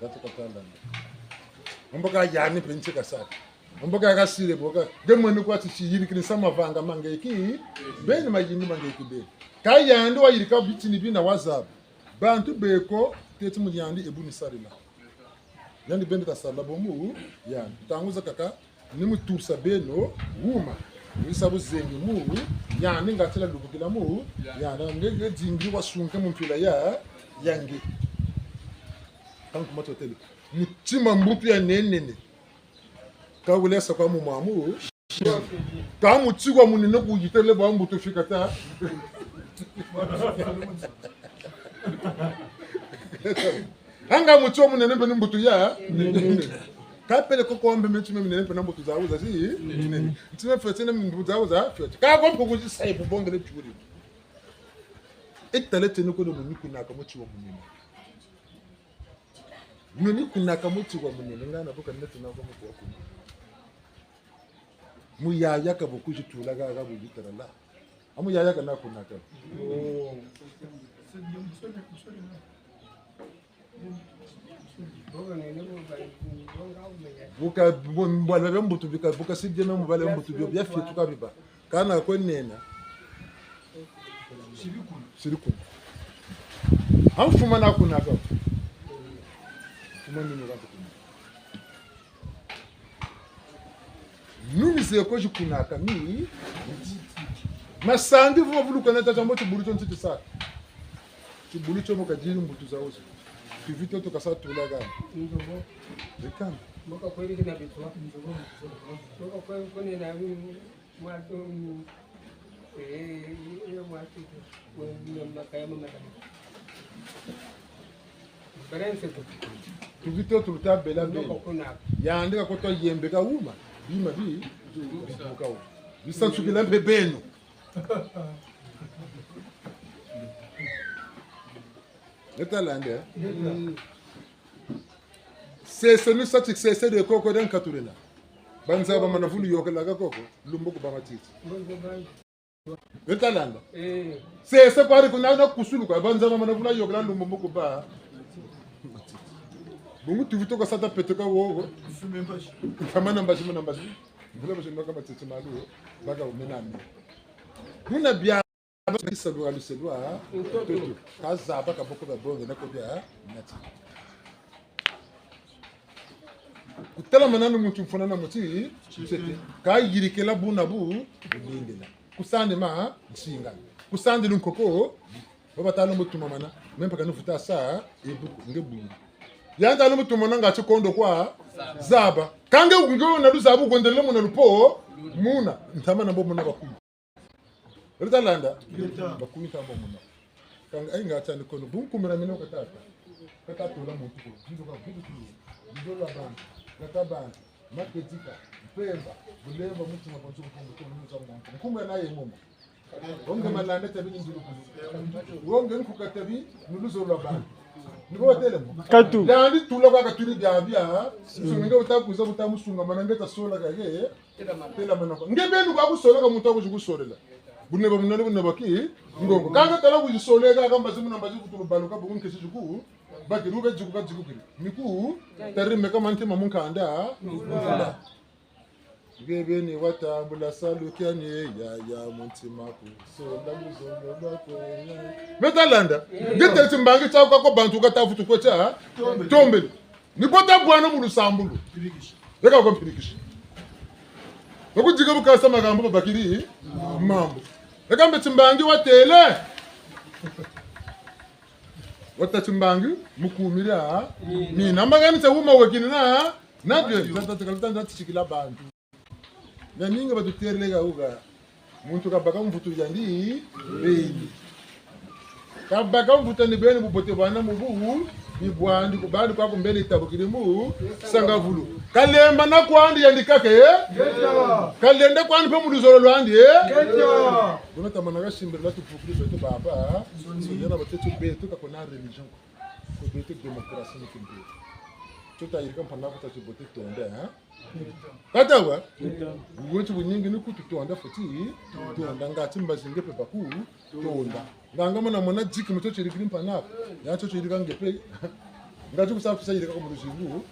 Gatu katala. Mboka yandi mpe nti kasaka. Mboka kasile boka. Nge mwene kwa tisi yirikiri sa mavanga mangeki. Beni mayindi mangeki beni. Ka yandi wayirika bitini bina wazaba. Bantu beko, teti mu yandi ebu ni sarila. Yandi beni tasala bo mu yandi. Ntangu zakaka, ni mu turisa beno wuma. Wisa buzengi mu yandi, nga tila lubukila mu yandi. Nge, nge dingi wasunga mu mpila ya, ya nge. Kanku matotele. Mutima mbutu ya nenene. Ka wulesa kwa mu mwamu. Ka muti wa munene kuyitele bwa mbutu fika ta. Anga muti wa munene mpe ni mbutu ya. Ka pele koko wa mpe me ti me minene mpe na mbutu zawu zazi. Ti me fioti na mbutu zawu za fioti. Ka ko mpe kuzi sayi bubongele turi. E tala teno ko no muni kunaka muti wa munene. Muni kunaka muti wa munene, ngana buka neti na ko muti wa kuna. Muyaya ka bu kuzi tula ga, ga bu bitala la. A muyaya ka na kunaka. Buka, bu-, mbala bia mbutu bika, buka si diena mbala bia mbutu bio, bia fietuka biba. Kana kwe nena. Siri kuna. A mfuma na kunaka. Mfuma ni mura kuna. Nuni ze ko zi kunaka mi. Masandi vuma vuluka na tata mbo tibulu tio nti tisaka. Tibulu tio mo kadiri mbutu zawu zo. Tuvi tio tu kasa tula gani. Nzobo. Lekana. Mboka kweli kina bitwa. Nzobo. Mboka kweli kone na mi-, mwatu, mm, eh, eh, mwatu, mm, makaya mama. Tuvi tio tu luta bela beno. Yandi ka kota yembeka wuma. Bima bi, bibuka wuma. Bisansukila mpe beno. Leta lande, eh? Sese ni sa ti sese de koko de nkatulena. Banza ba mana vulu yokela ka koko, lumbu ku ba matiti. Leta landa. Eh. Sese kwari kuna na kusulu kwa banza ba mana vulu yokela lumbu ku ba. Bungu tuvi tio ka sa ta pete ka wowo. Kamana mbazi, mana mbazi. Mvula mbazi noka matiti malu, baka umena mi. Kuna bia Bisalu a luselwa, ntoto. Ntoto. Ka zaba ka boko ba bonge na ko bia, nati. Kutelamana ni muntu mfuna na muti, nsete. Ka yirikila buna bu, bulindila. Kusandi ma, nsinga. Kusandi lunkoko, baba talo mutumamana, mempa ka nufuta sa, e buku, nge buni. Yandi talo mutumamana nga ti kondo kwa, zaba. Ka nge nge na luzabu kwendele muna lupo, muna, ntama na bo muna bakumi. Leta landa? Leta. Bakumi ta bo muna. Kanga, ayi nga tiani kono, bu nkumira mina ka tata. Ka tata tola muntu ko, dizo ka vutu kulu, dizo la bantu, gata bantu, makedika, mpemba, bulemba, mutima kwa nsuku kwa mutima, mutima kwa mutima. Nkumira na ye moma. Wo nge malanda tabi ni nzulu kulu. Wo nge nkuka tabi, ni luzolo lwa bantu. Ni bo batele mo. Katu. Yandi tula kwa katuli bia bia, nsunga nge uta kwiza, uta musunga, mana nge ta sola ka ye, Telamana kwa. Nge beni kwa kusoleka muntu wa kuzi kusolela. Bune ba munani bune baki. Ngongo. Kanga tala kuzi soleka kamba zimu na mbazi kutulu baluka bu nkesi ziku. Bakiri ube ziku ka ziku kiri. Niku. Tari meka manti ma munkanda. Nge beni watambula salu kiani ya, ya muntima ku. Sonda muzongo lwa kwe. Meta landa. Nge teti mbangi tia kwa kwa bantu ka tafutu kwe tia. Tombele. Ni bo ta bwana mu lusambulu. Mpirikisi. Eka kwa mpirikisi. Bakudika bukasa makambo babakiri mambu. Eka mbe timbangi watele. Wata timbangi mukumira. Ni namba gani tia wuma wekini na. Na de, tata tata tata tisikila bantu. Miamingi batuterele ka wuka. Muntu kabaka mvutu yandi beni. Kabaka mvutu yandi beni, bubote bwana mu bu, ni bwandi ku bandi kwa kumbele tabukiri mu sangavulu. Kalemba na kwandi yandi kake, eh? Kalenda kwandi mpe mu luzolo lwandi, eh? Buna tamana kasimbirila tuvukiri beto baba. Sonyana batete beto ka kuna religion. Ko beto démocratie ni kimbeto. Tota yirika mpana kuta tibote tonda, eh? Kata wa? Weti bunyingi ni kutu tonda foti, tonda ngati mbazi nge mpe baku, tonda. Nganga mona mona diki mu tio tirikiri mpana, ya tio tirika nge mpe, ngati kusa kusa yirika ko mu luzingu,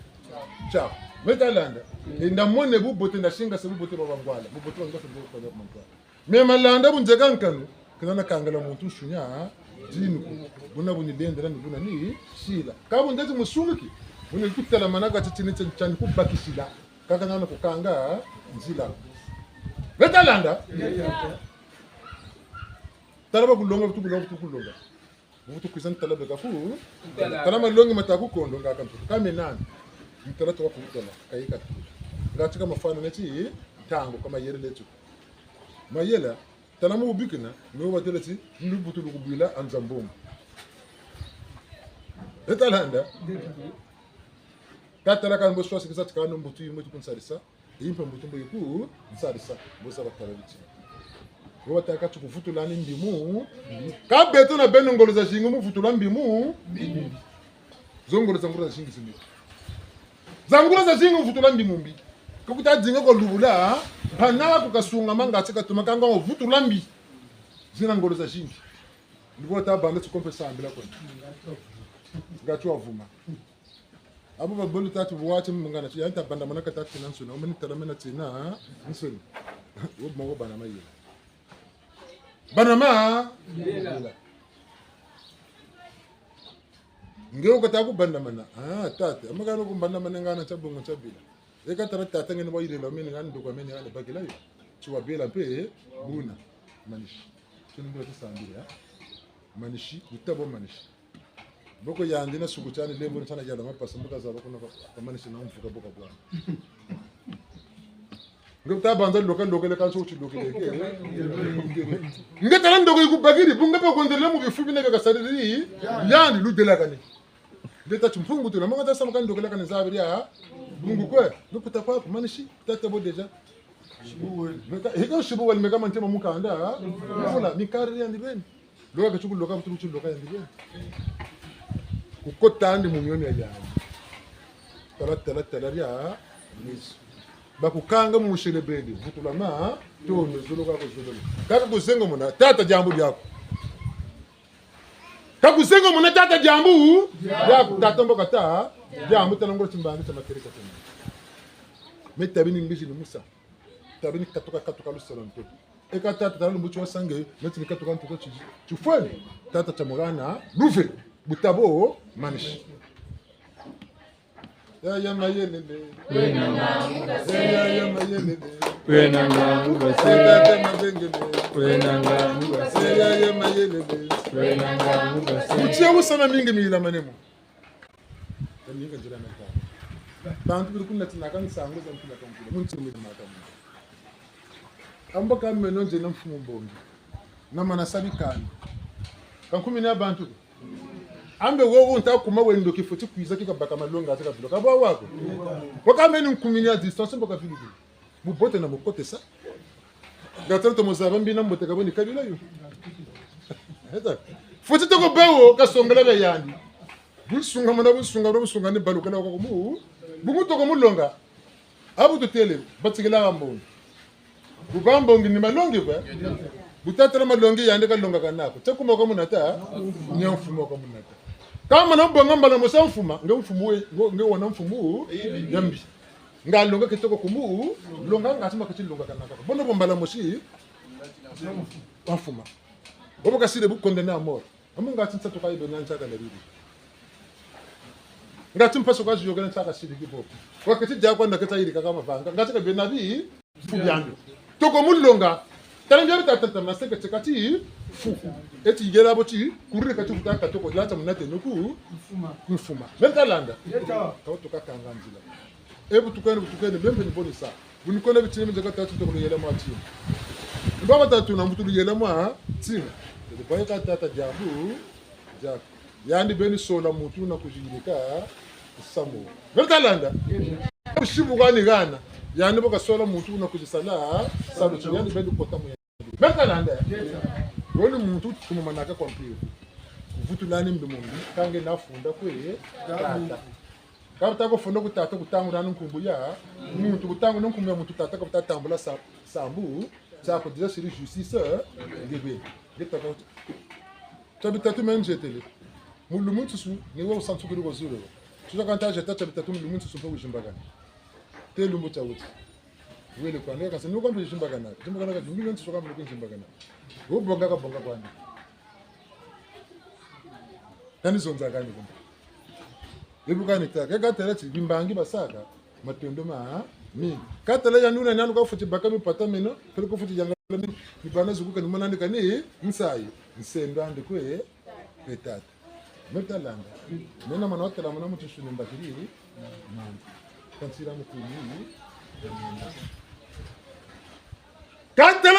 tia. Meta landa, e nda mone bubote nda singa se bubote bwa bangwala, bubote bwa ngwa se bubote bwa bangwala. Me malanda bu nzeka nkanu, kena na kangala muntu nsunia, dinu ko, buna bu nilendela ni buna nisila. Ka bu ndeti musumuki, buna kutelamana ka titini tiani kubakisila. Kaka nana kukanga nzila. Beta landa? Tala ba kulonga, butu kulonga, butu kulonga. Butu kwiza ntala beka ku. Tala malongi mata ku kondo nga ka mputu. Ka me nani? Ntala toka ku tala, ka yika tu. Nga tika mafana neti, ntangu ka mayela leto. Mayela, tala mu bikina, no batêle ti, mbutu lukubwila anza mbongo. Eta landa. Ka tala ka mbo swasi kisa ti ka no mbutu yimwe ti kunsarisa. Yi mpe mbutu mbo yi kunsarisa, mbo sa batala biti. Bo batâka ti kuvutula ni mbi mu. Ka beto na beno ngolo zazingi mu vutula mbi mu. Zo ngolo za ngolo zazingi zi mbi. Za ngolo zazingi mu vutula mbi mu mbi. Ka kuta dinga ko lubula, mpana ku kasungama ngati katuma kanga wo vutula mbi. Zina ngolo zazingi. Ni bo ta banda ti ko mpe sambila kwena. Ngati wavuma. Abo babolo tatu buwati mungana ti, ya nta banda mana ka tatu na nsoni, omeni tala mena tina, nsoni. Wo moko bana mayela. Bana ma? Yela. Nge wo kata ku banda mana. Ah, tata, amakano ku banda mana ngana tia bongo tia bila. E ka tala tata ngene wa yilela, omeni ngani nduka, omeni ngani bakila yo. Ti wabela mpe, buna. Manisi. Tini ndo tisambile, ha? Manisi, butabo manisi. Mboko yandi na suku tiani lembo ni tiana yala mapasa mbo kazaba kuna ka, kamanisi na mvuka boka bwana. Nge ta banza loka loka le kanso uti loka leke. Nge tala ndoko yikubakiri, bu nge pe kondele mu bifu bina bia kasariri, yandi ludelakane. Nge tâ ti Mpungu tuna, manga ta samu ka ndokelakane zabiri ya. Bungu kwe, nge kuta kwa, manisi, tata bo déjà. Meka, hika sibu wali meka mantema mukanda, ha? Mvula, mikari yandi beni. Loka ka tuku loka, tuku loka yandi beni. Kukota andi mu mioyo ya yandi. Tala, tala, tala dia, Yesu. Bakukanga mu musele beni, vutula ma, tono, zolo kako zolo. Kaka kuzenga mona, tata diambu diaku. Ka kuzenga mona tata diambu, diaku tata mbo kata, diambu tala ngolo timbangi tia makereka tena. Me tabi ni mbizi ni musa. Tabi ni katuka katuka lusala ntoto. E ka tata tala lumbu tiwa sange, me ti ni katuka ntoto ti, tifweni. Tata tia mugana, luve, butabo, manisi. Yaya mayelele. Wena ngangu base. Yaya mayelele. Wena ngangu base. Tata mabengele. Wena ngangu base. Yaya mayelele. Wena ngangu base. Mutie wusana mingi miyila manemo. Kani yeka nzila na kani. Bantu biri kuna tina kani sango za mpila ka mpila. Muntu miri mata muntu. Amba ka meno nze na mfumu mbongi. Na mana sabi kani. Ka nkumi ni ya bantu. Ambe wowo nta kuma wendo kifweti kwiza ki kabaka malonga ati kabilo. Ka bwa wako. Waka meni nkumi ni ya distance mbo kavili. Bubote na mukotesa. Nga tala tomo zaba mbi na mbote ka bo ni kabila yo. Eta. Fweti toko bawo kasongela bia yandi. Bunsunga mona bunsunga, bunsunga ni baluka na wako mu. Bungu toko mulonga. Abu tutêle, batikila mbongi. Bu ba mbongi ni malongi ba. Bu tatala malongi yandi kalongaka nako. Te kuma kwa munata, ni mfumu kwa munata. Kama na mbonga mbala mosi mfuma, nge mfumu we, nge, nge wana mfumu, ya mbi. Nga longa kitoko kumu, longa nga tima kati longa kanaka. Bono bo mbala mosi, mfuma. Bobo kasile bu condamné à mort. Amu ngati nsatu ka yibe na ntsaka na bibi. Ngati mpasu ka ziyokele ntsaka siriki bo. Wakati dia kwa ndaketa yirika ka mavanga. Ngati ka bena bi, fu biandu. Toko mulonga. Tala mbia bita tata maseke tsekati, fu. Eti yela bo ti, kurire kati futa ka toko, lata munate nuku, mfuma. Mfuma. Menta landa. Yeta. Ka wutuka kanga nzila. E bu tukene, bu tukene, bembe ni boni sa. Bu ni kona bitini mi nzeka tatu toko luyela mwa tima. Mbaba tatu na mbutu luyela mwa tima. Tete baye ka tata diambu, diaku. Yandi beni sola muntu na kuziyirika samu. Meri talanda? Kusibu kwani gana. Yandi bo kasola muntu na kuzisala, salu ti yandi beni kota mu yandi. Meri talanda? Woni muntu kumumanaka kwa mpila. Kuvutulani mbi mu mbi, ka nge na funda kwe, tata. Ka buta ko funda ku tata kutangula nkumbu ya muntu, kutangula nkumbu ya muntu tata ka buta tambula sa-, sambu, sa ko déjà siri justice, eh, nge be. Nge tata ko. Tia bitatu me nzetele. Mu lumbu nsusu, ni wo wusansukiri ko zulu. Tuza kanta zeta tia bitatu mu lumbu nsusu mpe wuzimbakana. Te lumbu tia wuti. Wele kwa nge kasi, ni wo kampe zimbakana. Zimbakana kasi, ni wo nsusu kampe zimbakana. Wo bonga ka bonga kwani. Kani zonza kani kumbe. Ebu kani ta, ka katala ti bimbangi basaka, matondo ma, mi. Katala ya nuna nanu ka fweti baka mipata meno, kele ko fweti yangala mi, mi bana zukuka ni mona ndi kani, nsayi, nsendo andi kwe, kwe tata. Meri talanda. Mena mana watela mana mu tisuni mbakiri, mandi. Kansira mukumi,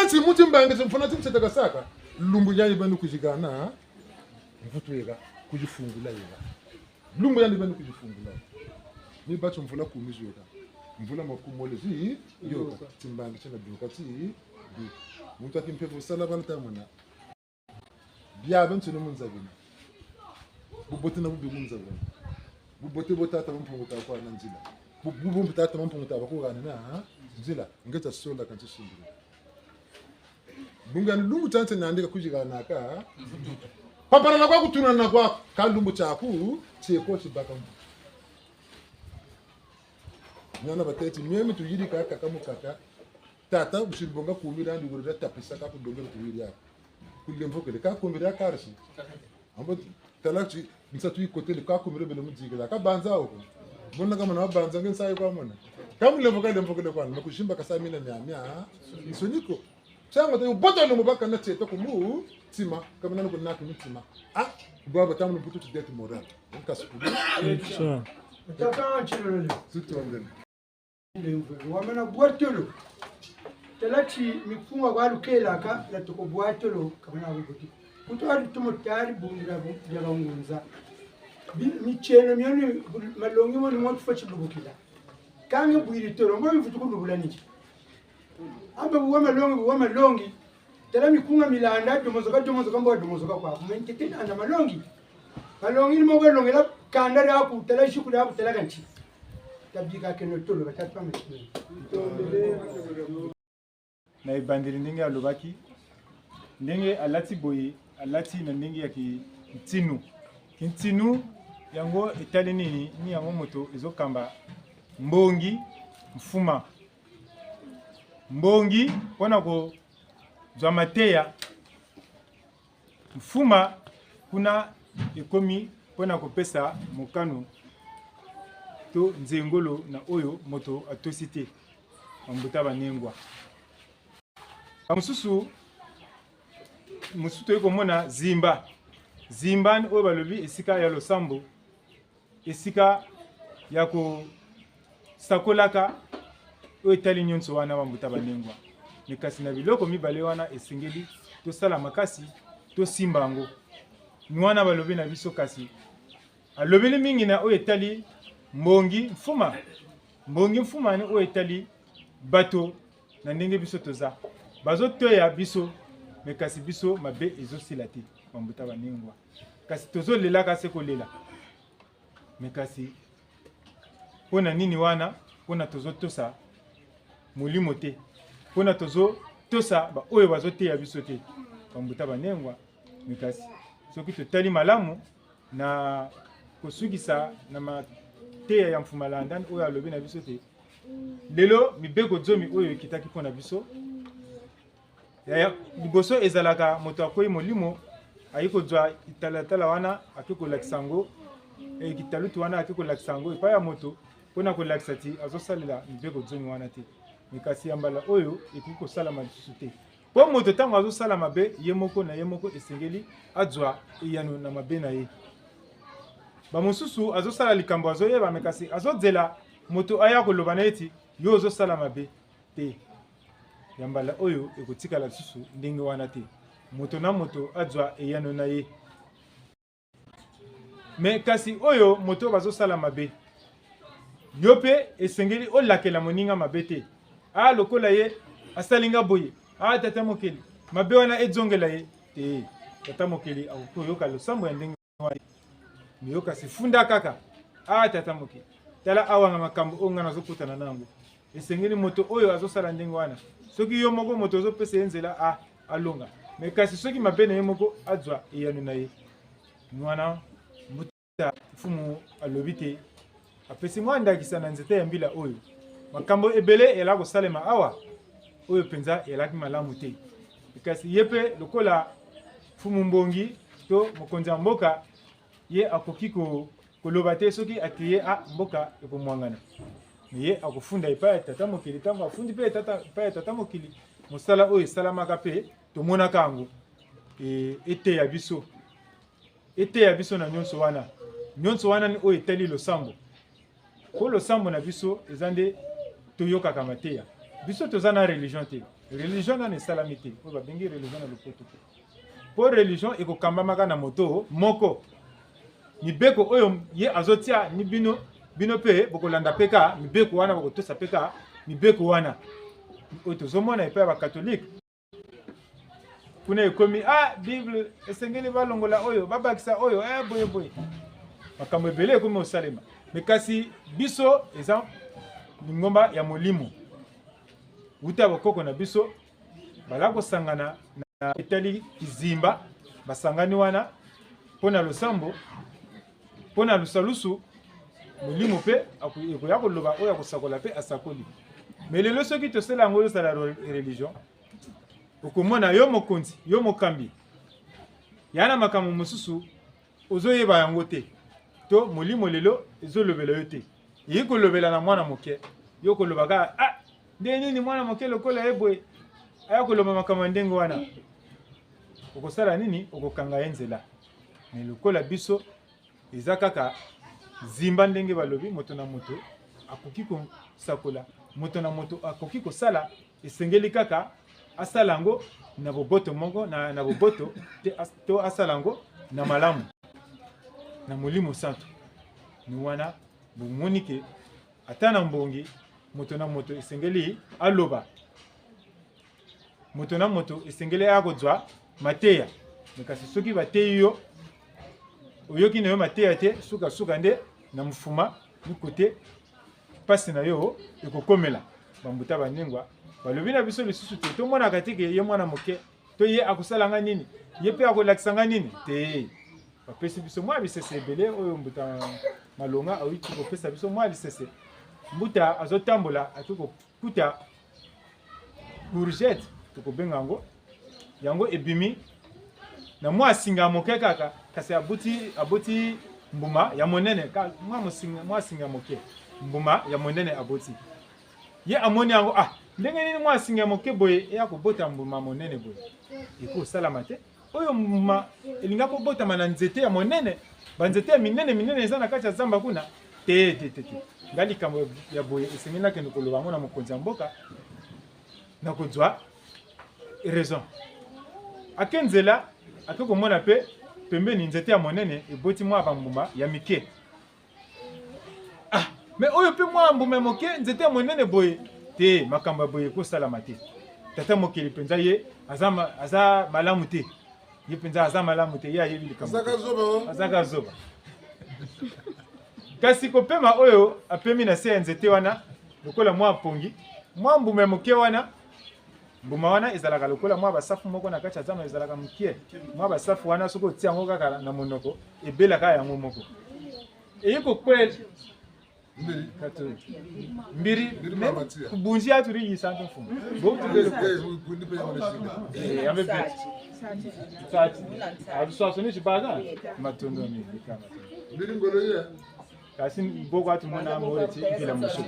Ti mu timbangi ti mfuna ti ntseta kasaka. Lumbu yandi beno kuzigana, mvutu yeka, kuzifungula yeka. Lumbu yandi beno kuzifungula. Ni bati mvula kumi zioka. Mvula makumi mole zi, yoka. Timbangi tiena duka ti, du. Muntu a kimpeve sala bana tamona. Biabiansoni mu nza bina. Bubote na bubi mu nza bina. Bubote bo tata Mampungu ta kwa na nzila. Bu-, bu-, bubi tata Mampungu ta ba kwa na, ha? Nzila. Nge ta sola kanti simbiri. Bungu lumbu tianti nandi ka kuziganaka. Papara na kwa kutuna na kwa ka lumbu tiaku, tieko tibaka mbu. Nana batêti, meme tuyirika kaka mu kaka. Tata, usiri bonga kumira ndi wurira tapisa ka kudongera tuyiri ako. Kulemvokele, ka kumira karisi. Ambo tala ti, nsatu yikotele, ka kumira bele mudikila. Ka banza oko. Mona ka mona banza, nge nsayi kwa mona. Ka mulemvoka, lemvokele kwa, na kuzimba kasa mina mia, mia. Nsoni ko. Tiango ta yo bota no mubaka na tieto ku mutima, ka mona no kunaki mutima. Ah, bwa bata mu butu ti dette morale. Nkasi kubi. Tata, nchilolele. Tutondele. Wamana bwa tolo. Tala ti mikunga kwa lukelaka, na toko bwa tolo, ka mona bubuti. Kutu ari tumo tari bundira bu-, ya bangunza. Bi-, mitieno mioni, malongi moni mwa tufwa tilubukila. Ka nge bwiri tolo, mbo bivutu kulubula niki. Amba buwa malongi, buwa malongi. Tala mikunga milanda, domozoka, domozoka, mbo domozoka kwa. Kumentete na malongi. Malongi ni mo balongela kanda diaku, tala siku diaku, tala kanti. Tabika keno tolo, batatu pa mesi. Na ebandeli ndenge alobaki, ndenge alati boye, alati na ndenge ya kintinu. Kintinu yango etali nini? Ni yango moto ezokamba mbongi, mfuma. Mbongi, mpo na kozwa mateya, mfuma, kuna ekomi mpo na kopesa mokano to nzengolo na oyo moto atosi te. Bambuta banengwa. Bamosusu, mosusu toyei komona zimba. Zimba ni oyo balobi esika ya losambo, esika ya kosakolaka oyo etali nyonso wana, bambuta banengwa. Mais kasi na biloko mibale wana esengeli tosala makasi, tosimba yango. Ni wana balobi na biso kasi. Alobeli mingi na oyo etali mbongi mfuma. Mbongi mfuma ni oyo etali bato na ndenge biso toza. Bazoteya biso, mais kasi biso mabe ezosila te, bambuta banengwa. Kasi tozolelaka se kolela. Mais kasi, mpo na nini wana? Mpo na tozotosa Molimo te. Mpo na tozotosa baoyo bazoteya biso te, bambuta banengwa. Mais kasi, soki totali malamu, na kosukisa na mateya ya Mfumu Malanda oyo alobi na biso te, lelo mibeko zomi oyo ekitaki mpo na biso, ya, ya, liboso ezalaka moto akwei molimo, aye kozwa kitalatala wana, ake kolakisa yango, eh, kitalutu wana ake kolakisa yango epai ya moto, mpo na kolakisa ti azosalela mibeko zomi wana te. Mais kasi ya mbala oyo ekoki kosalama lisusu te. Mpo moto ntango azosala mabe, ye moko na ye moko esengeli azwa eyano na mabe na ye. Bamosusu azosala likambo azoyeba, mais kasi azozela moto aya koloba na ye ti yo ozosala mabe. Te. Ya mbala oyo ekotikala lisusu ndenge wana te. Moto na moto azwa eyano na ye. Mais kasi oyo moto oyo bazosala mabe, yo mpe esengeli olakela moninga mabe te. Ah, lokola ye asali nga boye. Ah, tata mokeli, mabe wana ezongela ye. Te, tata mokeli akoki koyoka losambo ya ndenge wana. Mais yo kasi funda kaka. Ah, tata mokeli, tala awa nga makambo oyo nga nazokutana na yango. Esengeli moto oyo azosala ndenge wana, soki yo moko moto ozopesa ye nzela, a, alonga. Mais kasi soki mabe na ye moko, azwa eyano na ye. Ni wana mbuta mfumu alobi te, apesi mwa ndakisa na nzete ya mbila oyo. Makambo ebele eyala kosalema awa, oyo mpenza eyalaki malamu te. Kasi ye mpe lokola mfumu mbongi to mokonzi ya mboka, ye akoki ko-, koloba te soki ake ye, ah, mboka ekomwangana. Mais ye akofunda epai ya tata mokili, ntango afundi mpe tata, epai ya tata mokili, mosala oyo esalamaka mpe tomonaka yango. E, eteya biso. Eteya biso na nyonso wana. Nyonso wana ni oyo etali losambo. Mpo losambo na biso eza nde toyokaka mateya. Biso toza na religion te. Religion nanu esalami te. Oyo babengi religion na lopoto te. Po religion ekokambamaka na moto moko. Mibeko oyo ye azotia ni bino, bino pe bokolanda pe ka mibeko wana, bokotosa pe ka mibeko wana. Oyo tozomona epai ya bakatolike. Kuna ekomi, ah, Bible, esengeli balongola oyo, babakisa oyo, eh, boye, boye. Makambo ebele ekomi kosalema. Mais kasi biso eza lingomba ya molimo. Wuta bakoko na biso, bala kosangana na etali kizimba, basangani wana, po na losambo, po na lusalusu, molimo pe, aku-, ekoya koloba, oyo akosakola pe asakoli. Mais lelo soki tosala yango ezala re-, religion, okomona yo mokonzi, yo mokambi, ya na makambo mosusu, ozoyeba yango te. To molimo lelo ezolobela yo te. Eye kolobela na mwana moke. Yo koloba kaka, ah, nde nini mwana moke lokola ye boye? Aya koloba makambo ya ndenge wana. Okosala nini? Okokanga ye nzela. Mais lokola biso, eza kaka zimba ndenge balobi, moto na moto akoki kosakola, moto na moto akoki kosala, esengeli kaka asala yango na boboto moko, na, na boboto, te as-, to asala yango na malamu, na Molimo Santu. Ni wana bomoni ke ata na mbongi, moto na moto esengeli aloba. Moto na moto esengeli aya kozwa mateya. Mais kasi soki bateyi yo, oyoki na yo mateya te, suka-suka nde na mfuma, ni kote mpasi na yo ekokomela. Bambuta banengwa, balobi na biso lisusu te, tomonaka te ke ye mwana moke, to ye akosala nga nini, ye pe akolakisa nga nini, te. Bapesi biso mwa bisese ebele oyo mbuta Malonga awiti kopesa biso mwa lisese. Mbuta azotambola, ake kokuta courgette, tokobenga yango. Yango ebimi na mwa singa moke kaka, kasi abuti, abuti mbuma ya monene, ka-, mwa mosinga, mwa singa moke, mbuma ya monene abuti. Ye amoni yango, ah, ndenge nini mwa singa moke boye eya kobota mbuma monene boye? Ekosalama te. Oyo mbuma elinga kobotama na nzete ya monene, banzete ya minene minene eza na kati ya zamba kuna. Te, te, te, te. Nga likambo ya boye esengeli nakende koloba yango na mokonzi ya mboka. Nakozwa raison. Ake nzela, ake komona pe pembeni nzete ya monene eboti mwa bambuma ya mike. Ah, mais oyo pe mwa mbuma ya moke, nzete ya monene boye. Te, makambo ya boye ekosalama te. Tata Mokeli mpenza ye aza ma-, aza malamu te. Ye mpenza aza malamu te, ye ayebi likambo te. Azaka zoba, oh. Azaka zoba. Kasi kopema oyo apemi na se ya nzete wana, lokola mwa mpongi, mwa mbuma ya moke wana, mbuma wana ezalaka lokola mwa basafu moko na kati ya zamba, ezalaka moke. Mwa basafu wana, soki otia yango kaka na monoko, ebelaka yango moko. Eye kokwela. Mbiri. Katu. Mbiri. Mbiri me mama tia. Kubunzi ya turi yisa nto mfumu. Bo tu mbiri. Eh, eh, kundi pe ya mwana singa. Eh, ya mbe pe. Sati. Aluswaso ni zibaza. Matondo mingi, ka matondo. Mbiri ngolo ya. Kasi mboko atu mona more ti mpila mosusu.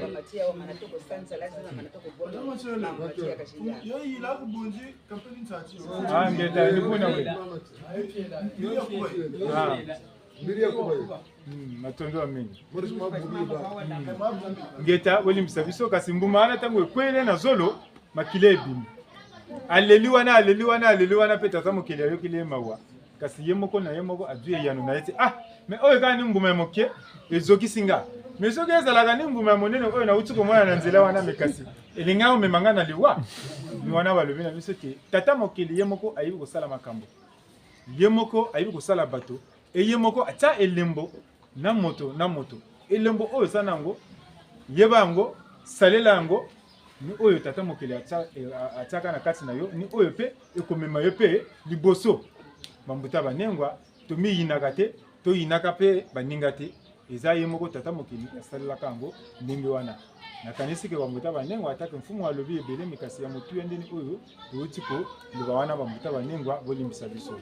Yo yila kubunzi, kampeni nsati. Ah, ngeta, ni kuna we. Ah. Mbiri ya kubaye. Mm, matondo ya mingi. Maurice Mabubi ba. Mm. Ngeta, bolimbisa biso, kasi mbuma wana ntango ekwele na zolo, makila ebimi. Aleli wana, aleli wana, aleli wana, pe Tata Mokeli ayokeli ye mawa. Kasi ye moko na ye moko azwi eyano na ye ti, ah, mais oyo kaka ni mbuma ya moke, ezokisi nga. Mais soki ezalaka ni mbuma ya monene oyo nauti komona na nzela wana, mais kasi elinga omema nga na liwa. Ni wana balobi na biso ti Tata Mokeli ye moko ayebi kosala makambo. Ye moko ayebi kosala bato. E ye moko atia elembo na moto na moto. Elembo oyo oza na yango, yeba yango, salela yango, ni oyo Tata Mokeli atia-, e, a-, atiaka na kati na yo, ni oyo pe ekomema yo pe liboso. Bambuta banengwa, tomiyinaka te, toyinaka pe baninga te. Eza ye moko Tata Mokeli asalelaka yango ndenge wana. Nakanisi ke bambuta banengwa, ata ke mfumu alobi ebele, mais kasi ya motuya nde ni oyo touti koloba wana, bambuta banengwa, bolimbisa biso.